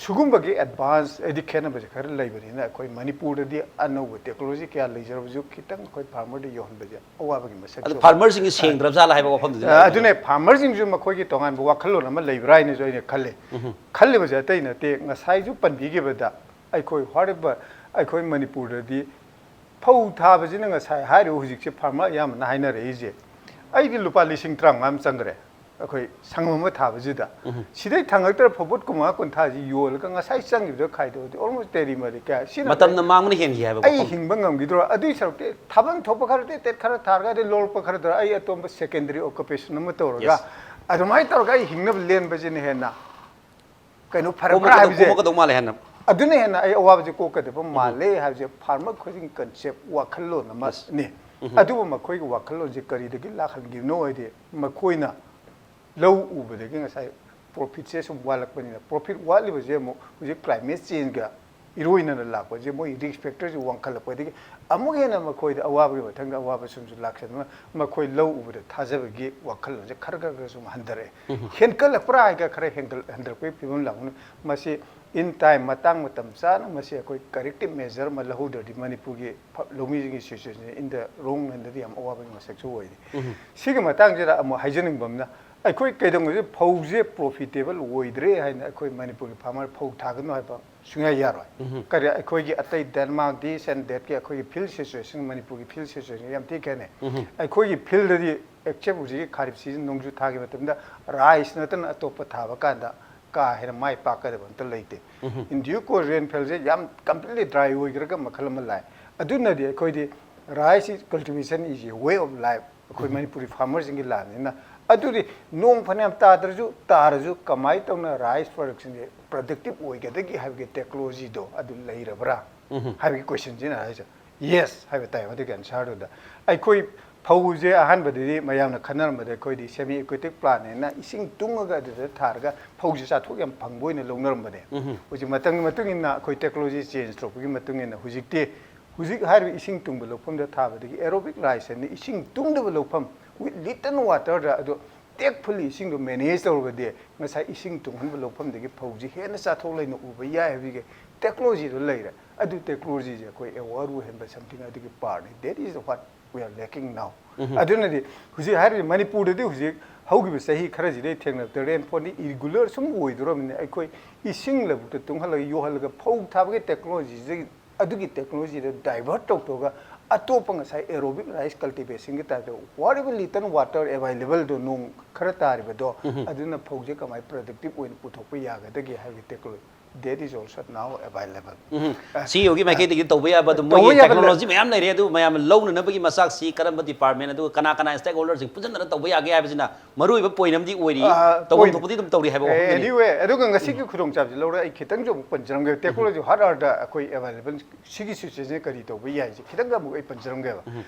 ꯁꯤꯒꯨꯝꯕꯒꯤ ꯑꯦꯗꯚꯥꯟꯁ ꯍꯥꯏꯗꯤ ꯈꯦꯠꯅꯕꯁꯦ ꯈꯔ ꯂꯩꯕꯅꯤꯅ ꯑꯩꯈꯣꯏ ꯃꯅꯤꯄꯨꯔꯗꯗꯤ ꯑꯅꯧꯕ ꯇꯦꯛꯅꯣꯂꯣꯖꯤ ꯀꯌꯥ ꯂꯩꯖꯔꯕꯁꯨ ꯈꯤꯇꯪ ꯑꯩꯈꯣꯏ ꯐꯥꯔꯃꯔꯗ ꯌꯧꯍꯟꯕꯁꯦ ꯑꯋꯥꯕꯒꯤ ꯃꯁꯛ ꯑꯗꯨ ꯐꯥꯔꯃꯔꯁꯤꯡꯁꯤ ꯁꯦꯡꯗ꯭ꯔꯕ ꯖꯥꯠꯂ ꯍꯥꯏꯕ ꯋꯥꯐꯝꯗꯨꯗꯤ ꯑ, ꯑꯗꯨꯅꯦ ꯐꯥꯔꯃꯔꯁꯤꯡꯁꯨ ꯃꯈꯣꯏꯒꯤ ꯇꯣꯉꯥꯟꯕ ꯋꯥꯈꯜꯂꯣꯟ ꯑꯃ ꯂꯩꯕ꯭ꯔꯥ ꯍꯥꯏꯅꯁꯨ ꯑꯩꯅ ꯈꯜꯂꯦ꯫ ꯈꯜꯂꯤꯕꯁꯦ ꯑꯇꯩ ꯅꯠꯇꯦ, ꯉꯁꯥꯏꯁꯨ ꯄꯟꯕꯤꯈꯤꯕꯗ ꯑꯩꯈꯣꯏ ꯍꯥꯏꯔꯤꯕ ꯑꯩꯈꯣꯏ ꯃꯅꯤꯄꯨꯔꯗꯗꯤ ꯐꯧ ꯊꯥꯕꯁꯤꯅ ꯉꯁꯥꯏ ꯍꯥꯏꯔꯤꯕ ꯍꯧꯖꯤꯛꯁꯦ ꯐꯥꯔꯃꯔ ꯑꯌꯥꯝꯕꯅ ꯍꯥꯏꯅꯔꯛꯏꯁꯦ, ꯑꯩꯗꯤ ꯂꯨꯄꯥ ꯂꯤꯁꯤꯡ ꯇꯔꯥꯃꯉꯥ ꯑꯃ ꯆꯪꯈ꯭ꯔꯦ꯫ ꯑꯩꯈꯣꯏ ꯁꯪꯒꯝ ꯑꯃ ꯊꯥꯕꯁꯤꯗ, ꯁꯤꯗꯩ ꯊꯥꯡꯉꯛꯇ꯭ꯔ ꯐꯧꯕꯣꯠ ꯀꯨꯟꯃꯉꯥ ꯀꯨꯟꯊ꯭ꯔꯥꯁꯤ ꯌꯣꯜꯂꯒ ꯉꯁꯥꯏ ꯆꯪꯈꯤꯕꯗꯣ ꯈꯥꯏꯗꯣꯛꯑꯗꯤ almost ꯇꯦꯔꯤ ꯃꯔꯤ ꯀꯌꯥ ꯁꯤꯅ ꯃꯇꯝꯅ ꯃꯥꯡꯕꯅ ꯍꯦꯟꯈꯤ ꯍꯥꯏꯕ ꯑꯩ ꯋꯥꯐꯝ꯫ ꯍꯤꯡꯕ ꯉꯝꯈꯤꯗ꯭ꯔꯣ? ꯑꯗꯨꯏ ꯁꯔꯨꯛꯇꯤ ꯊꯥꯐꯝ ꯊꯣꯛꯄ ꯈꯔ ꯇꯦꯠ ꯇꯦꯠ ꯈꯔ ꯊꯥꯔꯒ ꯑꯗꯩ ꯂꯣꯛꯄ ꯈꯔ ꯇꯧꯔꯒ ꯑꯩ ꯑꯇꯣꯞꯄ secondary occupation ꯑꯃ ꯇꯧꯔꯒ Yes. ꯑꯗꯨꯃꯥꯏꯅ ꯇꯧꯔꯒ ꯑꯩ ꯍꯤꯡꯅꯕ ꯂꯦꯟꯕꯁꯤꯅ ꯍꯦꯟꯅ ꯀꯩꯅꯣ ꯐꯔꯛꯄ꯭ꯔꯥ ꯀꯣꯝꯃꯛꯀꯗꯧ- ꯍꯥꯏꯕꯁꯦ ꯀꯣꯝꯃꯛꯀꯗꯧ ꯃꯥꯜꯂꯦ ꯍꯦꯟꯅ꯫ ꯑꯗꯨꯅ ꯍꯦꯟꯅ ꯑꯩ ꯑꯋꯥꯕꯁꯦ ꯀꯣꯛꯀꯗꯕ ꯃꯥꯜꯂꯦ ꯍꯥꯏꯕꯁꯦ farmer ꯈꯨꯗꯤꯡ concept ꯋꯥꯈꯜꯂꯣꯟ ꯑꯃꯅꯤ꯫ ꯑꯗꯨꯕꯨ ꯃꯈꯣꯏꯒꯤ ꯋꯥꯈꯜꯂꯣꯟꯁꯦ ꯀꯔꯤꯗꯒꯤ ꯂꯥꯛꯍꯟꯈꯤꯕꯅꯣ ꯍꯥꯏꯗꯤ ꯃꯈꯣꯏꯅ ꯂꯧ ꯎꯕꯗꯒꯤ ꯉꯁꯥꯏ profitꯁꯦ ꯁꯨꯝ ꯋꯥꯠꯂꯛꯄꯅꯤꯅ, profit ꯋꯥꯠꯂꯤꯕꯁꯦ ꯑꯃꯨꯛ ꯍꯧꯖꯤꯛ climate changeꯒ ꯏꯔꯣꯏꯅꯅ ꯂꯥꯛꯄꯁꯦ ꯃꯣꯏ risk factorꯁꯦ ꯋꯥꯡꯈꯠꯂꯛꯄꯗꯒꯤ ꯑꯃꯨꯛ ꯍꯦꯟꯅ ꯃꯈꯣꯏꯗ ꯑꯋꯥꯕꯒꯤ ꯃꯊꯪꯗ ꯑꯋꯥꯕ ꯁꯨꯝ ꯁꯨꯝ ꯂꯥꯛꯁꯟꯗꯨꯅ ꯃꯈꯣꯏ ꯂꯧ ꯎꯕꯗ ꯊꯥꯖꯕꯒꯤ ꯋꯥꯈꯜꯂꯣꯟꯁꯦ ꯈꯔ ꯈꯔ ꯈꯔ ꯁꯨꯝ ꯍꯟꯊꯔꯛꯑꯦ꯫ ꯍꯦꯟꯀꯠꯂꯛꯄ꯭ꯔꯥ ꯍꯥꯏꯒ ꯈꯔ ꯍꯦꯟꯒꯠ- ꯍꯟꯊꯔꯛꯄꯒꯤ ꯐꯤꯕꯝ ꯂꯥꯛꯄꯅ ꯃꯁꯤ in time ꯃꯇꯥꯡ ꯃꯇꯝ ꯆꯥꯅ ꯃꯁꯤ ꯑꯩꯈꯣꯏ corrective measure ꯑꯃ ꯂꯧꯍꯧꯗ꯭ꯔꯗꯤ ꯃꯅꯤꯄꯨꯔꯒꯤ ꯐ- ꯂꯧꯃꯤꯁꯤꯡꯒꯤ situation in the long runꯗꯗꯤ ꯌꯥꯝ ꯑꯋꯥꯕꯒꯤ ꯃꯁꯛꯁꯨ ꯑꯣꯏꯔꯤ꯫ ꯁꯤꯒꯤ ꯃꯇꯥꯡꯁꯤꯗ ꯑꯃꯨꯛ ꯍꯥꯏꯖꯅꯤꯡꯕ ꯑꯃꯅ ꯑꯩꯈꯣꯏ ꯀꯩꯗꯧꯉꯩꯁꯨ ꯐꯧꯁꯦ profitable ꯑꯣꯏꯗ꯭ꯔꯦ ꯍꯥꯏꯅ ꯑꯩꯈꯣꯏ ꯃꯅꯤꯄꯨꯔꯒꯤ farmer ꯐꯧ ꯊꯥꯒꯅꯨ ꯍꯥꯏꯕ ꯁꯨꯡꯌꯥ ꯌꯥꯔꯣꯏ꯫ ꯀꯔꯤ ꯑꯩꯈꯣꯏꯒꯤ ꯑꯇꯩ Denmark this and thatꯀꯤ ꯑꯩꯈꯣꯏꯒꯤ field situation ꯃꯅꯤꯄꯨꯔꯒꯤ field situation ꯌꯥꯝ ꯊꯤ ꯈꯦꯠꯅꯩ꯫ ꯑꯩꯈꯣꯏꯒꯤ fieldꯗꯤ except ꯍꯧꯖꯤꯛꯀꯤ ꯈꯥꯔꯤꯞ season ꯅꯣꯡꯖꯨ ꯊꯥꯒꯤ ꯃꯇꯝꯗ rice ꯅꯠꯇꯅ ꯑꯇꯣꯞꯄ ꯊꯥꯕ ꯀꯥꯟꯗ ꯀꯥ ꯍꯦꯟꯅ ꯃꯥꯏ ꯄꯥꯛꯀꯗꯕ ꯑꯝꯇ ꯂꯩꯇꯦ꯫ India ꯀꯣ rainfallꯁꯦ ꯌꯥꯝ completely dry ꯑꯣꯏꯈ꯭ꯔꯒ ꯃꯈꯜ ꯑꯃ ꯂꯥꯛꯑꯦ꯫ ꯑꯗꯨꯅꯗꯤ ꯑꯩꯈꯣꯏꯗꯤ rice is cultivation is a way of life꯫ ꯑꯩꯈꯣꯏ ꯃꯅꯤꯄꯨꯔꯤ farmerꯁꯤꯡꯒꯤ ꯂꯥꯟꯅꯤꯅ ꯑꯗꯨꯗꯤ ꯅꯣꯡ ꯐꯅꯌꯥꯝ ꯇꯥꯗ꯭ꯔꯁꯨ ꯇꯥꯔꯁꯨ ꯀꯃꯥꯏꯅ ꯇꯧꯅ rice productionꯁꯦ productive ꯑꯣꯏꯒꯗꯒꯦ ꯍꯥꯏꯕꯒꯤ technologyꯗꯣ ꯑꯗꯨ ꯂꯩꯔꯕ꯭ꯔꯥ ꯍꯥꯏꯕꯒꯤ questionꯁꯤꯅ ꯍꯥꯏꯁꯦ yes ꯍꯥꯏꯕ ꯇꯥꯏ꯫ ꯃꯗꯨꯒꯤ answerꯗꯨꯗ ꯑꯩꯈꯣꯏ ꯐꯧꯁꯦ ꯑꯍꯥꯟꯕꯗꯗꯤ ꯃꯌꯥꯝꯅ ꯈꯟꯅꯔꯝꯕꯗ ꯑꯩꯈꯣꯏꯗꯤ semi aquatic plantꯅꯦꯅ ꯏꯁꯤꯡ ꯇꯨꯡꯉꯒ ꯑꯗꯨꯗ ꯊꯥꯔꯒ ꯐꯧꯁꯦ ꯆꯥꯊꯣꯛ ꯌꯥꯝ ꯐꯪꯕ ꯑꯣꯏꯅ ꯂꯧꯅꯔꯝꯕꯅꯦ꯫ ꯍꯧꯖꯤꯛ ꯃꯇꯝꯒꯤ ꯃꯇꯨꯡ ꯏꯟꯅ ꯑꯩꯈꯣꯏ technology change ꯊꯣꯛꯄꯒꯤ ꯃꯇꯨꯡ ꯏꯟꯅ ꯍꯧꯖꯤꯛꯇꯤ ꯍꯧꯖꯤꯛ ꯍꯥꯏꯔꯤꯕ ꯏꯁꯤꯡ ꯇꯨꯡꯕ ꯂꯧꯐꯝꯗ ꯊꯥꯕꯗꯒꯤ aerobic rice ꯍꯥꯏꯅ ꯏꯁꯤꯡ ꯇꯨꯡꯗꯕ ꯂꯧꯐꯝ with little waterꯗ ꯑꯗꯣ tactfully ꯏꯁꯤꯡꯗꯣ manage ꯇꯧꯔꯒꯗꯤ ꯉꯁꯥꯏ ꯏꯁꯤꯡ ꯇꯨꯡꯍꯟꯕ ꯂꯧꯐꯝꯗꯒꯤ ꯐꯧꯁꯤ ꯍꯦꯟꯅ ꯆꯥꯊꯣꯛ ꯂꯩꯅ ꯎꯕ ꯌꯥꯏ ꯍꯥꯏꯕꯒꯤ technologyꯗꯣ ꯂꯩꯔꯦ꯫ ꯑꯗꯨ technologyꯁꯦ ꯑꯩꯈꯣꯏ aware ꯑꯣꯏꯍꯟꯕ something ꯑꯗꯨꯒꯤ partꯅꯤ꯫ That is what we are lacking now꯫ ꯑꯗꯨꯅꯗꯤ ꯍꯧꯖꯤꯛ ꯍꯥꯏꯔꯤꯕ ꯃꯅꯤꯄꯨꯔꯗꯗꯤ ꯍꯧꯖꯤꯛ ꯍꯧꯈꯤꯕ ꯆꯍꯤ ꯈꯔꯁꯤꯗꯩ ꯊꯦꯡꯅꯕꯗ rainfallꯗꯤ irregular ꯁꯨꯝ ꯑꯣꯏꯗꯣꯔꯕꯅꯤꯅ ꯑꯩꯈꯣꯏ ꯏꯁꯤꯡ ꯂꯧꯕꯨꯛꯇ ꯇꯨꯡꯍꯜꯂꯒ ꯌꯣꯛꯍꯜꯂꯒ ꯐꯧ ꯊꯥꯕꯒꯤ technologyꯁꯤ ꯑꯗꯨꯒꯤ technologyꯗ divert ꯇꯧꯊꯣꯛꯑꯒ ꯑꯇꯣꯞꯄ ꯉꯁꯥꯏ aerobic rice cultivation ꯒꯤ type ꯇ, whatever little water available ꯗꯣ, ꯅꯣꯡ ꯈꯔ ꯇꯥꯔꯤꯕꯗꯣ, ꯑꯗꯨꯅ ꯐꯧꯁꯦ ꯀꯃꯥꯏꯅ productive ꯑꯣꯏꯅ ꯄꯨꯊꯣꯛꯄ ꯌꯥꯒꯗꯒꯦ ꯍꯥꯏꯕꯒꯤ technology, that is also now available. ꯎꯝ꯫ ꯁꯤ ꯏ ꯑꯣꯒꯤ ꯃꯥꯏꯀꯩꯗꯒꯤ ꯇꯧꯕ ꯌꯥꯕ ꯑꯗꯨꯝ ꯇꯧꯕ ꯃꯣꯏꯒꯤ ꯌꯥꯕ ꯂꯩ꯫ Technology ꯃꯌꯥꯝ ꯂꯩꯔꯦ, ꯑꯗꯨ ꯃꯌꯥꯝ ꯂꯧꯅꯅꯕꯒꯤ ꯃꯆꯥꯛꯁꯤ ꯀꯔꯝꯕ department, ꯑꯗꯨꯒ ꯀꯅꯥ ꯀꯅꯥ stakeholder ꯁꯤꯡ ꯄꯨꯟꯁꯤꯟꯅꯔ ꯇꯧꯕ ꯌꯥꯒꯦ ꯍꯥꯏꯕꯁꯤꯅ ꯃꯔꯨꯑꯣꯏꯕ point ꯑꯃꯗꯤ ꯑꯣꯏꯔꯤ꯫ ꯑꯥ, ꯇꯧꯐꯝ point ꯊꯣꯛꯄꯗꯤ ꯑꯗꯨꯝ ꯇꯧꯔꯤ ꯍꯥꯏꯕ ꯑꯦ, ꯋꯥꯐꯝꯗꯨꯅꯤ꯫ Anyway, ꯑꯗꯨꯒ ꯉꯁꯤꯒꯤ ꯈꯨꯗꯣꯡꯆꯥꯕꯁꯤ ꯂꯧꯔꯒ ꯑꯩ ꯈꯤꯇꯪꯁꯨ ꯑꯃꯨꯛ ꯄꯟꯖꯔꯝꯒꯦ꯫ Technology ꯍꯥꯔꯠ ꯑꯥꯔꯗ ꯑꯩꯈꯣꯏ available ꯁꯤꯒꯤ situation ꯁꯦ ꯀꯔꯤ ꯇꯧꯕ ꯌꯥꯏ ꯁꯦ ꯈꯤꯇꯪ ꯑꯃꯨꯛ ꯑꯩ ꯄꯟꯖꯔꯝꯒꯦꯕ꯫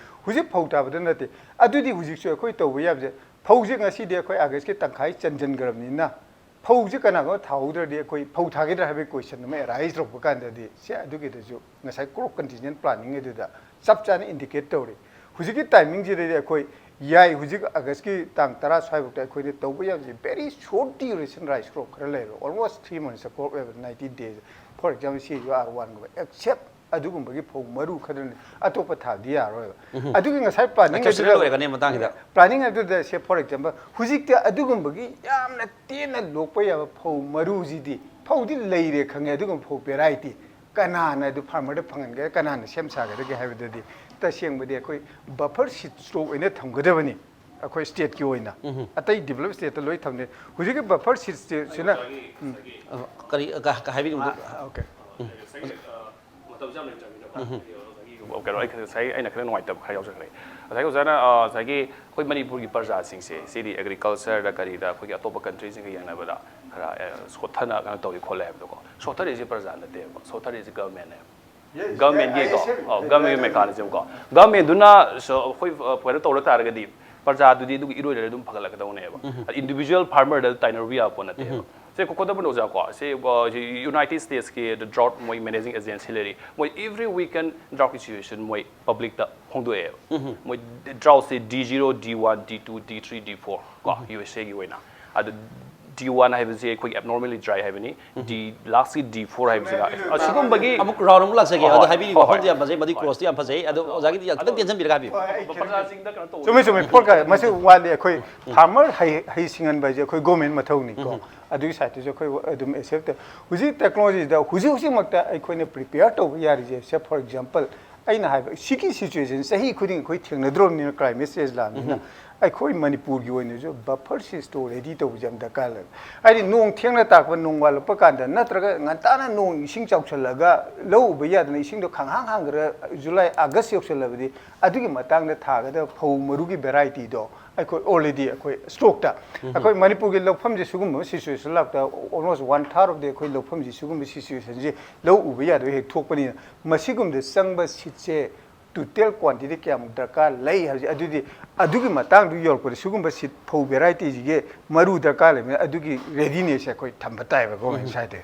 ꯍꯧꯖꯤꯛ ꯐꯧ ꯊꯥꯕꯗ ꯅꯠꯇꯦ, ꯑꯗꯨꯗꯤ ꯍꯧꯖꯤꯛꯁꯨ ꯑꯩꯈꯣꯏ ꯇꯧꯕ ꯌꯥꯕꯁꯦ, ꯐꯧꯁꯦ ꯉꯁꯤꯗꯤ ꯑꯩꯈꯣꯏ ꯑꯥꯒꯁꯀꯤ ꯇꯪꯈꯥꯏ ꯆꯟꯁꯤꯟꯈ꯭ꯔꯕꯅꯤꯅ, ꯐꯧꯁꯦ ꯀꯅꯥꯒꯨꯝꯕ ꯊꯥꯍꯧꯗ꯭ꯔꯗꯤ ꯑꯩꯈꯣꯏ ꯐꯧ ꯊꯥꯒꯗ꯭ꯔꯥ ꯍꯥꯏꯕꯒꯤ question ꯑꯃ arise ꯇꯧꯔꯛꯄ ꯀꯥꯟꯗꯗꯤ, ꯁꯦ ꯑꯗꯨꯒꯤꯗꯁꯨ ꯉꯁꯥꯏ crop contingent planning ꯑꯗꯨꯗ ꯆꯞ ꯆꯥꯅ indicate ꯇꯧꯔꯤ꯫ ꯍꯧꯖꯤꯛꯀꯤ timing ꯁꯤꯗꯗꯤ ꯑꯩꯈꯣꯏ ꯌꯥꯏ, ꯍꯧꯖꯤꯛ ꯑꯥꯒꯁꯀꯤ ꯇꯥꯡ ꯇꯔꯥ ꯁ꯭ꯋꯥꯏꯐꯥꯎꯗ ꯑꯩꯈꯣꯏꯅ ꯇꯧꯕ ꯌꯥꯕꯁꯦ very short duration rice crop ꯈꯔ ꯂꯩꯔꯦ, almost three months crop ꯑꯣꯏꯕ, ninety days, for example, C H R one ꯒꯨꯝꯕ, except ꯑꯗꯨꯒꯨꯝꯕꯒꯤ ꯐꯧ ꯃꯔꯨ ꯈꯔꯅꯤ, ꯑꯇꯣꯞꯄ ꯊꯥꯕꯗꯤ ꯌꯥꯔꯣꯏꯕ꯫ ꯑꯗꯨꯒꯤ ꯉꯁꯥꯏ planning Exceptional ꯑꯗꯨꯗ ꯑꯣꯏꯔꯒꯅꯤ ꯃꯇꯥꯡꯁꯤꯗ꯫ Planning ꯑꯗꯨꯗ ꯁꯦ, for example, ꯍꯧꯖꯤꯛꯇꯤ ꯑꯗꯨꯒꯨꯝꯕꯒꯤ ꯌꯥꯝꯅ ꯇꯦꯟꯅ ꯂꯣꯛꯄ ꯌꯥꯕ ꯐꯧ ꯃꯔꯨꯁꯤꯗꯤ, ꯐꯧꯗꯤ ꯂꯩꯔꯦ ꯈꯪꯉꯦ, ꯑꯗꯨꯒꯨꯝꯕ ꯐꯧ variety ꯀꯅꯥꯅ ꯑꯗꯨ farmer ꯗ ꯐꯪꯍꯟꯒꯦꯔꯥ, ꯀꯅꯥꯅ ꯁꯦꯝ ꯁꯥꯒꯗꯒꯦ ꯍꯥꯏꯕꯗꯗꯤ, ꯇꯁꯦꯡꯕꯗꯤ ꯑꯩꯈꯣꯏ buffer seed stock ꯑꯣꯏꯅ ꯊꯝꯒꯗꯕꯅꯤ꯫ ꯑꯩꯈꯣꯏ state ꯀꯤ ꯑꯣꯏꯅ ꯑꯇꯩ developed state ꯇ ꯂꯣꯏ ꯊꯝꯅꯤ꯫ ꯍꯧꯖꯤꯛꯀꯤ buffer seed ꯁꯤꯅ, ꯎꯝ꯫ ꯑ, ꯀꯔꯤ, ꯑ, ꯀ-, ꯀ-, ꯍꯥꯏꯕꯤꯅꯤꯡꯕꯗꯣ? ꯑꯣꯀꯦ꯫ ꯀꯩꯅꯣ, ꯑꯩ ꯉꯁꯥꯏ ꯑꯩꯅ ꯈꯔ ꯅꯨꯡꯉꯥꯏꯇꯕ ꯈꯔ ꯌꯥꯎꯖꯈ꯭ꯔꯦ꯫ ꯉꯁꯥꯏꯒꯤ ꯑꯣꯖꯥꯅ, ꯑ, ꯉꯁꯥꯏꯒꯤ ꯑꯩꯈꯣꯏ ꯃꯅꯤꯄꯨꯔꯒꯤ ꯄ꯭ꯔꯖꯥꯁꯤꯡꯁꯦ, ꯁꯤꯗꯤ agriculture ꯗ ꯀꯔꯤꯗ ꯑꯩꯈꯣꯏꯒꯤ ꯑꯇꯣꯞꯄ country ꯁꯤꯡꯒ ꯌꯦꯡꯅꯕꯗ ꯈꯔ, ꯑ, ꯁꯣꯠꯊꯅ ꯀꯩꯅꯣ ꯇꯧꯏ ꯈꯣꯠꯂꯦ ꯍꯥꯏꯕꯗꯣꯀꯣ꯫ ꯁꯣꯠꯊꯔꯤꯁꯦ ꯄ꯭ꯔꯖꯥ ꯅꯠꯇꯦꯕ, ꯁꯣꯠꯊꯔꯤꯁꯦ government ꯅꯦꯕ꯫ Government ꯒꯤ ꯀꯣ, ꯑ, government ꯒꯤ mechanism ꯀꯣ, government ꯗꯨꯅ ꯁ-, ꯑꯩꯈꯣꯏ, ꯑ, ꯀꯩꯅꯣ ꯇꯧꯔ ꯇꯥꯔꯒꯗꯤ ꯄ꯭ꯔꯖꯥꯗꯨꯗꯤ ꯑꯗꯨꯒꯤ ꯏꯔꯣꯏꯔꯒ ꯑꯗꯨꯝ ꯐꯒꯠꯂꯛꯀꯗꯧꯅꯦꯕ꯫ Individual farmer ꯗ ꯇꯥꯏꯅꯔꯨꯕ ꯌꯥꯕ ꯄꯣꯠ ꯅꯠꯇꯦꯕ꯫ ꯁꯦ ꯈꯨꯗꯝ ꯑꯣꯏꯅ ꯑꯣꯖꯥ ꯀꯣ, ꯁꯦ, ꯑ, United States ꯀꯤ the drought ꯃꯣꯏ managing agency ꯂꯩꯔꯤ, ꯃꯣꯏ every weekend drought ꯒꯤ situation ꯃꯣꯏ public ꯇ ꯐꯣꯡꯗꯣꯛꯑꯦꯕ꯫ ꯃꯣꯏ drought ꯁꯦ D zero, D one, D two, D three, D four ꯀꯣ, U S A ꯒꯤ ꯑꯣꯏꯅ꯫ ꯑꯗꯨ D one ꯍꯥꯏꯕꯁꯦ ꯑꯩꯈꯣꯏꯒꯤ abnormally dry ꯍꯥꯏꯕꯅꯤ, D, last ꯀꯤ D four ꯍꯥꯏꯕꯁꯤꯅ ꯑꯁꯤꯒꯨꯝꯕꯒꯤ ꯑꯃꯨꯛ round ꯑꯃꯨꯛ ꯂꯥꯛꯆꯒꯦ꯫ ꯍꯣꯏ, ꯑꯗꯣ ꯍꯣꯏ, ꯍꯥꯏꯕꯤꯔꯤꯕ ꯍꯣꯏ, ꯋꯥꯐꯝꯗꯤ ꯍꯣꯏ꯫ ꯌꯥꯝ ꯐꯖꯩ, ꯃꯗꯨꯒꯤ clause ꯇꯨ ꯌꯥꯝ ꯐꯖꯩ꯫ ꯑꯗꯣ ꯑꯣꯖꯥꯒꯤꯗꯤ ꯈꯤꯇꯪ ꯇꯦꯟꯁꯤꯟꯕꯤꯔꯒ ꯍꯥꯏꯕꯤꯌꯨ꯫ ꯄ꯭ꯔꯖꯥꯁꯤꯡꯗ ꯀꯩꯅꯣ ꯇꯧꯕ ꯆꯨꯝꯃꯦ, ꯆꯨꯝꯃꯦ꯫ ꯄꯣꯠ ꯀ-, ꯃꯁꯤ ꯋꯥꯠꯂꯤ꯫ ꯑꯩꯈꯣꯏ farmer ꯍꯩ, ꯍꯩ ꯁꯤꯡꯍꯟꯕ ꯍꯥꯏꯁꯦ ꯑꯩꯈꯣꯏ government ꯃꯊꯧꯅꯤꯀꯣ꯫ ꯑꯗꯨꯒꯤ side ꯇꯨꯁꯨ ꯑꯩꯈꯣꯏ ꯑꯗꯨꯝ accept ꯇꯧ-, ꯍꯧꯖꯤꯛ technology ꯗ ꯍꯧꯖꯤꯛ ꯍꯧꯖꯤꯛꯃꯛꯇ ꯑꯩꯈꯣꯏꯅ prepare ꯇꯧꯕ ꯌꯥꯔꯤꯁꯦ, say for example, ꯑꯩꯅ ꯍꯥꯏꯕ ꯁꯤꯒꯤ ꯁꯤꯆꯨꯋꯦꯁꯟ ꯆꯍꯤ ꯈꯨꯗꯤꯡ ꯑꯩꯈꯣꯏ ꯊꯦꯡꯅꯗ꯭ꯔꯣꯕꯅꯤꯅ, ꯀ꯭ꯂꯥꯏꯃꯦꯠ ꯆꯦꯟꯖ ꯂꯥꯛꯑꯕꯅꯤꯅ, ꯑꯩꯈꯣꯏ ꯃꯅꯤꯄꯨꯔꯒꯤ ꯑꯣꯏꯅꯁꯨ ꯕꯐꯔ ꯁꯤꯁꯇꯣ ꯔꯦꯗꯤ ꯇꯧꯕꯁꯦ ꯌꯥꯝ ꯗꯔꯀꯥꯔ ꯂꯩ꯫ ꯍꯥꯏꯗꯤ ꯅꯣꯡ ꯊꯦꯡꯅ ꯇꯥꯔꯛꯄ, ꯅꯣꯡ ꯋꯥꯠꯂꯛꯄ ꯀꯥꯟꯗ, ꯅꯠꯇ꯭ꯔꯒ ꯉꯟꯇꯥꯅ ꯅꯣꯡ ꯏꯁꯤꯡ ꯆꯥꯎꯁꯜꯂꯒ ꯂꯧ ꯎꯕ ꯌꯥꯗꯅ ꯏꯁꯤꯡꯗꯣ ꯈꯪꯍꯥꯡ ꯍꯥꯡꯈ꯭ꯔ ꯖꯨꯂꯥꯏ ꯑꯥꯒꯁ ꯌꯧꯁꯜꯂꯕꯗꯤ, ꯑꯗꯨꯒꯤ ꯃꯇꯥꯡꯗ ꯊꯥꯒꯗꯕ ꯐꯧ ꯃꯔꯨꯒꯤ ꯚꯦꯔꯥꯏꯇꯤꯗꯣ ꯑꯩꯈꯣꯏ ꯑꯣꯜꯔꯦꯗꯤ ꯑꯩꯈꯣꯏ ꯁ꯭ꯇꯣꯛꯇ, ꯑꯩꯈꯣꯏ ꯃꯅꯤꯄꯨꯔꯒꯤ ꯂꯧꯐꯝꯁꯦ ꯁꯤꯒꯨꯝꯕ ꯁꯤꯆꯨꯋꯦꯁꯟ ꯂꯥꯛꯇ, almost one third of the ꯑꯩꯈꯣꯏ ꯂꯧꯐꯝꯁꯤ ꯁꯤꯒꯨꯝꯕ ꯁꯤꯆꯨꯋꯦꯁꯟꯁꯤ ꯂꯧ ꯎꯕ ꯌꯥꯗꯕ ꯍꯦꯛ ꯊꯣꯛꯄꯅꯤꯅ, ꯃꯁꯤꯒꯨꯝꯕꯗ ꯆꯪꯕ ꯁꯤꯠꯁꯦ ꯇꯣꯇꯦꯜ ꯀ꯭ꯋꯥꯟꯇꯤꯇꯤ ꯀꯌꯥꯃꯨꯛ ꯗꯔꯀꯥꯔ ꯂꯩ ꯍꯥꯏꯕꯁꯦ, ꯑꯗꯨꯗꯤ ꯑꯗꯨꯒꯤ ꯃꯇꯥꯡꯗꯨ ꯌꯧꯔꯛꯄꯗ ꯁꯤꯒꯨꯝꯕ ꯁꯤꯠ ꯐꯧ ꯚꯦꯔꯥꯏꯇꯤꯁꯤꯒꯤ ꯃꯔꯨ ꯗꯔꯀꯥꯔ ꯂꯩꯕꯅꯤꯅ, ꯑꯗꯨꯒꯤ ꯔꯦꯗꯤꯅꯦꯁꯁꯦ ꯑꯩꯈꯣꯏ ꯊꯝꯕ ꯇꯥꯏꯕ ꯒꯣꯔꯃꯦꯟ ꯁꯥꯏꯠꯇ꯫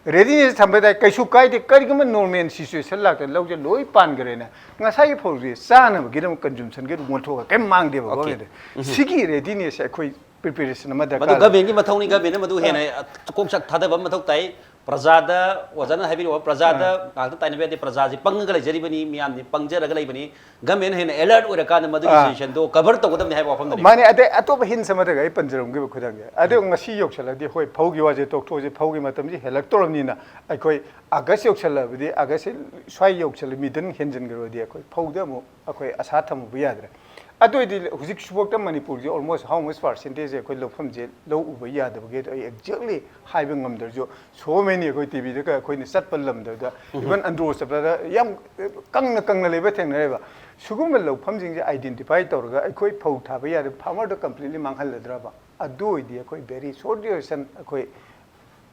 ꯔꯦꯗꯤꯅꯦꯁ ꯊꯝꯕ ꯇꯥꯏ, ꯀꯩꯁꯨ ꯀꯥꯏꯗꯦ꯫ ꯀꯔꯤꯒꯨꯝꯕ ꯅꯣꯔꯃꯦꯜ ꯁꯤꯆꯨꯋꯦꯁꯟ ꯂꯥꯛꯇꯅ ꯂꯧꯁꯦ ꯂꯣꯏ ꯄꯥꯟꯈ꯭ꯔꯦꯅ, ꯉꯁꯥꯏꯒꯤ ꯐꯧꯁꯦ ꯆꯥꯅꯕꯒꯤ ꯑꯗꯨꯝ ꯀꯟꯖꯨꯝꯁꯟꯒꯤ ꯑꯗꯨꯝ ꯑꯣꯟꯊꯣꯛꯑꯒ ꯀꯩꯝ ꯃꯥꯡꯗꯦꯕ ꯒꯣꯔꯃꯦꯟꯗ꯫ ꯁꯤꯒꯤ ꯔꯦꯗꯤꯅꯦꯁꯁꯦ ꯑꯩꯈꯣꯏ ꯄ꯭ꯔꯤꯄꯦꯔꯦꯁꯟ ꯑꯃ ꯃꯗꯨ ꯗꯔꯀꯥꯔ ꯂꯩ꯫ ꯒꯚꯔꯟꯃꯦꯟꯒꯤ ꯃꯊꯧꯅꯤ, ꯒꯚꯔꯟꯃꯦꯟꯅ ꯃꯗꯨ ꯍꯦꯟꯅ ꯀꯣꯛ ꯆꯠ ꯊꯥꯗꯕ ꯑꯃ ꯃꯊꯧ ꯇꯥꯏ꯫ ꯄ꯭ꯔꯖꯥꯗ, ꯑꯣꯖꯥꯅ ꯍꯥꯏꯕꯤꯔꯤꯕ, ꯄ꯭ꯔꯖꯥꯗ ꯉꯥꯛꯇ ꯇꯥꯏꯅꯕ ꯌꯥꯗꯦ꯫ ꯄ꯭ꯔꯖꯥꯁꯤ ꯄꯪꯉꯒ ꯂꯩꯖꯔꯤꯕꯅꯤ, ꯃꯤꯌꯥꯝꯗꯤ ꯄꯪꯖꯔꯒ ꯂꯩꯕꯅꯤ꯫ ꯒꯚꯔꯟꯃꯦꯟ ꯍꯦꯟꯅ ꯑꯦꯂꯔꯠ ꯑꯣꯏꯔꯀꯥꯟꯗ ꯃꯗꯨꯒꯤ ꯑꯥ꯫ ꯁꯤꯆꯨꯋꯦꯁꯟꯗꯣ ꯀꯚꯔ ꯇꯧꯒꯗꯕꯅꯤ ꯍꯥꯏꯕ ꯋꯥꯐꯝꯗꯅꯤ꯫ ꯃꯥꯅꯦ, ꯑꯗꯩ ꯑꯇꯣꯞꯄ ꯍꯤꯟꯁ ꯑꯃꯗꯒ ꯑꯩ ꯄꯟꯖꯔꯝꯈꯤꯕ ꯈꯨꯗꯝꯁꯦ, ꯑꯗꯣ ꯉꯁꯤ ꯌꯧꯁꯜꯂꯗꯤ, ꯍꯣꯏ, ꯐꯧꯒꯤ ꯋꯥꯁꯦ ꯇꯣꯛꯊꯣꯛꯑꯁꯤ, ꯐꯧꯒꯤ ꯃꯇꯝꯁꯤ ꯍꯦꯜꯂꯛꯇꯧꯔꯕꯅꯤꯅ, ꯑꯩꯈꯣꯏ ꯑꯥꯒꯁ ꯌꯧꯁꯜꯂꯕꯗꯤ, ꯑꯥꯒꯁꯁꯤ ꯁ꯭ꯋꯥꯏ ꯌꯧꯁꯜꯂ ꯃꯤꯗꯟ ꯍꯦꯟꯖꯟꯈ꯭ꯔꯕꯗꯤ, ꯑꯩꯈꯣꯏ ꯐꯧꯗ ꯑꯃꯨꯛ ꯑꯩꯈꯣꯏ ꯑꯁꯥ ꯊꯝꯃꯨꯕ ꯌꯥꯗ꯭ꯔꯦ꯫ ꯑꯗꯨ ꯑꯣꯏꯔꯗꯤ ꯍꯧꯖꯤꯛ ꯁꯨꯕꯣꯛꯇ ꯃꯅꯤꯄꯨꯔꯁꯦ almost how much percentage ꯑꯩꯈꯣꯏ ꯂꯧꯐꯝꯁꯦ ꯂꯧ ꯎꯕ ꯌꯥꯗꯕꯒꯦ ꯑꯗꯣ ꯑꯩ exactly ꯍꯥꯏꯕ ꯉꯝꯗ꯭ꯔꯁꯨ, so many ꯑꯩꯈꯣꯏ ꯇꯤꯚꯤꯗꯒ ꯑꯩꯈꯣꯏꯅ ꯆꯠꯄ ꯂꯝꯗꯨꯗ, even ꯑꯟꯗ꯭ꯔꯣ ꯆꯠꯄꯗ ꯌꯥꯝ ꯀꯪꯅ ꯀꯪꯅ ꯂꯩꯕ ꯊꯦꯡꯅꯔꯦꯕ꯫ ꯁꯤꯒꯨꯝꯕ ꯂꯧꯐꯝꯁꯤꯡꯁꯦ identify ꯇꯧꯔꯒ ꯑꯩꯈꯣꯏ ꯐꯧ ꯊꯥꯕ ꯌꯥꯗꯕ farmerꯗ completely ꯃꯥꯡꯍꯜꯂꯗ꯭ꯔꯕ? ꯑꯗꯨ ꯑꯣꯏꯔꯗꯤ ꯑꯩꯈꯣꯏ very short duration ꯑꯩꯈꯣꯏ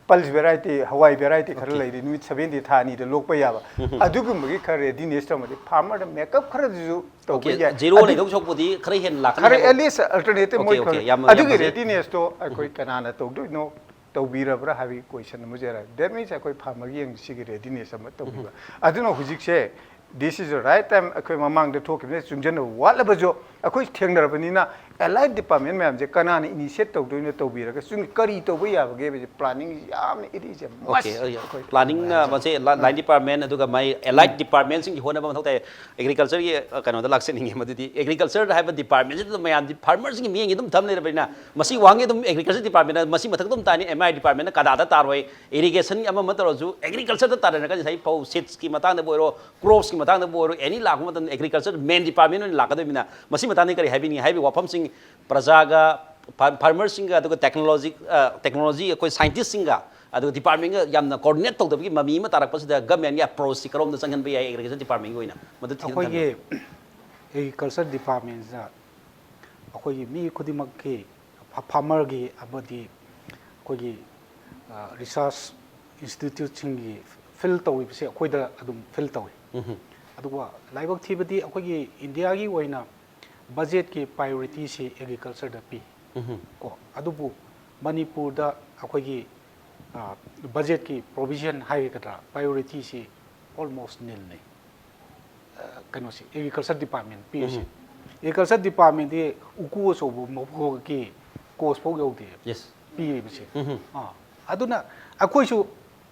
pulse variety, ꯍꯋꯥꯏ variety ꯈꯔ Okay. ꯂꯩꯔꯤ, ꯅꯨꯃꯤꯠ seven day, ꯊꯥ ꯑꯅꯤꯗ ꯂꯣꯛꯄ ꯌꯥꯕ, ꯑꯗꯨꯒꯨꯝꯕꯒꯤ ꯈꯔ readiness ꯇꯧꯔꯝꯃꯗꯤ farmerꯗ makeup ꯈꯔꯗꯁꯨ ꯇꯧꯕ Okay, ꯌꯥꯏ꯫ Zero ꯑꯗꯨ ꯂꯩꯗꯧ ꯁꯔꯨꯛꯄꯨꯗꯤ ꯈꯔ ꯍꯦꯟꯅ ꯂꯥꯛꯀꯅꯤ ꯈꯔ ꯍꯥꯏꯕ꯫ At least alternative Okay, ꯃꯣꯏ okay, ꯈꯔ, ꯌꯥꯝ, ꯌꯥꯝ ꯑꯗꯨꯒꯤ ꯐꯖꯩ꯫ Readinessꯇꯣ ꯑꯩꯈꯣꯏ ꯀꯅꯥꯅ ꯇꯧꯗꯣꯏꯅꯣ, ꯇꯧꯕꯤꯔꯕ꯭ꯔꯥ ꯍꯥꯏꯕꯒꯤ question ꯑꯃꯁꯨ ꯌꯥꯔꯦ꯫ That means ꯑꯩꯈꯣꯏ farmerꯒꯤ ꯌꯦꯡ ꯁꯤꯒꯤ readiness ꯑꯃ ꯇꯧꯕꯤꯕ꯫ ꯑꯗꯨꯅ ꯍꯧꯖꯤꯛꯁꯦ, this is the right time, ꯑꯩꯈꯣꯏ ꯃꯃꯥꯡꯗ ꯊꯣꯛꯈꯤꯕꯅ ꯆꯨꯡꯁꯤꯟꯅꯕ ꯋꯥꯠꯂꯕꯁꯨ, ꯑꯩꯈꯣꯏ ꯊꯦꯡꯅꯔꯕꯅꯤꯅ, allied department ꯃꯌꯥꯝꯁꯦ ꯀꯅꯥꯅ initiate ꯇꯧꯗꯣꯏꯅꯣ, ꯇꯧꯕꯤꯔꯒ ꯆꯨꯝ-, ꯀꯔꯤ ꯇꯧꯕ ꯌꯥꯕꯒꯦ ꯍꯥꯏꯕꯁꯦ planning ꯌꯥꯝꯅ, it is a must꯫ Okay, ꯑꯩꯈꯣꯏ ꯄ꯭ꯂꯥꯅꯤꯡꯅ ꯃꯁꯦ ꯂꯥꯏꯟ ꯗꯤꯄꯥꯔꯠꯃꯦꯟ ꯑꯗꯨꯒ ꯃꯥꯏ ꯑꯦꯂꯥꯏꯠ ꯗꯤꯄꯥꯔꯠꯃꯦꯟꯁꯤꯡꯒꯤ ꯍꯣꯠꯅꯕ ꯃꯊꯧ ꯇꯥꯏ꯫ ꯑꯦꯒ꯭ꯔꯤꯀꯜꯆꯔꯒꯤ, ꯑ, ꯀꯩꯅꯣꯗ ꯂꯥꯛꯆꯅꯤꯡꯉꯤ꯫ ꯃꯗꯨꯗꯤ ꯑꯦꯒ꯭ꯔꯤꯀꯜꯆꯔ ꯍꯥꯏꯕ ꯗꯤꯄꯥꯔꯠꯃꯦꯟꯁꯤꯗ ꯃꯌꯥꯝꯗꯤ ꯐꯥꯔꯃꯔꯁꯤꯡꯒꯤ ꯃꯤꯠꯌꯦꯡꯁꯦ ꯑꯗꯨꯝ ꯊꯝ ꯂꯩꯔꯕꯅꯤꯅ, ꯃꯁꯤ ꯋꯥꯡꯉꯤ ꯑꯗꯨꯝ ꯑꯦꯒ꯭ꯔꯤꯀꯜꯆꯔ ꯗꯤꯄꯥꯔꯠꯃꯦꯟꯅ ꯃꯁꯤ ꯃꯊꯛꯇ ꯑꯗꯨꯝ ꯇꯥꯅꯤ, ꯑꯦꯝ ꯑꯥꯏ ꯗꯤꯄꯥꯔꯠꯃꯦꯟꯅ ꯀꯗꯥꯗ ꯇꯥꯔꯣꯏ꯫ ꯏꯔꯤꯒꯦꯁꯟ ꯑꯃ ꯑꯃ ꯇꯧꯔꯁꯨ ꯑꯦꯒ꯭ꯔꯤꯀꯜꯆꯔꯗ ꯇꯥꯔꯅ ꯉꯁꯥꯏ ꯐꯧ ꯁꯤꯠꯁꯀꯤ ꯃꯇꯥꯡꯗꯕꯨ ꯑꯣꯏꯔꯣ, ꯀ꯭ꯔꯣꯞꯁꯀꯤ ꯃꯇꯥꯡꯗꯕꯨ ꯑꯣꯏꯔꯣ, ꯑꯦꯅꯤ ꯂꯥꯛꯄ ꯃꯇꯝꯗ ꯑꯦꯒ꯭ꯔꯤꯀꯜꯆꯔ ꯃꯦꯟ ꯗꯤꯄꯥꯔꯠꯃꯦꯟ ꯑꯣꯏꯅ ꯂꯥꯛꯀꯗꯣꯏꯅꯤꯅ, ꯃꯁꯤ ꯃꯇꯥꯡꯗ ꯀꯔꯤ ꯍꯥꯏꯕꯤꯅꯤꯡꯉꯤ? ꯍꯥꯏꯕꯗꯤ ꯋꯥꯐꯝꯁꯤꯡ ꯄ꯭ꯔꯖꯥꯒ, ꯐꯥꯔꯃꯔꯁꯤꯡꯒ, ꯑꯗꯨꯒ ꯇꯦꯛꯅꯣꯂꯣꯖꯤ, ꯇꯦꯛꯅꯣꯂꯣꯖꯤ ꯑꯩꯈꯣꯏ ꯁꯥꯏꯟꯇꯤꯁꯁꯤꯡꯒ, ꯑꯗꯨꯒ ꯗꯤꯄꯥꯔꯠꯃꯦꯟꯒ ꯌꯥꯝꯅ ꯀꯣꯑꯣꯔꯗꯤꯅꯦꯠ ꯇꯧꯗꯕꯒꯤ ꯃꯃꯤ ꯑꯃ ꯇꯥꯔꯛꯄꯁꯤꯗ ꯒꯃꯦꯟꯒꯤ ꯑꯦꯄ꯭ꯔꯣꯆꯁꯤ ꯀꯔꯣꯝꯗ ꯆꯪꯍꯟꯕ ꯌꯥꯏ ꯑꯦꯒ꯭ꯔꯤꯀꯜꯆꯔ ꯗꯤꯄꯥꯔꯠꯃꯦꯟꯒꯤ ꯑꯣꯏꯅ? ꯃꯗꯨ ꯊꯤꯅ ꯑꯩꯈꯣꯏꯒꯤ ꯊꯝꯕꯤꯌꯨ꯫ ꯑꯦꯒ꯭ꯔꯤꯀꯜꯆꯔ ꯗꯤꯄꯥꯔꯠꯃꯦꯟꯁꯤꯗ ꯑꯩꯈꯣꯏꯒꯤ ꯃꯤ ꯈꯨꯗꯤꯡꯃꯛꯀꯤ, ꯐꯥꯔꯃꯔꯒꯤ ꯑꯃꯗꯤ ꯑꯩꯈꯣꯏꯒꯤ ꯔꯤꯁꯔꯁ ꯏꯟꯁꯇꯤꯇ꯭ꯌꯨꯠꯁꯤꯡꯒꯤ ꯐꯤꯜ ꯇꯧꯔꯤꯕꯁꯦ ꯑꯩꯈꯣꯏꯗ ꯑꯗꯨꯝ ꯐꯤꯜ ꯇꯧꯏ꯫ ꯑꯗꯨꯒ ꯂꯥꯏꯕꯛ ꯊꯤꯕꯗꯤ ꯑꯩꯈꯣꯏꯒꯤ ꯏꯟꯗꯤꯌꯥꯒꯤ ꯑꯣꯏꯅ ꯕꯖꯦꯠꯀꯤ ꯄ꯭ꯔꯥꯏꯌꯣꯔꯤꯇꯤꯁꯤ ꯑꯦꯒ꯭ꯔꯤꯀꯜꯆꯔꯗ ꯄꯤ꯫ ꯀꯣ, ꯑꯗꯨꯕꯨ ꯃꯅꯤꯄꯨꯔꯗ ꯑꯩꯈꯣꯏꯒꯤ ꯕꯖꯦꯠꯀꯤ ꯄ꯭ꯔꯣꯚꯤꯖꯟ ꯍꯥꯏꯒꯗ꯭ꯔꯥ, ꯄ꯭ꯔꯥꯏꯌꯣꯔꯤꯇꯤꯁꯤ ꯑꯣꯜꯃꯣꯁ ꯅꯤꯜꯅꯤ꯫ ꯀꯩꯅꯣꯁꯤ ꯑꯦꯒ꯭ꯔꯤꯀꯜꯆꯔ ꯗꯤꯄꯥꯔꯠꯃꯦꯟ ꯄꯤꯔꯤꯁꯤ꯫ ꯑꯦꯒ꯭ꯔꯤꯀꯜꯆꯔ ꯗꯤꯄꯥꯔꯠꯃꯦꯟꯗꯤ ꯎꯀꯨ ꯑꯆꯧꯕ ꯃꯈꯣꯛꯀꯤ ꯀꯣꯁ ꯐꯥꯎ ꯌꯧꯗꯦ꯫ ꯌꯦꯁ꯫ ꯄꯤꯔꯤꯕꯁꯦ꯫ ꯑꯥ, ꯑꯗꯨꯅ ꯑꯩꯈꯣꯏꯁꯨ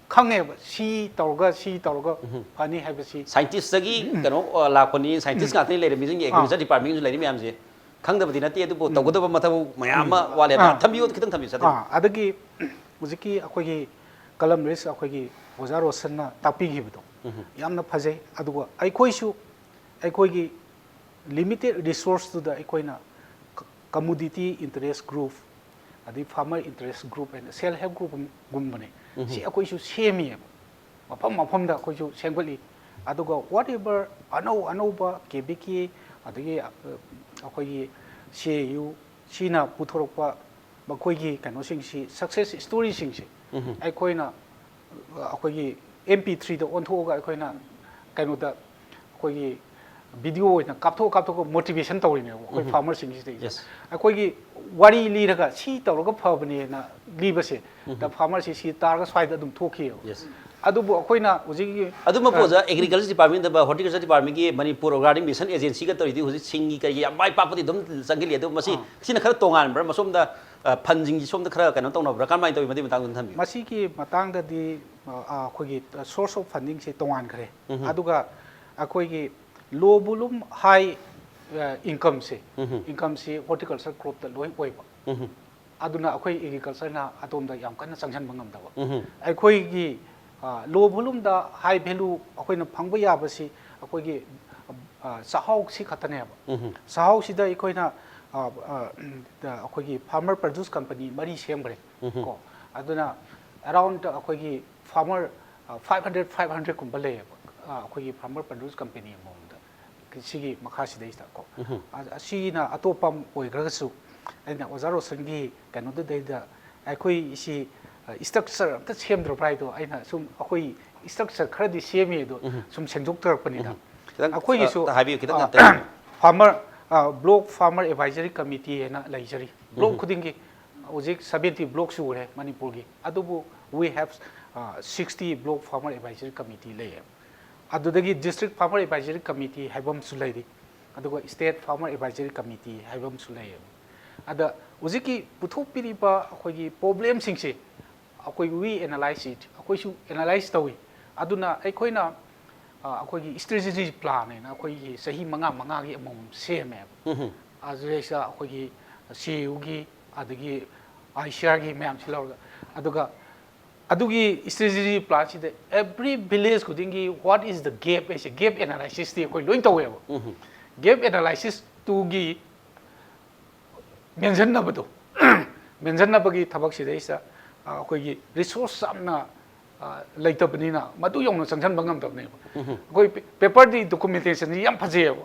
ꯈꯪꯉꯦꯕ, ꯁꯤ ꯇꯧꯔꯒ ꯁꯤ ꯇꯧꯔꯒ ꯐꯅꯤ ꯍꯥꯏꯕꯁꯤ꯫ ꯁꯥꯏꯟꯇꯤꯁꯇꯒꯤ ꯀꯩꯅꯣ, ꯑ, ꯂꯥꯛꯄꯅꯤ, ꯁꯥꯏꯟꯇꯤꯁ ꯉꯥꯛꯇꯅꯤ ꯂꯩꯔꯝꯃꯤꯁꯤꯡꯁꯦ, ꯑꯦꯒ꯭ꯔꯤꯀꯜꯆꯔ ꯗꯤꯄꯥꯔꯠꯃꯦꯟꯒꯤꯁꯨ ꯂꯩꯔꯤ ꯃꯌꯥꯝꯁꯦ꯫ ꯈꯪꯗꯕꯗꯤ ꯅꯠꯇꯦ, ꯑꯗꯨꯕꯨ ꯇꯧꯒꯗꯕ ꯃꯊꯧ ꯃꯌꯥꯝ ꯑꯃ ꯋꯥꯠꯂꯦ꯫ ꯑꯥ꯫ ꯊꯝꯕꯤꯌꯨ, ꯈꯤꯇꯪ ꯊꯝꯕꯤꯌꯨ, ꯁꯥꯔ꯫ ꯑꯥ, ꯑꯗꯒꯤ ꯍꯧꯖꯤꯛꯀꯤ ꯑꯩꯈꯣꯏꯒꯤ ꯀꯂꯝ ꯔꯤꯁ ꯑꯩꯈꯣꯏꯒꯤ ꯑꯣꯖꯥ ꯔꯣꯁꯟꯅ ꯇꯥꯛꯄꯤꯈꯤꯕꯗꯣ ꯌꯥꯝꯅ ꯐꯖꯩ꯫ ꯑꯗꯨꯒ ꯑꯩꯈꯣꯏꯁꯨ ꯑꯩꯈꯣꯏꯒꯤ ꯂꯤꯃꯤꯇꯦꯠ ꯔꯤꯁꯣꯔꯁꯇꯨꯗ ꯑꯩꯈꯣꯏꯅ ꯀ-, ꯀꯝꯃꯨꯅꯤꯇꯤ ꯏꯟꯇꯔꯦꯁ ꯒ꯭ꯔꯨꯞ, ꯑꯗꯩ ꯐꯥꯔꯃꯔ ꯏꯟꯇꯔꯦꯁ ꯒ꯭ꯔꯨꯞ ꯍꯥꯏꯅ ꯁꯦꯜꯐ ꯍꯦꯜꯞ ꯒ꯭ꯔꯨꯞꯒꯨꯝꯕꯅꯤ꯫ ꯁꯤ ꯑꯩꯈꯣꯏꯁꯨ ꯁꯦꯝꯃꯤꯑꯕ꯫ ꯃꯐꯝ ꯃꯐꯝꯗ ꯑꯩꯈꯣꯏꯁꯨ ꯁꯦꯝꯒꯠꯂꯤ꯫ ꯑꯗꯨꯒ ꯋꯥꯠ ꯑꯦꯕꯔ ꯑꯅꯧ ꯑꯅꯧꯕ ꯀꯦ ꯚꯤ ꯀꯦ, ꯑꯗꯒꯤ, ꯑ, ꯑꯩꯈꯣꯏꯒꯤ ꯁꯤ ꯑꯦ ꯌꯨ, ꯁꯤꯅ ꯄꯨꯊꯣꯔꯛꯄ ꯃꯈꯣꯏꯒꯤ ꯀꯩꯅꯣꯁꯤꯡꯁꯤ, ꯁꯛꯁꯦꯁ ꯁ꯭ꯇꯣꯔꯤꯁꯤꯡꯁꯤ ꯑꯩꯈꯣꯏꯅ, ꯑ, ꯑꯩꯈꯣꯏꯒꯤ ꯑꯦꯝ ꯄꯤ ꯊ꯭ꯔꯤꯗ ꯑꯣꯟꯊꯣꯛꯑꯒ ꯑꯩꯈꯣꯏꯅ ꯀꯩꯅꯣꯗ ꯑꯩꯈꯣꯏꯒꯤ ꯚꯤꯗꯤꯑꯣ ꯑꯣꯏꯅ ꯀꯥꯞꯊꯣꯛ ꯀꯥꯞꯊꯣꯛꯑꯒ ꯃꯣꯇꯤꯚꯦꯁꯟ ꯇꯧꯔꯤꯅꯦꯕ ꯑꯩꯈꯣꯏ ꯐꯥꯔꯃꯔꯁꯤꯡꯁꯤꯗꯩꯗ꯫ ꯌꯦꯁ꯫ ꯑꯩꯈꯣꯏꯒꯤ ꯋꯥꯔꯤ ꯂꯤꯔꯒ ꯁꯤ ꯇꯧꯔꯒ ꯐꯕꯅꯦꯅ ꯂꯤꯕꯁꯦ, ꯗ ꯐꯥꯔꯃꯔꯁꯤ ꯁꯤ ꯇꯥꯔꯒ ꯁ꯭ꯋꯥꯏꯗ ꯑꯗꯨꯝ ꯊꯣꯛꯈꯤꯑꯕ꯫ ꯌꯦꯁ꯫ ꯑꯗꯨꯕꯨ ꯑꯩꯈꯣꯏꯅ ꯍꯧꯖꯤꯛꯀꯤ, ꯑꯗꯨꯃꯛꯄꯨ ꯑ, ꯑꯣꯖꯥ, ꯑꯦꯒ꯭ꯔꯤꯀꯜꯆꯔ ꯗꯤꯄꯥꯔꯠꯃꯦꯟꯗ, ꯍꯣꯔꯇꯤꯀꯜꯆꯔ ꯗꯤꯄꯥꯔꯠꯃꯦꯟꯒꯤ ꯃꯅꯤꯄꯨꯔ ꯑꯣꯔꯒꯥꯅꯤꯛ ꯃꯤꯁꯟ ꯑꯦꯖꯦꯟꯁꯤꯒ ꯇꯧꯔꯤꯗꯤ ꯍꯧꯖꯤꯛ ꯁꯤꯡꯒꯤ ꯀꯩꯒꯤ ꯌꯥꯝ ꯃꯥꯏ ꯄꯥꯛꯄꯗꯤ ꯑꯗꯨꯝ ꯆꯪꯁꯤꯜꯂꯤ꯫ ꯑꯗꯨ ꯃꯁꯤ, ꯑꯥ꯫ ꯁꯤꯅ ꯈꯔ ꯇꯣꯉꯥꯟꯕ꯭ꯔꯥ? ꯃꯁꯣꯝꯗ, ꯑ, ꯐꯟꯁꯤꯡꯒꯤ ꯁꯣꯝꯗ ꯈꯔ ꯀꯩꯅꯣ ꯇꯧꯅꯕ꯭ꯔꯥ? ꯀꯔꯝꯍꯥꯏꯅ ꯇꯧꯋꯤ? ꯃꯗꯨꯒꯤ ꯃꯇꯥꯡꯗ ꯊꯝꯕꯤꯌꯨ꯫ ꯃꯁꯤꯒꯤ ꯃꯇꯥꯡꯗꯗꯤ, ꯑ, ꯑ, ꯑꯩꯈꯣꯏꯒꯤ source of fundingꯁꯦ ꯇꯣꯉꯥꯟꯈ꯭ꯔꯦ꯫ ꯑꯗꯨꯒ ꯑꯩꯈꯣꯏꯒꯤ low volume high, ꯑ, incomeꯁꯦ, incomeꯁꯤ horticulture cropꯇ ꯂꯣꯏ ꯑꯣꯏꯕ꯫ ꯑꯗꯨꯅ ꯑꯩꯈꯣꯏ ꯑꯦꯒ꯭ꯔꯤꯀꯜꯆꯔꯅ ꯑꯗꯣꯝꯗ ꯌꯥꯝ ꯀꯟꯅ ꯆꯪꯁꯤꯟꯕ ꯉꯝꯗꯕ꯫ ꯑꯩꯈꯣꯏꯒꯤ, ꯑ, low volumeꯗ high value ꯑꯩꯈꯣꯏꯅ ꯐꯪꯕ ꯌꯥꯕꯁꯤ ꯑꯩꯈꯣꯏꯒꯤ ꯑ, ꯆꯥꯛꯍꯥꯎꯁꯤ ꯈꯛꯇꯅꯦꯕ꯫ ꯆꯥꯛꯍꯥꯎꯁꯤꯗ ꯑꯩꯈꯣꯏꯅ ꯑ, ꯑ, ꯎꯝ, ꯑꯩꯈꯣꯏꯒꯤ farmer produce company ꯃꯔꯤ ꯁꯦꯝꯈ꯭ꯔꯦ ꯀꯣ꯫ ꯑꯗꯨꯅ around ꯑꯩꯈꯣꯏꯒꯤ farmer five hundred five hundred ꯀꯨꯝꯕ ꯂꯩꯌꯦꯕ꯫ ꯑ, ꯑꯩꯈꯣꯏꯒꯤ farmer produce company ꯑꯃꯃꯝꯗ ꯁꯤꯒꯤ ꯃꯈꯥꯁꯤꯗꯩꯁꯤꯗ ꯀꯣ꯫ ꯑ, ꯑꯁꯤꯅ ꯑꯇꯣꯞꯄ ꯑꯃ ꯑꯣꯏꯈ꯭ꯔꯒꯁꯨ, ꯑꯩꯅ ꯑꯣꯖꯥ ꯔꯣꯁꯟꯒꯤ ꯀꯩꯅꯣꯗꯨꯗꯩꯗ ꯑꯩꯈꯣꯏ ꯁꯤ, ꯑ, structure ꯑꯝꯇ ꯁꯦꯝꯗ꯭ꯔꯕ꯭ꯔꯥ ꯍꯥꯏꯗꯣ ꯑꯩꯅ ꯁꯨꯝ, ꯑꯩꯈꯣꯏ structure ꯈꯔꯗꯤ ꯁꯦꯝꯃꯤ ꯑꯗꯣ ꯁꯨꯝ ꯁꯦꯝꯗꯣꯛꯇꯔꯛꯄꯅꯤꯗ꯫ ꯈꯤꯇꯪ, ꯑꯩꯈꯣꯏꯒꯤꯁꯨ ꯑ, ꯍꯥꯏꯕꯤꯌꯨ, ꯈꯤꯇꯪ ꯑ, ꯑꯝꯇ ꯍꯥꯏꯕꯤꯌꯨ꯫ farmer, ꯑ, block farmer advisory committee ꯍꯥꯏꯅ ꯂꯩꯖꯔꯤ꯫ Block ꯈꯨꯗꯤꯡꯒꯤ ꯍꯧꯖꯤꯛ seventy block ꯁꯨꯔꯦ ꯃꯅꯤꯄꯨꯔꯒꯤ, ꯑꯗꯨꯕꯨ we have, ꯑ, sixty block farmer advisory committee ꯂꯩꯌꯦ꯫ ꯑꯗꯨꯗꯒꯤ district farmer advisory committee ꯍꯥꯏꯕ ꯑꯃꯁꯨ ꯂꯩꯔꯤ, ꯑꯗꯨꯒ state farmer advisory committee ꯍꯥꯏꯕ ꯑꯃꯁꯨ ꯂꯩꯌꯦꯕ꯫ ꯑꯗ ꯍꯧꯖꯤꯛꯀꯤ ꯄꯨꯊꯣꯛꯄꯤꯔꯤꯕ ꯑꯩꯈꯣꯏꯒꯤ problemꯁꯤꯡꯁꯦ ꯑꯩꯈꯣꯏ we analyze it, ꯑꯩꯈꯣꯏꯁꯨ analyze ꯇꯧꯏ꯫ ꯑꯗꯨꯅ ꯑꯩꯈꯣꯏꯅ, ꯑ, ꯑꯩꯈꯣꯏꯒꯤ strategy plan ꯍꯥꯏꯅ ꯑꯩꯈꯣꯏꯒꯤ ꯆꯍꯤ ꯃꯉꯥ ꯃꯉꯥꯒꯤ ꯑꯃꯃꯝ ꯁꯦꯝꯃꯦꯕ꯫ ꯑꯗꯨꯗꯩꯁꯤꯗ ꯑꯩꯈꯣꯏꯒꯤ CAUꯒꯤ, ꯑꯗꯒꯤ ICARꯒꯤ ꯃꯌꯥꯝꯁꯤ ꯂꯧꯔꯒ, ꯑꯗꯨꯒ ꯑꯗꯨꯒꯤ strategy planꯁꯤꯗ every village ꯈꯨꯗꯤꯡꯒꯤ what is the gap ꯍꯥꯏꯁꯦ, gap analysisꯇꯤ ꯑꯩꯈꯣꯏ ꯂꯣꯏ ꯇꯧꯋꯦꯕ꯫ Gap analysisꯇꯨꯒꯤ ꯃꯦꯟꯁꯤꯟꯅꯕꯗꯣ, ꯃꯦꯟꯁꯤꯟꯅꯕꯒꯤ ꯊꯕꯛꯁꯤꯗꯩꯁꯤꯗ, ꯑ, ꯑꯩꯈꯣꯏꯒꯤ resource ꯌꯥꯝꯅ, ꯑ, ꯂꯩꯇꯕꯅꯤꯅ ꯃꯗꯨ ꯌꯧꯅ ꯆꯪꯁꯤꯟꯕ ꯉꯝꯗꯕꯅꯦꯕ꯫ ꯑꯩꯈꯣꯏ paperꯗꯤ documentationꯁꯤ ꯌꯥꯝ ꯐꯖꯩꯌꯦꯕ꯫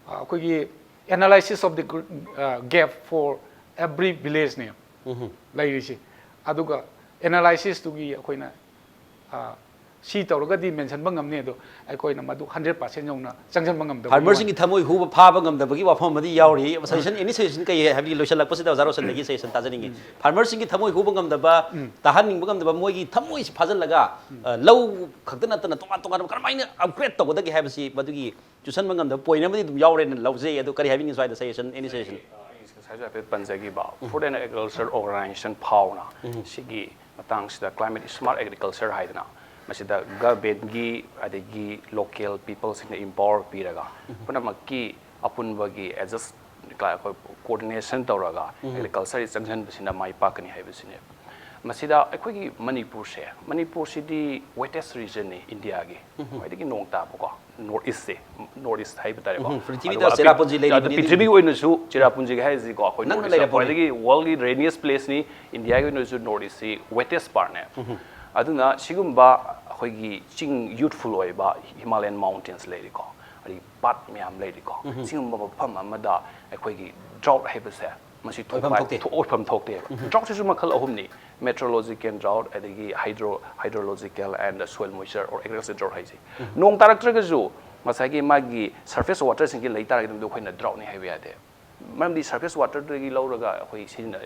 ꯑ, ꯑꯩꯈꯣꯏꯒꯤ analysis of the gr-, ꯑ, gap for every villageꯅꯦ ꯂꯩꯔꯤꯁꯦ꯫ ꯑꯗꯨꯒ analysisꯇꯨꯒꯤ ꯑꯩꯈꯣꯏꯅ, ꯑ, ꯁꯤ ꯇꯧꯔꯒꯗꯤ ꯃꯦꯟꯁꯤꯟꯕ ꯉꯝꯅꯤ, ꯑꯗꯣ ꯑꯩꯈꯣꯏꯅ ꯃꯗꯨ hundred percent ꯌꯧꯅ ꯆꯪꯁꯤꯟꯕ ꯉꯝꯗꯕꯒꯤ Farmerꯁꯤꯡꯒꯤ ꯋꯥꯅꯤ꯫ ꯊꯃꯣꯏ ꯍꯨꯕ ꯐꯥꯕ ꯉꯝꯗꯕꯒꯤ ꯋꯥꯐꯝ ꯑꯃꯗꯤ ꯌꯥꯎꯔꯤ꯫ Suggestion, any suggestion ꯀꯩ ꯍꯥꯏꯕꯗꯤ ꯂꯣꯏꯁꯤꯜꯂꯛꯄꯁꯤꯗ ꯑꯣꯖꯥ ꯔꯣꯁꯟꯗꯒꯤ suggestion ꯇꯥꯖꯅꯤꯡꯉꯤ꯫ Farmerꯁꯤꯡꯒꯤ ꯊꯃꯣꯏ ꯍꯨꯕ ꯉꯝꯗꯕ, ꯇꯥꯍꯟꯅꯤꯡꯕ ꯉꯝꯗꯕ, ꯃꯣꯏꯒꯤ ꯊꯃꯣꯏꯁꯤ ꯐꯥꯖꯤꯜꯂꯒ, ꯑ, ꯂꯧ ꯈꯛꯇ ꯅꯠꯇꯅ ꯇꯣꯉꯥꯟ ꯇꯣꯉꯥꯟꯕ ꯀꯔꯝꯍꯥꯏꯅ upgrade ꯇꯧꯒꯗꯒꯦ ꯍꯥꯏꯕꯁꯤ ꯃꯗꯨꯒꯤ ꯆꯨꯁꯟꯕ ꯉꯝꯗꯕ point ꯑꯃꯗꯤ ꯑꯗꯨꯝ ꯌꯥꯎꯔꯦꯅ ꯂꯧꯖꯩ꯫ ꯑꯗꯨ ꯀꯔꯤ ꯍꯥꯏꯕꯤꯅꯤꯡꯉꯤ ꯁ꯭ꯋꯥꯏꯗ suggestion, any suggestion? ꯑꯩ ꯉꯁꯥꯏꯁꯨ ꯍꯥꯏꯐꯦꯠ ꯄꯟꯖꯈꯤꯕ Food and Agriculture Organization ꯐꯥꯎꯅ ꯁꯤꯒꯤ ꯃꯇꯥꯡꯁꯤꯗ climate smart agriculture ꯍꯥꯏꯗꯅ ꯃꯁꯤꯗ governmentꯀꯤ ꯑꯗꯒꯤ local peopleꯁꯤꯡꯗ empower ꯄꯤꯔꯒ ꯄꯨꯝꯅꯃꯛꯀꯤ ꯑꯄꯨꯟꯕꯒꯤ adjust ꯑꯩꯈꯣꯏ coordination ꯇꯧꯔꯒ agricultureꯁꯤ ꯆꯪꯁꯤꯟꯕꯁꯤꯅ ꯃꯥꯏ ꯄꯥꯛꯀꯅꯤ ꯍꯥꯏꯕꯁꯤꯅꯦ꯫ ꯃꯁꯤꯗ ꯑꯩꯈꯣꯏꯒꯤ ꯃꯅꯤꯄꯨꯔꯁꯦ, ꯃꯅꯤꯄꯨꯔꯁꯤꯗꯤ wettest regionꯅꯤ ꯏꯟꯗꯤꯌꯥꯒꯤ, ꯈ꯭ꯋꯥꯏꯗꯒꯤ ꯅꯣꯡ ꯇꯥꯕꯀꯣ, ꯅꯣꯔꯠ ꯏꯁꯁꯦ, ꯅꯣꯔꯠ ꯏꯁ ꯍꯥꯏꯕ ꯇꯥꯔꯦꯀꯣ꯫ ꯎꯝ, ꯄ꯭ꯔꯤꯊꯤꯕꯤꯗ ꯑꯗꯨꯒ ꯑꯄꯤ- ꯆꯦꯔꯥꯄꯨꯟꯖꯤ ꯂꯩꯔꯤꯕꯅꯤ ꯑꯗꯨ ꯄ꯭ꯔꯤꯊꯤꯕꯤꯒꯤ ꯑꯣꯏꯅꯁꯨ ꯆꯦꯔꯥꯄꯨꯟꯖꯤꯒ ꯍꯥꯏꯔꯤꯁꯤꯀꯣ, ꯑꯩꯈꯣꯏ ꯅꯪꯅ ꯅꯣꯔꯠ ꯏꯁ ꯂꯩꯔꯛꯄꯅꯤ꯫ ꯈ꯭ꯋꯥꯏꯗꯒꯤ worldꯒꯤ rainiest placeꯅꯤ, ꯏꯟꯗꯤꯌꯥꯒꯤ ꯑꯣꯏꯅꯁꯨ ꯅꯣꯔꯠ ꯏꯁꯁꯤ wettest partꯅꯦ꯫ ꯑꯗꯨꯅ ꯁꯤꯒꯨꯝꯕ ꯑꯩꯈꯣꯏꯒꯤ ꯆꯤꯡ youthful ꯑꯣꯏꯕ Himalayan mountains ꯂꯩꯔꯤꯀꯣ, ꯑꯗꯒꯤ ꯄꯥꯠ ꯃꯌꯥꯝ ꯂꯩꯔꯤꯀꯣ, ꯁꯤꯒꯨꯝꯕ ꯃꯐꯝ ꯑꯃꯗ ꯑꯩꯈꯣꯏꯒꯤ drought ꯍꯥꯏꯕꯁꯦ ꯃꯁꯤ ꯑꯣꯏꯐꯝ ꯊꯣꯛꯄ- ꯊꯣꯛꯇꯦ꯫ ꯊꯣꯛ- ꯑꯣꯏꯐꯝ ꯊꯣꯛꯇꯦꯕ꯫ Droughtꯁꯤꯁꯨ ꯃꯈꯜ ꯑꯍꯨꯝꯅꯤ: meteorological drought, ꯑꯗꯒꯤ hydro hydrological and soil moisture or agricultural drought ꯍꯥꯏꯁꯦ꯫ ꯅꯣꯡ ꯇꯥꯔꯛꯇ꯭ꯔꯒꯁꯨ ꯉꯁꯥꯏꯒꯤ ꯃꯥꯒꯤ surface waterꯁꯤꯡꯒꯤ ꯂꯩ ꯇꯥꯔꯒꯗꯤ ꯃꯗꯨ ꯑꯩꯈꯣꯏꯅ droughtꯅꯤ ꯍꯥꯏꯕ ꯌꯥꯗꯦ꯫ ꯃꯔꯝꯗꯤ surface waterꯗꯒꯤ ꯂꯧꯔꯒ ꯑꯩꯈꯣꯏ ꯁꯤꯖꯤꯟꯅ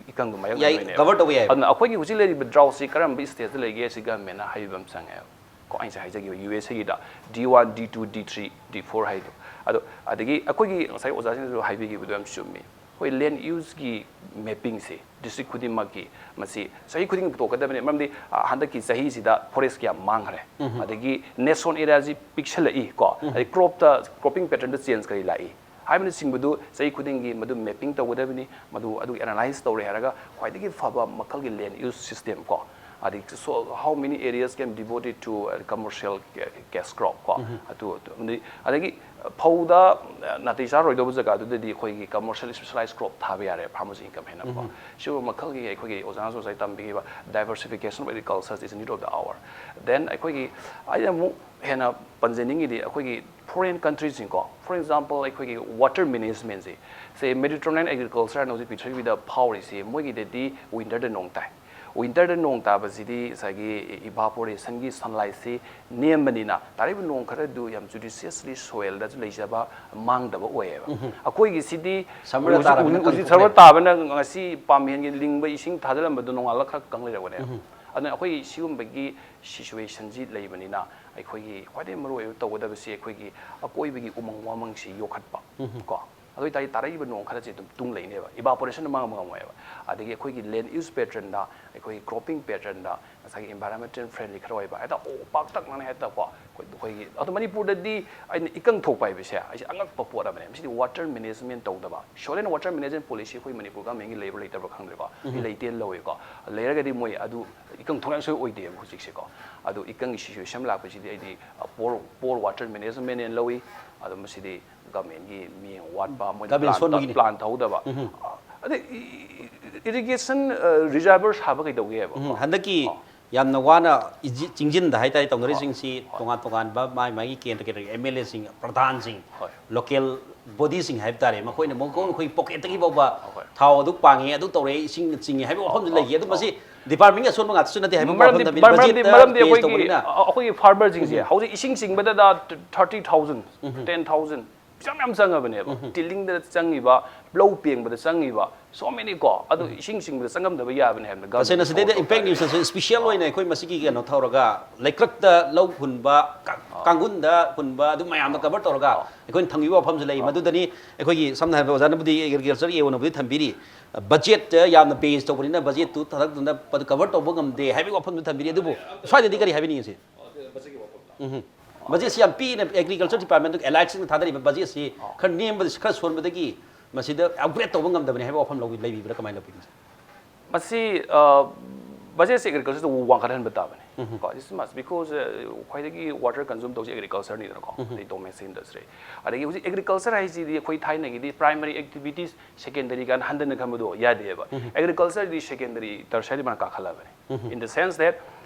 ꯏꯀꯪꯗ ꯌꯥꯏ, ꯃꯥꯌꯣꯛꯅꯗꯣꯏꯅꯦꯕ꯫ cover ꯇꯧꯕ ꯌꯥꯏꯕ꯫ ꯑꯗꯨꯅ ꯑꯩꯈꯣꯏꯒꯤ ꯍꯧꯖꯤꯛ ꯂꯩꯔꯤꯕ droughtꯁꯤ ꯀꯔꯝꯕ stateꯇ ꯂꯩꯒꯦ ꯁꯤ governmentꯅ ꯍꯥꯏꯕꯤꯕ ꯑꯃ ꯆꯪꯉꯦꯕ꯫ ꯀꯣ, ꯑꯩꯅ ꯉꯁꯥꯏ ꯍꯥꯏꯖꯈꯤꯕ ꯌꯨ ꯑꯦꯁ ꯑꯦꯒꯤꯗ D one, D two, D three, D four ꯍꯥꯏꯗꯣ꯫ ꯑꯗꯣ ꯑꯗꯒꯤ ꯑꯩꯈꯣꯏꯒꯤ ꯉꯁꯥꯏ ꯑꯣꯖꯥꯁꯤꯡꯅꯁꯨ ꯍꯥꯏꯕꯤꯈꯤꯕꯗꯣ ꯌꯥꯝ ꯆꯨꯝꯃꯤ꯫ ꯑꯩꯈꯣꯏ land useꯀꯤ mappingꯁꯦ district ꯈꯨꯗꯤꯡꯃꯛꯀꯤ ꯃꯁꯤ ꯆꯍꯤ ꯈꯨꯗꯤꯡꯒꯤ ꯄꯨꯊꯣꯛꯀꯗꯕꯅꯤ꯫ ꯃꯔꯝꯗꯤ ꯑ, ꯍꯟꯗꯛꯀꯤ ꯆꯍꯤꯁꯤꯗ forest ꯀꯌꯥꯝ ꯃꯥꯡꯈ꯭ꯔꯦ, ꯑꯗꯒꯤ nest sown areaꯁꯤ ꯄꯤꯛꯁꯜꯂꯛꯏ ꯀꯣ, ꯑꯗꯩ cropꯇ cropping patternꯗ change ꯀꯔꯤ ꯂꯥꯛꯏ ꯍꯥꯏꯕꯅꯆꯤꯡꯕꯗꯨ ꯆꯍꯤ ꯈꯨꯗꯤꯡꯒꯤ ꯃꯗꯨ mapping ꯇꯧꯒꯗꯕꯅꯤ꯫ ꯃꯗꯨ ꯑꯗꯨ analyse ꯇꯧꯔꯦ ꯍꯥꯏꯔꯒ ꯈ꯭ꯋꯥꯏꯗꯒꯤ ꯐꯕ ꯃꯈꯜꯒꯤ land use system ꯀꯣ, ꯑꯗꯒꯤ so how many areas can devoted to uh, commercial ca- cash crop ꯀꯣ, ꯑꯗꯨ ꯑꯗꯨ- ꯑꯗꯒꯤ- ꯑꯗꯒꯤ ꯐꯧꯗ ꯑ, ꯅꯥꯇꯩ ꯆꯥꯔꯣꯏꯗꯧꯕ ꯖꯒꯥꯗꯨꯗꯗꯤ ꯑꯩꯈꯣꯏꯒꯤ commercial specialized crop ꯊꯥꯕ ꯌꯥꯔꯦ, farmers income ꯍꯦꯟꯅ ꯀꯣ꯫ ꯁꯤꯒꯨꯝꯕ ꯃꯈꯜꯒꯤ ꯑꯩꯈꯣꯏꯒꯤ ꯑꯣꯖꯥꯅꯁꯨ ꯉꯁꯥꯏ ꯇꯝꯕꯤꯈꯤꯕ diversification of agriculture is need of the hour꯫ Then ꯑꯩꯈꯣꯏꯒꯤ ꯑꯩꯅ ꯑꯃꯨꯛ ꯍꯦꯟꯅ ꯄꯟꯖꯅꯤꯡꯉꯤꯗꯤ ꯑꯩꯈꯣꯏꯒꯤ foreign countryꯁꯤꯡꯀꯣ, for example ꯑꯩꯈꯣꯏꯒꯤ water managementꯁꯦ, say Mediterranean agriculture ꯍꯥꯏꯅ ꯍꯧꯖꯤꯛ ꯄ꯭ꯔꯤꯊꯤꯕꯤꯗ ꯐꯥꯎꯔꯤꯁꯤ, ꯃꯣꯏꯒꯤꯗꯗꯤ winterꯗ ꯅꯣꯡ ꯇꯥꯏ꯫ Winterꯗ ꯅꯣꯡ ꯇꯥꯕꯁꯤꯗꯤ ꯉꯁꯥꯏꯒꯤ evaporationꯒꯤ sunlightꯁꯤ ꯅꯦꯝꯕꯅꯤꯅ ꯇꯥꯔꯛꯏꯕ ꯅꯣꯡ ꯈꯔꯗꯨ ꯌꯥꯝ judiciously soilꯗꯁꯨ ꯂꯩꯖꯕ, ꯃꯥꯡꯗꯕ ꯑꯣꯏꯌꯦꯕ꯫ ꯑꯩꯈꯣꯏꯒꯤꯁꯤꯗꯤ Summerꯗ ꯍꯧꯖꯤꯛ- ꯇꯥꯔꯕꯅꯤꯅ ꯍꯧꯖꯤꯛ- ꯍꯧꯖꯤꯛ ꯀꯪꯊꯣꯛꯈ꯭ꯔꯦ꯫ Summer ꯇꯥꯕꯅ ꯉꯁꯤ ꯄꯥꯝꯍꯦꯟꯒꯤ ꯂꯤꯡꯕ ꯏꯁꯤꯡ ꯊꯥꯖꯤꯜꯂꯝꯕꯗꯣ ꯅꯣꯡꯉꯥꯜꯂꯒ ꯈꯔ ꯀꯪ ꯂꯩꯔꯝꯒꯅꯦꯕ꯫ ꯑꯗꯨꯅ ꯑꯩꯈꯣꯏ ꯁꯤꯒꯨꯝꯕꯒꯤ situationꯁꯤ ꯂꯩꯕꯅꯤꯅ ꯑꯩꯈꯣꯏꯒꯤ ꯈ꯭ꯋꯥꯏꯗꯒꯤ ꯃꯔꯨꯑꯣꯏꯕ ꯇꯧꯒꯗꯕꯁꯤ ꯑꯩꯈꯣꯏꯒꯤ ꯑꯀꯣꯏꯕꯒꯤ ꯎꯃꯪ ꯋꯥꯃꯪꯁꯤ ꯌꯣꯛꯈꯠꯄ ꯀꯣ꯫ ꯑꯗꯨ ꯑꯣꯏꯇꯥꯔꯗꯤ ꯇꯥꯔꯛꯏꯕ ꯅꯣꯡ ꯈꯔꯁꯦ ꯑꯗꯨꯝ ꯇꯨꯡ ꯂꯩꯅꯦꯕ, evaporation ꯃꯥꯡꯕ ꯉꯝꯃꯣꯏꯕ꯫ ꯑꯗꯒꯤ ꯑꯩꯈꯣꯏꯒꯤ land use patternꯗ, ꯑꯩꯈꯣꯏꯒꯤ cropping patternꯗ ꯉꯁꯥꯏꯒꯤ environmental friendly ꯈꯔ ꯑꯣꯏꯕ, ꯍꯦꯛꯇ ꯑꯣ ꯄꯥꯛꯇꯛꯅꯅ ꯍꯦꯛꯇ ꯀꯣ ꯑꯩꯈꯣꯏ- ꯑꯩꯈꯣꯏꯒꯤ ꯑꯗꯣ ꯃꯅꯤꯄꯨꯔꯗꯗꯤ ꯑꯩꯅ ꯏꯀꯪ ꯊꯣꯛꯄ ꯍꯥꯏꯕꯁꯦ ꯑꯩꯁꯦ ꯑꯉꯛꯄ ꯄꯣꯠ ꯑꯃꯅꯦ꯫ ꯃꯁꯤꯗꯤ water management ꯇꯧꯗꯕ, soil and water management policy ꯑꯩꯈꯣꯏ ꯃꯅꯤꯄꯨꯔ governmentꯀꯤ ꯂꯩꯕ꯭ꯔꯥ ꯂꯩꯇꯕ꯭ꯔꯥ ꯈꯪꯗ꯭ꯔꯦꯀꯣ꯫ ꯑꯩ ꯂꯩꯇꯦꯅ ꯂꯧꯋꯦꯀꯣ꯫ ꯂꯩꯔꯒꯗꯤ ꯃꯣꯏ ꯑꯗꯨ ꯏꯀꯪ ꯊꯣꯛꯅꯤꯡꯉꯥꯏ ꯁꯣꯏ ꯑꯣꯏꯗꯦꯕ ꯍꯧꯖꯤꯛꯁꯦꯀꯣ꯫ ꯑꯗꯨ ꯏꯀꯪꯒꯤ situation ꯂꯥꯛꯄꯁꯤꯗꯤ ꯑꯩꯗꯤ poor poor water management ꯍꯥꯏꯅ ꯂꯧꯏ꯫ ꯑꯗꯣ ꯃꯁꯤꯗꯤ governmentꯀꯤ ꯃꯤꯠꯌꯦꯡ ꯋꯥꯠꯄ, ꯃꯣꯏꯅ government plan ꯁꯣꯟꯕꯒꯤꯅꯤ꯫ Plan ꯇꯧꯍꯧꯗꯕ꯫ ꯑꯗꯩ irrigation reservoir ꯁꯥꯕ ꯀꯩꯗꯧꯒꯦꯕ? ꯎꯝ, ꯍꯟꯗꯛꯀꯤ ꯑꯣ꯫ ꯌꯥꯝꯅ ꯋꯥꯅ ꯏꯖꯤ- ꯆꯤꯡꯖꯤꯟꯗ ꯍꯥꯏꯇꯥꯔꯦ ꯇꯧꯅꯔꯤꯁꯤꯡꯁꯤ, ꯍꯣꯏ꯫ ꯇꯣꯉꯥꯟ ꯇꯣꯉꯥꯟꯕ ꯃꯥꯏ ꯃꯥꯒꯤ ꯀꯦꯟꯗ꯭ꯔ ꯀꯦꯟꯗ꯭ꯔꯒꯤ MLAꯁꯤꯡ, ꯄ꯭ꯔꯙꯥꯟꯁꯤꯡ, ꯍꯣꯏ꯫ Local bodyꯁꯤꯡ ꯍꯥꯏꯕ ꯇꯥꯔꯦ, ꯃꯈꯣꯏꯅ ꯃꯈꯣꯏ ꯃꯈꯣꯏꯒꯤ pocketꯇꯒꯤ ꯐꯥꯎꯕ ꯍꯣꯏ꯫ ꯊꯥꯎ ꯑꯗꯨ ꯄꯥꯡꯉꯦ, ꯑꯗꯨ ꯇꯧꯔꯦ, ꯏꯁꯤꯡꯅ ꯆꯤꯡꯉꯦ ꯍꯥꯏꯕ ꯋꯥꯐꯝꯗꯨ ꯂꯩꯈꯤ꯫ ꯑꯗꯨ ꯃꯁꯤ departmentꯀꯤ ꯑꯁꯣꯟꯕ ꯉꯥꯛꯇꯁꯨ ꯅꯠꯇꯦ ꯍꯥꯏꯕ ꯃꯔꯝꯗꯤ ꯋꯥꯐꯝꯗ ꯃꯔꯝꯗꯤ budgetꯇ ꯃꯔꯝꯗꯤ base ꯑꯩꯈꯣꯏꯒꯤ ꯇꯧꯕꯅꯤꯅ꯫ ꯑꯩꯈꯣꯏꯒꯤ farmerꯁꯤꯡꯁꯦ ꯎꯝ꯫ ꯍꯧꯖꯤꯛ ꯏꯁꯤꯡ ꯆꯤꯡꯕꯗꯗ thirty thousand, ten thousand ꯄꯩꯁꯥ ꯃꯌꯥꯝ ꯆꯪꯉꯕꯅꯦꯕ꯫ Tillingꯗ ꯆꯪꯉꯤꯕ, ꯂꯧ ꯄꯦꯡꯕꯗ ꯆꯪꯉꯤꯕ, so many ꯀꯣ, ꯑꯗꯨ ꯏꯁꯤꯡ ꯆꯤꯡꯕꯗ ꯆꯪꯉꯝꯗꯕ ꯌꯥꯕꯅꯦ ꯍꯥꯏꯕꯗ ꯇꯁꯦꯡꯅ ꯁꯤꯗꯩꯗ governmentꯅ ꯏꯝꯄꯦꯛ ꯁꯣꯟꯕ ꯅ꯭ꯌꯨꯁꯇꯁꯨ ꯏꯁꯄꯤꯁꯤꯌꯦꯜ ꯑꯣꯏꯅ ꯑꯩꯈꯣꯏ ꯃꯁꯤꯒꯤ ꯀꯩꯅꯣ ꯇꯧꯔꯒ ꯂꯩꯀ꯭ꯔꯛꯇ ꯂꯧ ꯍꯨꯟꯕ, ꯀꯥ- ꯀꯥꯡꯒꯨꯟꯗ ꯍꯨꯟꯕ, ꯑꯗꯨ ꯃꯌꯥꯝꯗꯣ ꯀꯚꯔ ꯇꯧꯔꯒ ꯑꯩꯈꯣꯏꯅ ꯊꯝꯈꯤꯕ ꯋꯥꯐꯝꯁꯨ ꯂꯩ꯫ ꯃꯗꯨꯗꯅꯤ ꯑꯩꯈꯣꯏꯒꯤ ꯁꯝꯅ ꯍꯥꯏꯔꯕꯗ ꯑꯣꯖꯥꯅꯕꯨꯗꯤ ꯑꯦꯒ꯭ꯔꯤꯀꯜꯆꯔ ꯑꯦ ꯑꯣꯅꯕꯨꯗꯤ ꯊꯝꯕꯤꯔꯤ, ꯕꯖꯦꯠꯇ ꯌꯥꯝꯅ ꯕꯦꯁ ꯇꯧꯕꯅꯤꯅ ꯕꯖꯦꯠꯇꯨ ꯊꯥꯗꯛꯇꯅ ꯀꯚꯔ ꯇꯧꯕ ꯉꯝꯗꯦ ꯍꯥꯏꯕꯒꯤ ꯋꯥꯐꯝꯗꯨ ꯊꯝꯕꯤꯔꯤ꯫ ꯑꯗꯨꯕꯨ ꯁ꯭ꯋꯥꯏꯗꯗꯤ ꯀꯔꯤ ꯍꯥꯏꯕꯤꯅꯤꯡꯉꯤ ꯁꯤ? ꯎꯝ꯫ ꯕꯖꯦꯠꯁꯤ ꯌꯥꯝ ꯄꯤꯛꯅ ꯑꯦꯒ꯭ꯔꯤꯀꯜꯆꯔ ꯗꯤꯄꯥꯔꯠꯃꯦꯟꯠꯇ ꯑꯦꯂꯥꯏꯠꯁꯤꯡꯅ ꯊꯥꯗꯔꯤꯕ ꯕꯖꯦꯠꯁꯤ ꯈꯔ ꯅꯦꯝꯕꯗ ꯈꯔ ꯁꯣꯟꯕꯗꯒꯤ ꯃꯁꯤꯗ ꯑꯞꯒ꯭ꯔꯦꯗ ꯇꯧꯕ ꯉꯝꯗꯕꯅꯤ ꯍꯥꯏꯕ ꯋꯥꯐꯝ ꯂꯧꯕꯤ- ꯂꯩꯕꯤꯕ꯭ꯔꯥ, ꯀꯃꯥꯏꯅ ꯂꯧꯕꯤꯒꯅꯤ? ꯃꯁꯤ ꯕꯖꯦꯠꯁꯤ ꯑꯦꯒ꯭ꯔꯤꯀꯜꯆꯔꯗ ꯋꯥꯡꯈꯠꯍꯟꯕ ꯇꯥꯕꯅꯤ꯫ ꯎꯝ꯫ ꯀꯣ, this must, because ꯈ꯭ꯋꯥꯏꯗꯒꯤ water consume ꯇꯧꯁꯤ ꯑꯦꯒ꯭ꯔꯤꯀꯜꯆꯔꯅꯤꯗꯅꯀꯣ, ꯑꯗꯩ domestic industry꯫ ꯑꯗꯒꯤ ꯍꯧꯖꯤꯛ ꯑꯦꯒ꯭ꯔꯤꯀꯜꯆꯔ ꯍꯥꯏꯁꯤꯗꯤ ꯑꯩꯈꯣꯏ ꯊꯥꯏꯅꯒꯤꯗꯤ primary activities, secondary ꯀꯥꯏꯅ ꯍꯟꯊꯅ ꯈꯟꯕꯗꯣ ꯌꯥꯗꯦꯕ꯫ ꯑꯦꯒ꯭ꯔꯤꯀꯜꯆꯔꯗꯤ secondary, tertiary ꯃꯥꯅ ꯀꯥꯈꯠꯂꯕꯅꯤ꯫ In the sense that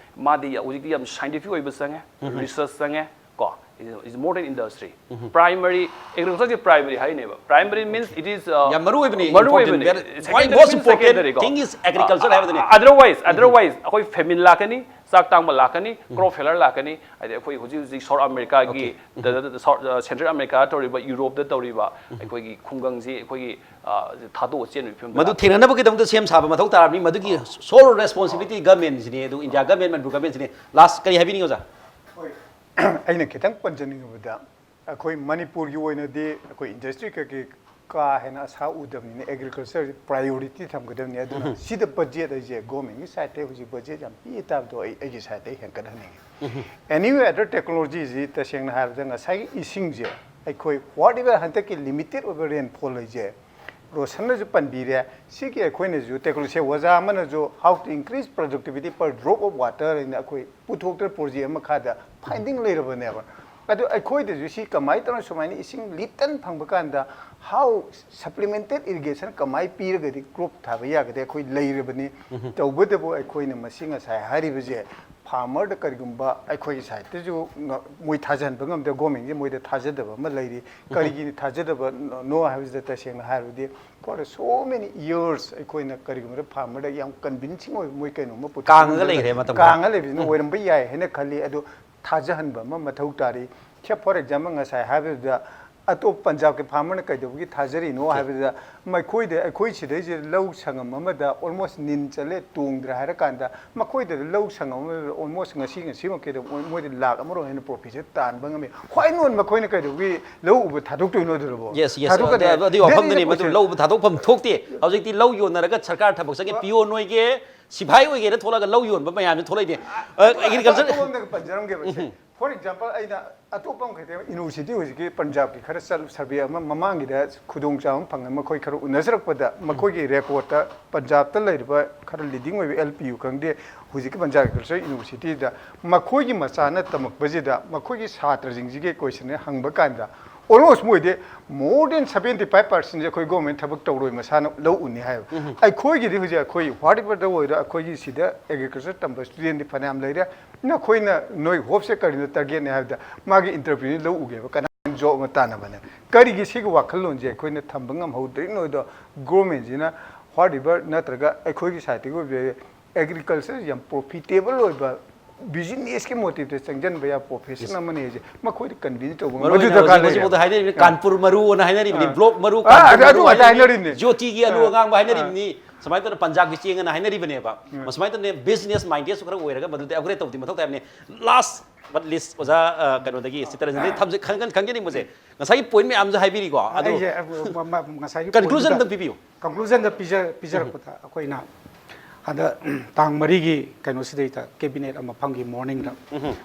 ꯃꯥꯗꯤ ꯍꯧꯖꯤꯛꯇꯤ ꯌꯥꯝ scientific ꯑꯣꯏꯕ ꯆꯪꯉꯦ, research ꯆꯪꯉꯦ, ꯀꯣ, is more than industry꯫ Primary, agriculture primary ꯍꯥꯏꯅꯦꯕ꯫ Primary means it is, uh, ꯌꯥꯝ ꯃꯔꯨ ꯑꯣꯏꯕꯅꯤ, ꯃꯔꯨ important, ꯑꯣꯏꯕꯅꯤ꯫ Very, Secondary why most means important secondary ꯀꯣ꯫ Thing is agriculture ꯍꯥꯏꯕꯗꯨꯅꯤ꯫ Otherwise, otherwise ꯑꯩꯈꯣꯏ famine ꯂꯥꯛꯀꯅꯤ, ꯆꯥꯛ ꯇꯥꯡꯕ ꯂꯥꯛꯀꯅꯤ, crop failure ꯂꯥꯛꯀꯅꯤ, ꯍꯥꯏꯗꯤ ꯑꯩꯈꯣꯏ ꯍꯧꯖꯤꯛ ꯍꯧꯖꯤꯛ South Americaꯒꯤ, ꯗ- ꯗ- ꯗ- South, uh, Central America ꯇꯧꯔꯤꯕ, Europeꯗ ꯇꯧꯔꯤꯕ ꯑꯩꯈꯣꯏꯒꯤ ꯈꯨꯡꯒꯪꯁꯤ ꯑꯩꯈꯣꯏꯒꯤ, uh, ꯊꯥꯗꯣꯛꯑ ꯆꯦꯟꯕꯒꯤ ꯐꯤꯕꯝꯗ ꯃꯗꯨ ꯂꯥꯛꯀꯅꯤ꯫ ꯊꯦꯡꯅꯅꯕꯒꯤꯗꯃꯛꯇ ꯁꯦꯝ ꯁꯥꯕ ꯃꯊꯧ ꯇꯥꯔꯕꯅꯤ꯫ ꯃꯗꯨꯒꯤ sole responsibility governmentꯁꯤꯅꯤ, ꯑꯗꯨ India government, ꯃꯅꯤꯄꯨꯔ governmentꯁꯤꯅꯤ꯫ Last ꯀꯔꯤ ꯍꯥꯏꯕꯤꯅꯤꯡꯉꯤ ꯑꯣꯖꯥ? ꯍꯣꯏ꯫ ꯑꯩꯅ ꯈꯤꯇꯪ ꯄꯟꯖꯅꯤꯡꯉꯕꯗ, ꯑꯩꯈꯣꯏ ꯃꯅꯤꯄꯨꯔꯒꯤ ꯑꯣꯏꯅꯗꯤ ꯑꯩꯈꯣꯏ industry ꯀꯩꯀꯩ ꯀꯥ ꯍꯦꯟꯅ ꯑꯁꯥ ꯎꯗꯕꯅꯤꯅ ꯑꯦꯒ꯭ꯔꯤꯀꯜꯆꯔꯁꯤ ꯄ꯭ꯔꯥꯏꯌꯣꯔꯤꯇꯤ ꯊꯝꯒꯗꯕꯅꯤ꯫ ꯑꯗꯨꯅ ꯁꯤꯗ ꯕꯖꯦꯠ ꯑꯩꯁꯦ ꯒꯣꯔꯃꯦꯟꯒꯤ ꯁꯥꯏꯠꯇꯒꯤ ꯍꯧꯖꯤꯛ ꯕꯖꯦꯠ ꯌꯥꯝ ꯄꯤꯛꯏ ꯇꯥꯕꯗꯣ ꯑꯩ ꯑꯩꯒꯤ ꯁꯥꯏꯠꯇꯒꯤ ꯍꯦꯟꯒꯠꯍꯟꯅꯤꯡꯉꯤ꯫ Anyway, other technology ꯁꯤ ꯇꯁꯦꯡꯅ ꯍꯥꯏꯔꯕꯗ ꯉꯁꯥꯏꯒꯤ ꯏꯁꯤꯡꯁꯦ ꯑꯩꯈꯣꯏ whatever ꯍꯟꯗꯛꯀꯤ ꯂꯤꯃꯤꯇꯦꯠ ꯑꯣꯏꯕ ꯔꯦꯟꯐꯣꯜ ꯍꯥꯏꯁꯦ ꯔꯣꯁꯟꯅꯁꯨ ꯄꯟꯕꯤꯔꯦ꯫ ꯁꯤꯒꯤ ꯑꯩꯈꯣꯏꯅꯁꯨ ꯇꯦꯀ꯭ꯂꯣꯁꯦ ꯑꯣꯖꯥ ꯑꯃꯅꯁꯨ how to increase productivity per drop of water ꯍꯥꯏꯅ ꯑꯩꯈꯣꯏ ꯄꯨꯊꯣꯛꯇꯅ ꯄ꯭ꯔꯣꯖꯦꯛ ꯑꯃ ꯃꯈꯥꯗ ꯐꯥꯏꯟꯗꯤꯡ ꯂꯩꯔꯕꯅꯦꯕ꯫ ꯑꯗꯨ ꯑꯩꯈꯣꯏꯗꯁꯨ ꯁꯤ ꯀꯃꯥꯏꯅ ꯇꯧꯔ ꯁꯨꯃꯥꯏꯅ ꯏꯁꯤꯡ ꯂꯤꯇꯟ ꯐꯪꯕ ꯀꯥꯟꯗ how supplemented irrigation ꯀꯃꯥꯏꯅ ꯄꯤꯔꯒꯗꯤ ꯀ꯭ꯔꯣꯞ ꯊꯥꯕ ꯌꯥꯒꯗꯤ ꯑꯩꯈꯣꯏ ꯂꯩꯔꯕꯅꯤ꯫ ꯇꯧꯕꯇꯕꯨ ꯑꯩꯈꯣꯏꯅ ꯃꯁꯤ ꯉꯁꯥꯏ ꯍꯥꯏꯔꯤꯕꯁꯦ ꯐꯥꯔꯃꯔꯗ ꯀꯔꯤꯒꯨꯝꯕ ꯑꯩꯈꯣꯏꯒꯤ ꯁꯥꯏꯠꯇꯁꯨ ꯉ- ꯃꯣꯏ ꯊꯥꯖꯍꯟꯕ ꯉꯝꯗꯦ꯫ ꯒꯣꯔꯃꯦꯟꯒꯤ ꯃꯣꯏꯗ ꯊꯥꯖꯗꯕ ꯑꯃ ꯂꯩꯔꯤ꯫ ꯀꯔꯤꯒꯤ ꯊꯥꯖꯗꯕꯅꯣ ꯍꯥꯏꯕꯁꯤꯗ ꯇꯁꯦꯡꯅ ꯍꯥꯏꯔꯕꯗꯤ for so many years ꯑꯩꯈꯣꯏꯅ ꯀꯔꯤꯒꯨꯝꯕꯗ ꯐꯥꯔꯃꯔꯗ ꯌꯥꯝ ꯀꯟꯚꯤꯟꯁꯤꯡ ꯑꯣꯏꯕ ꯃꯣꯏ ꯀꯩꯅꯣꯝꯃ ꯄꯨꯊꯣꯛ ꯀꯥꯡꯉꯒ ꯉꯝꯗꯕ ꯂꯩꯈ꯭ꯔꯦ ꯃꯇꯝ ꯈꯔ꯫ ꯀꯥꯡꯉ ꯂꯩꯕꯁꯤꯅ ꯑꯣꯏꯔꯝꯕ ꯌꯥꯏ ꯍꯥꯏꯅ ꯈꯜꯂꯤ꯫ ꯑꯗꯨ ꯊꯥꯖꯍꯟꯕ ꯑꯃ ꯃꯊꯧ ꯇꯥꯔꯤ꯫ ꯁꯦ for example ꯉꯁꯥꯏ ꯍꯥꯏꯕꯗꯨꯗ ꯑꯇꯣꯞꯄ ꯄꯟꯖꯥꯕꯀꯤ ꯐꯥꯔꯃꯔꯅ ꯀꯩꯗꯧꯕꯒꯤ ꯊꯥꯖꯔꯤꯅꯣ ꯍꯥꯏꯕꯗ ꯃꯈꯣꯏꯗ ꯑꯩꯈꯣꯏ ꯁꯤꯗꯩꯁꯤꯗ ꯂꯧ ꯁꯪꯉꯝ ꯑꯃꯗ almost ꯅꯤꯟ ꯆꯠꯂꯦ ꯇꯣꯡꯗ꯭ꯔꯦ ꯍꯥꯏꯔꯀꯥꯟꯗ ꯃꯈꯣꯏꯗ ꯂꯧ ꯁꯪꯉꯝ ꯑꯃꯗ almost ꯉꯁꯤ ꯉꯁꯤꯃꯛꯀꯤꯗ ꯃꯣꯏ- ꯃꯣꯏꯗ ꯂꯥꯛ ꯑꯃꯔꯣꯝ ꯍꯦꯟꯅ ꯄ꯭ꯔꯣꯐꯤꯠꯁꯦ ꯇꯥꯟꯕ ꯉꯝꯃꯤ꯫ ꯈ꯭ꯋꯥꯏ ꯅꯣꯟ ꯃꯈꯣꯏꯅ ꯀꯩꯗꯧꯕꯒꯤ ꯂꯧ ꯎꯕ ꯊꯥꯗꯣꯛꯇꯣꯏꯅꯣ ꯑꯗꯨꯔꯕꯣ? Yes, yes. ꯊꯥꯗꯣꯛꯀꯅꯤ꯫ ꯑꯗꯨ- ꯑꯗꯨꯒꯤ That is the ꯋꯥꯐꯝꯗꯨꯅꯤ ꯃꯗꯨ question. ꯂꯧ ꯎꯕ ꯊꯥꯗꯣꯛꯐꯝ ꯊꯣꯛꯇꯦ꯫ ꯍꯧꯖꯤꯛꯇꯤ ꯂꯧ ꯌꯣꯟꯅꯔꯒ ꯁꯔꯀꯥꯔ ꯊꯕꯛ ꯆꯪꯉꯦ, ꯄꯤꯌꯣ ꯅꯣꯏꯒꯤ ꯁꯤꯐꯥꯏ ꯑꯣꯏꯒꯦꯅ ꯊꯣꯛꯂꯒ ꯂꯧ ꯌꯣꯟꯕ ꯃꯌꯥꯝꯁꯦ ꯊꯣꯛꯂꯛꯏꯅꯦ꯫ ꯑ, agriculture ꯑꯇꯣꯞꯄ ꯑꯃꯗꯒ ꯄꯟꯖꯔꯝꯒꯦꯕ ꯁꯦ꯫ For example ꯑꯩꯅ ꯑꯇꯣꯞꯄ ꯑꯃꯈꯛꯇ ꯌꯨꯅꯤꯚꯔꯁꯤꯇꯤ ꯍꯧꯖꯤꯛꯀꯤ ꯄꯟꯖꯥꯕꯀꯤ ꯈꯔ ꯆꯠꯂꯨ ꯁꯔꯚꯦ ꯑꯃ ꯃꯃꯥꯡꯒꯤꯗ ꯈꯨꯗꯣꯡꯆꯥꯕ ꯑꯃ ꯐꯪꯉꯦ꯫ ꯃꯈꯣꯏ ꯈꯔ ꯎꯅꯖꯔꯛꯄꯗ ꯃꯈꯣꯏꯒꯤ ꯔꯦꯀꯣꯔꯠꯇ ꯄꯟꯖꯥꯕꯇ ꯂꯩꯔꯤꯕ ꯈꯔ ꯂꯤꯗꯤꯡ ꯑꯣꯏꯕ ꯑꯦꯜ ꯄꯤ ꯌꯨ ꯈꯪꯗꯦ, ꯍꯧꯖꯤꯛꯀꯤ ꯄꯟꯖꯥꯕ ꯑꯦꯒ꯭ꯔꯤꯀꯜꯆꯔ ꯌꯨꯅꯤꯚꯔꯁꯤꯇꯤꯗ ꯃꯈꯣꯏꯒꯤ ꯃꯆꯥꯅ ꯇꯝꯃꯛꯄꯁꯤꯗ ꯃꯈꯣꯏꯒꯤ ꯁꯥꯇ꯭ꯔꯁꯤꯡꯁꯤꯒꯤ ꯀꯣꯏꯁꯟ ꯍꯪꯕ ꯀꯥꯟꯗ almost ꯃꯣꯏꯗꯤ more than seventy five percent ꯑꯩꯈꯣꯏ ꯒꯣꯔꯃꯦꯟ ꯊꯕꯛ ꯇꯧꯔꯣꯏ ꯃꯁꯥꯅ ꯂꯧ ꯎꯅꯤ ꯍꯥꯏꯕ꯫ ꯑꯩꯈꯣꯏꯒꯤꯗꯤ ꯍꯧꯖꯤꯛ ꯑꯩꯈꯣꯏ whatever ꯗ ꯑꯣꯏꯔꯣ ꯑꯩꯈꯣꯏꯒꯤ ꯁꯤꯗ ꯑꯦꯒ꯭ꯔꯤꯀꯜꯆꯔ ꯇꯝꯕ ꯁ꯭ꯇꯨꯗꯦꯟꯗꯤ ꯐꯅꯌꯥꯝ ꯂꯩꯔꯦ꯫ ꯅꯈꯣꯏꯅ ꯅꯣꯏ ꯍꯣꯞꯁꯦ ꯀꯔꯤꯅꯣ ꯇꯥꯔꯒꯦꯠꯅꯤ ꯍꯥꯏꯕꯗ ꯃꯥꯒꯤ ꯏꯟꯇꯔꯄ꯭ꯔꯤꯅꯔ ꯂꯧ ꯎꯒꯦꯕ ꯀꯅꯥ ꯖꯣꯕ ꯑꯃ ꯇꯥꯟꯅꯕꯅꯦ꯫ ꯀꯔꯤꯒꯤ ꯁꯤꯒꯤ ꯋꯥꯈꯜꯂꯣꯟꯁꯦ ꯑꯩꯈꯣꯏꯅ ꯊꯝꯕ ꯉꯝꯍꯧꯗ꯭ꯔꯤꯅꯣꯗꯣ ꯒꯣꯔꯃꯦꯟꯁꯤꯅ whatever ꯅꯠꯇ꯭ꯔꯒ ꯑꯩꯈꯣꯏꯒꯤ ꯁꯥꯏꯠꯇꯒꯤ ꯑꯣꯏꯕ ꯑꯦꯒ꯭ꯔꯤꯀꯜꯆꯔ ꯌꯥꯝ ꯄ꯭ꯔꯣꯐꯤꯇꯦꯕꯜ ꯑꯣꯏꯕ ꯕꯤꯖꯤꯅꯦꯁꯀꯤ ꯃꯣꯇꯤꯞꯇ ꯆꯪꯁꯤꯟꯕ ꯌꯥꯕ ꯄ꯭ꯔꯣꯐꯦꯁꯟ ꯑꯃꯅꯤ ꯍꯥꯏꯁꯦ ꯃꯈꯣꯏꯗ ꯀꯟꯚꯤꯟꯁ ꯇꯧꯕ ꯃꯔꯨ ꯃꯗꯨ ꯑꯣꯏꯅ ꯗꯔꯀꯥꯔ ꯍꯧꯖꯤꯛ ꯂꯩꯔꯦ꯫ ꯍꯧꯖꯤꯛꯐꯥꯎꯗ ꯍꯥꯏꯅꯔꯤꯕꯅꯤ, ꯑꯥ꯫ ꯀꯥꯟꯄꯨꯔ ꯃꯔꯨ ꯑꯅ ꯍꯥꯏꯅꯔꯤꯕꯅꯤ, ꯑꯥ꯫ ꯕ꯭ꯂꯣꯛ ꯃꯔꯨ, ꯑꯥ, ꯀꯥꯟꯄꯨꯔ ꯑꯗꯨ ꯃꯔꯨ ꯑꯗꯨ ꯍꯥꯏꯅꯔꯤꯕꯅꯤ, ꯍꯥꯏꯅꯔꯤꯕꯅꯤ꯫ ꯖꯣꯇꯤꯒꯤ ꯑꯂꯨ ꯑꯥ꯫ ꯑꯉꯥꯡꯕ ꯍꯥꯏꯅꯔꯤꯕꯅꯤ꯫ ꯁꯨꯃꯥꯏꯅ ꯇꯧꯗꯅ ꯄꯟꯖꯥꯕꯀꯤ ꯆꯦꯡ ꯑꯅ ꯍꯥꯏꯅꯔꯤꯕꯅꯦꯕ꯫ ꯎꯝ꯫ ꯁꯨꯃꯥꯏꯅ ꯇꯧꯗꯅ ꯕꯤꯖꯤꯅꯦꯁ ꯃꯥꯏꯟꯗꯦꯗꯁꯨ ꯈꯔ ꯑꯣꯏꯔꯒ ꯃꯗꯨꯗ ꯑꯞꯒ꯭ꯔꯦꯗ ꯇꯧꯕꯗꯤ ꯃꯊꯧ ꯇꯥꯏꯕꯅꯤ꯫ ꯂꯥꯁ But list ꯑꯣꯖꯥ, ꯑ, ꯀꯩꯅꯣꯗꯒꯤ, ꯆꯤꯇꯔꯟꯖꯟꯗꯒꯤ ꯊꯝꯖ-, ꯈꯪ-, ꯈꯪꯖꯅꯤꯡꯕꯁꯦ, ꯉꯁꯥꯏꯒꯤ point ꯃꯌꯥꯝꯁꯦ ꯍꯥꯏꯕꯤꯔꯤꯀꯣ, ꯑꯗꯣ ꯑꯩꯁꯦ, ꯑ, ꯃ-, ꯃ-, ꯉꯁꯥꯏꯒꯤ conclusion point ꯑꯝꯇꯪ ꯄꯤꯕꯤꯌꯨ꯫ Conclusion ꯗ ꯄꯤꯖ-, ꯄꯤꯖꯔꯛꯄꯗ, ꯑꯩꯈꯣꯏꯅ ꯍꯟꯗꯛ ꯇꯥꯡ ꯃꯔꯤꯒꯤ ꯀꯩꯅꯣꯁꯤꯗꯩꯗ cabinet ꯑꯃ ꯐꯝꯈꯤ morning ꯗ꯫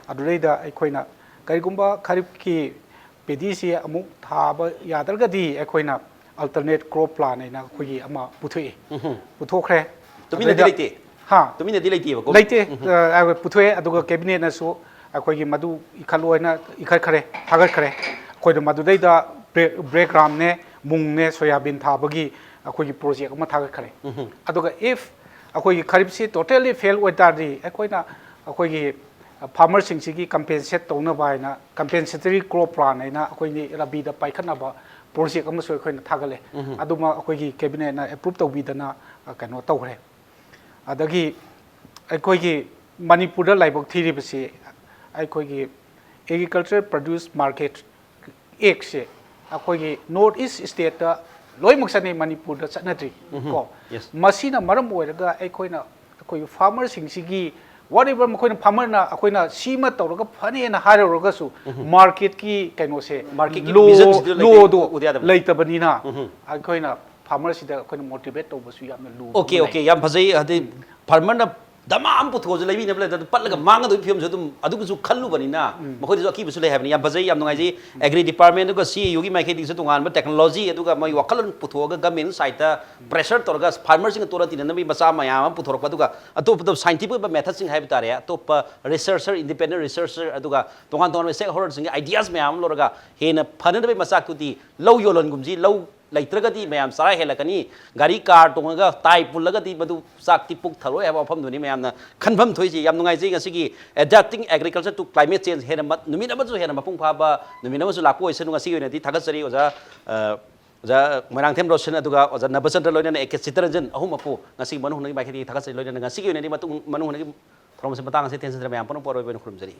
ꯑꯗꯨꯗꯩꯗ ꯑꯩꯈꯣꯏꯅ ꯀꯔꯤꯒꯨꯝꯕ ꯈꯔꯤꯞꯀꯤ ꯄꯦꯗꯤꯁꯤ ꯑꯃꯨꯛ ꯊꯥꯕ ꯌꯥꯗ꯭ꯔꯒꯗꯤ ꯑꯩꯈꯣꯏꯅ alternate crop plan ꯍꯥꯏꯅ ꯑꯩꯈꯣꯏꯒꯤ ꯑꯃ ꯄꯨꯊꯣꯛꯏ꯫ ꯄꯨꯊꯣꯛꯈ꯭ꯔꯦ꯫ ꯇꯨꯃꯤꯟꯅꯗꯤ ꯑꯗꯨꯗꯩꯗ ꯂꯩꯇꯦ꯫ ꯍꯥ? ꯇꯨꯃꯤꯟꯅꯗꯤ ꯂꯩꯇꯦꯕꯀꯣ꯫ ꯂꯩꯇꯦ꯫ ꯑ, ꯑꯩꯈꯣꯏ ꯄꯨꯊꯣꯛꯑꯦ, ꯑꯗꯨꯒ cabinet ꯅꯁꯨ ꯑꯩꯈꯣꯏꯒꯤ ꯃꯗꯨ ꯏꯈꯠꯂꯣ ꯍꯥꯏꯅ ꯏꯈꯠꯈ꯭ꯔꯦ, ꯊꯥꯒꯠꯈ꯭ꯔꯦ꯫ ꯑꯩꯈꯣꯏꯅ ꯃꯗꯨꯗꯩꯗ ꯕ꯭ꯔꯦ-, ꯕ꯭ꯔꯦꯛ ꯒ꯭ꯔꯥꯝꯅꯦ, ꯃꯨꯡꯅꯦ, ꯁꯣꯌꯥꯕꯤꯟ ꯊꯥꯕꯒꯤ ꯑꯩꯈꯣꯏꯒꯤ project ꯑꯃ ꯊꯥꯒꯠꯈ꯭ꯔꯦ꯫ ꯑꯗꯨꯒ if ꯑꯩꯈꯣꯏꯒꯤ ꯈꯔꯤꯞꯁꯤ totally fail ꯑꯣꯏꯇꯥꯔꯗꯤ, ꯑꯩꯈꯣꯏꯅ ꯑꯩꯈꯣꯏꯒꯤ farmer ꯁꯤꯡꯁꯤꯒꯤ compensate ꯇꯧꯅꯕ ꯍꯥꯏꯅ compensatory crop plan ꯍꯥꯏꯅ ꯑꯩꯈꯣꯏꯒꯤ ꯔꯕꯤꯗ ꯄꯥꯏꯈꯠꯅꯕ project ꯑꯃꯁꯨ ꯑꯩꯈꯣꯏꯅ ꯊꯥꯒꯠꯂꯦ꯫ ꯑꯗꯨꯃ ꯑꯩꯈꯣꯏꯒꯤ cabinet ꯅ approve ꯇꯧꯕꯤꯗꯅ, ꯑ, ꯀꯩꯅꯣ ꯇꯧꯈ꯭ꯔꯦ꯫ ꯑꯗꯒꯤ ꯑꯩꯈꯣꯏꯒꯤ ꯃꯅꯤꯄꯨꯔꯗ ꯂꯥꯏꯕꯛ ꯊꯤꯔꯤꯕꯁꯤ ꯑꯩꯈꯣꯏꯒꯤ Agriculture Produce Market Act ꯁꯦ ꯑꯩꯈꯣꯏꯒꯤ North East state ꯇ ꯂꯣꯏꯅꯃꯛ ꯆꯠꯅꯩ, ꯃꯅꯤꯄꯨꯔꯗ ꯆꯠꯅꯗ꯭ꯔꯤ꯫ ꯀꯣ? Yes. ꯃꯁꯤꯅ ꯃꯔꯝ ꯑꯣꯏꯔꯒ ꯑꯩꯈꯣꯏꯅ, ꯑꯩꯈꯣꯏꯒꯤ farmer ꯁꯤꯡꯁꯤꯒꯤ whatever ꯃꯈꯣꯏꯅ farmer ꯅ ꯑꯩꯈꯣꯏꯅ ꯁꯤꯃ ꯇꯧꯔꯒ ꯐꯅꯦꯅ ꯍꯥꯏꯔꯨꯔꯒꯁꯨ market ꯀꯤ ꯀꯩꯅꯣꯁꯦ, market ꯀꯤ law, vision ꯁꯤꯗ ꯂꯩꯇꯦ, law ꯗꯣ ꯎꯗ ꯌꯥꯗꯕ ꯂꯩꯇꯦ꯫ ꯂꯩꯇꯕꯅꯤꯅ ꯑꯩꯈꯣꯏꯅ farmer ꯁꯤꯗ ꯑꯩꯈꯣꯏꯅ motivate ꯇꯧꯕꯁꯨ ꯌꯥꯝꯅ ꯂꯨꯕ ꯑꯣꯀꯦ, ꯑꯃ ꯑꯣꯀꯦ, ꯂꯩ꯫ ꯌꯥꯝ ꯐꯖꯩ꯫ ꯍꯥꯏꯗꯤ farmer ꯅ ꯗꯃꯥ ꯑꯃ ꯄꯨꯊꯣꯛꯑꯁꯨ ꯂꯩꯕꯤꯅꯕ ꯂꯩꯇꯗꯅ ꯄꯠꯂꯒ ꯃꯥꯡꯒꯗꯧꯕꯒꯤ ꯐꯤꯕꯝꯁꯨ ꯑꯗꯨꯝ ꯑꯗꯨꯒꯤꯁꯨ ꯈꯜꯂꯨꯕꯅꯤꯅ ꯃꯈꯣꯏꯗꯁꯨ ꯑꯀꯤꯕꯁꯨ ꯂꯩ ꯍꯥꯏꯕꯅꯤ꯫ ꯌꯥꯝ ꯐꯖꯩ, ꯌꯥꯝ ꯅꯨꯡꯉꯥꯏꯖꯩ꯫ Agri Department ꯑꯗꯨꯒ C A U ꯒꯤ ꯃꯥꯏꯀꯩꯗꯒꯤꯁꯨ ꯇꯣꯉꯥꯟꯕ technology ꯑꯗꯨꯒ ꯃꯣꯏ ꯋꯥꯈꯜꯂꯣꯟ ꯄꯨꯊꯣꯛꯑꯒ government side ꯇ pressure ꯇꯧꯔꯒ farmer ꯁꯤꯡꯒ ꯇꯣꯠꯅ ꯇꯤꯟꯅꯅꯕꯒꯤ ꯃꯆꯥ ꯃꯌꯥꯝ ꯑꯃ ꯄꯨꯊꯣꯔꯛꯄ, ꯑꯗꯨꯒ ꯑꯇꯣꯞ ꯑꯇꯣꯞꯄ scientific ꯑꯣꯏꯕ method ꯁꯤꯡ ꯍꯥꯏꯕ ꯇꯥꯔꯦ, ꯑꯇꯣꯞꯄ researcher, independent researcher, ꯑꯗꯨꯒ ꯇꯣꯉꯥꯟ ꯇꯣꯉꯥꯟꯕ stakeholder ꯁꯤꯡꯒꯤ ideas ꯃꯌꯥꯝ ꯑꯃ ꯂꯧꯔꯒ ꯍꯦꯟꯅ ꯐꯅꯅꯕꯒꯤ ꯃꯆꯥꯛꯇꯨꯗꯤ ꯂꯧ ꯌꯣꯜꯍꯟꯒꯨꯝꯁꯤ, ꯂꯧ ꯂꯩꯇ꯭ꯔꯒꯗꯤ ꯃꯌꯥꯝ ꯆꯔꯥ ꯍꯦꯜꯂꯛꯀꯅꯤ, ꯒꯥꯔꯤ car ꯇꯣꯡꯉꯒ ꯇꯥꯏ ꯄꯨꯜꯂꯒꯗꯤ ꯃꯗꯨ ꯆꯥꯛꯇꯤ ꯄꯨꯛ ꯊꯜꯂꯣꯏ ꯍꯥꯏꯕ ꯋꯥꯐꯝꯗꯨꯅꯤ ꯃꯌꯥꯝꯅ ꯈꯟꯐꯝ ꯊꯣꯛꯏꯁꯤ꯫ ꯌꯥꯝ ꯅꯨꯡꯉꯥꯏꯖꯩ ꯉꯁꯤꯒꯤ Adapting Agriculture to Climate Change ꯍꯦꯟꯅ ꯃ-, ꯅꯨꯃꯤꯠ ꯑꯃꯁꯨ ꯍꯦꯟꯅ ꯃꯄꯨꯡ ꯐꯥꯕ ꯅꯨꯃꯤꯠ ꯑꯃꯁꯨ ꯂꯥꯛꯄ ꯑꯣꯏꯁꯅꯨ꯫ ꯉꯁꯤꯒꯤ ꯑꯣꯏꯅꯗꯤ ꯊꯥꯒꯠꯆꯔꯤ ꯑꯣꯖꯥ, ꯑ, ꯑꯣꯖꯥ ꯃꯣꯏꯔꯥꯡꯊꯦꯝ ꯔꯣꯁꯟ, ꯑꯗꯨꯒ ꯑꯣꯖꯥ ꯅꯕꯆꯟꯗ꯭ꯔ, ꯂꯣꯏꯅꯅ A K ꯆꯤꯇꯔꯟꯖꯟ, ꯑꯍꯨꯝꯃꯛꯄꯨ ꯉꯁꯤꯒꯤ ꯃꯅꯨꯡ ꯍꯨꯠꯅꯒꯤ ꯃꯥꯏꯀꯩꯗꯒꯤ ꯊꯥꯒꯠꯆꯔꯤ꯫ ꯂꯣꯏꯅꯅ ꯉꯁꯤꯒꯤ ꯑꯣꯏꯅꯗꯤ ꯃꯇꯨꯡ, ꯃꯅꯨꯡ ꯍꯨꯠꯅꯒꯤ ꯊꯧꯔꯝ ꯑꯁꯤ ꯃꯇꯥꯡ ꯑꯁꯤꯗ ꯇꯦꯟꯖꯗ꯭ꯔꯦ꯫ ꯃꯌꯥꯝ ꯄꯨꯝꯅꯃꯛꯄꯨ ꯑꯔꯣꯏꯕ ꯑꯣꯏꯅ ꯈꯨꯔꯨꯝꯖꯔꯤ꯫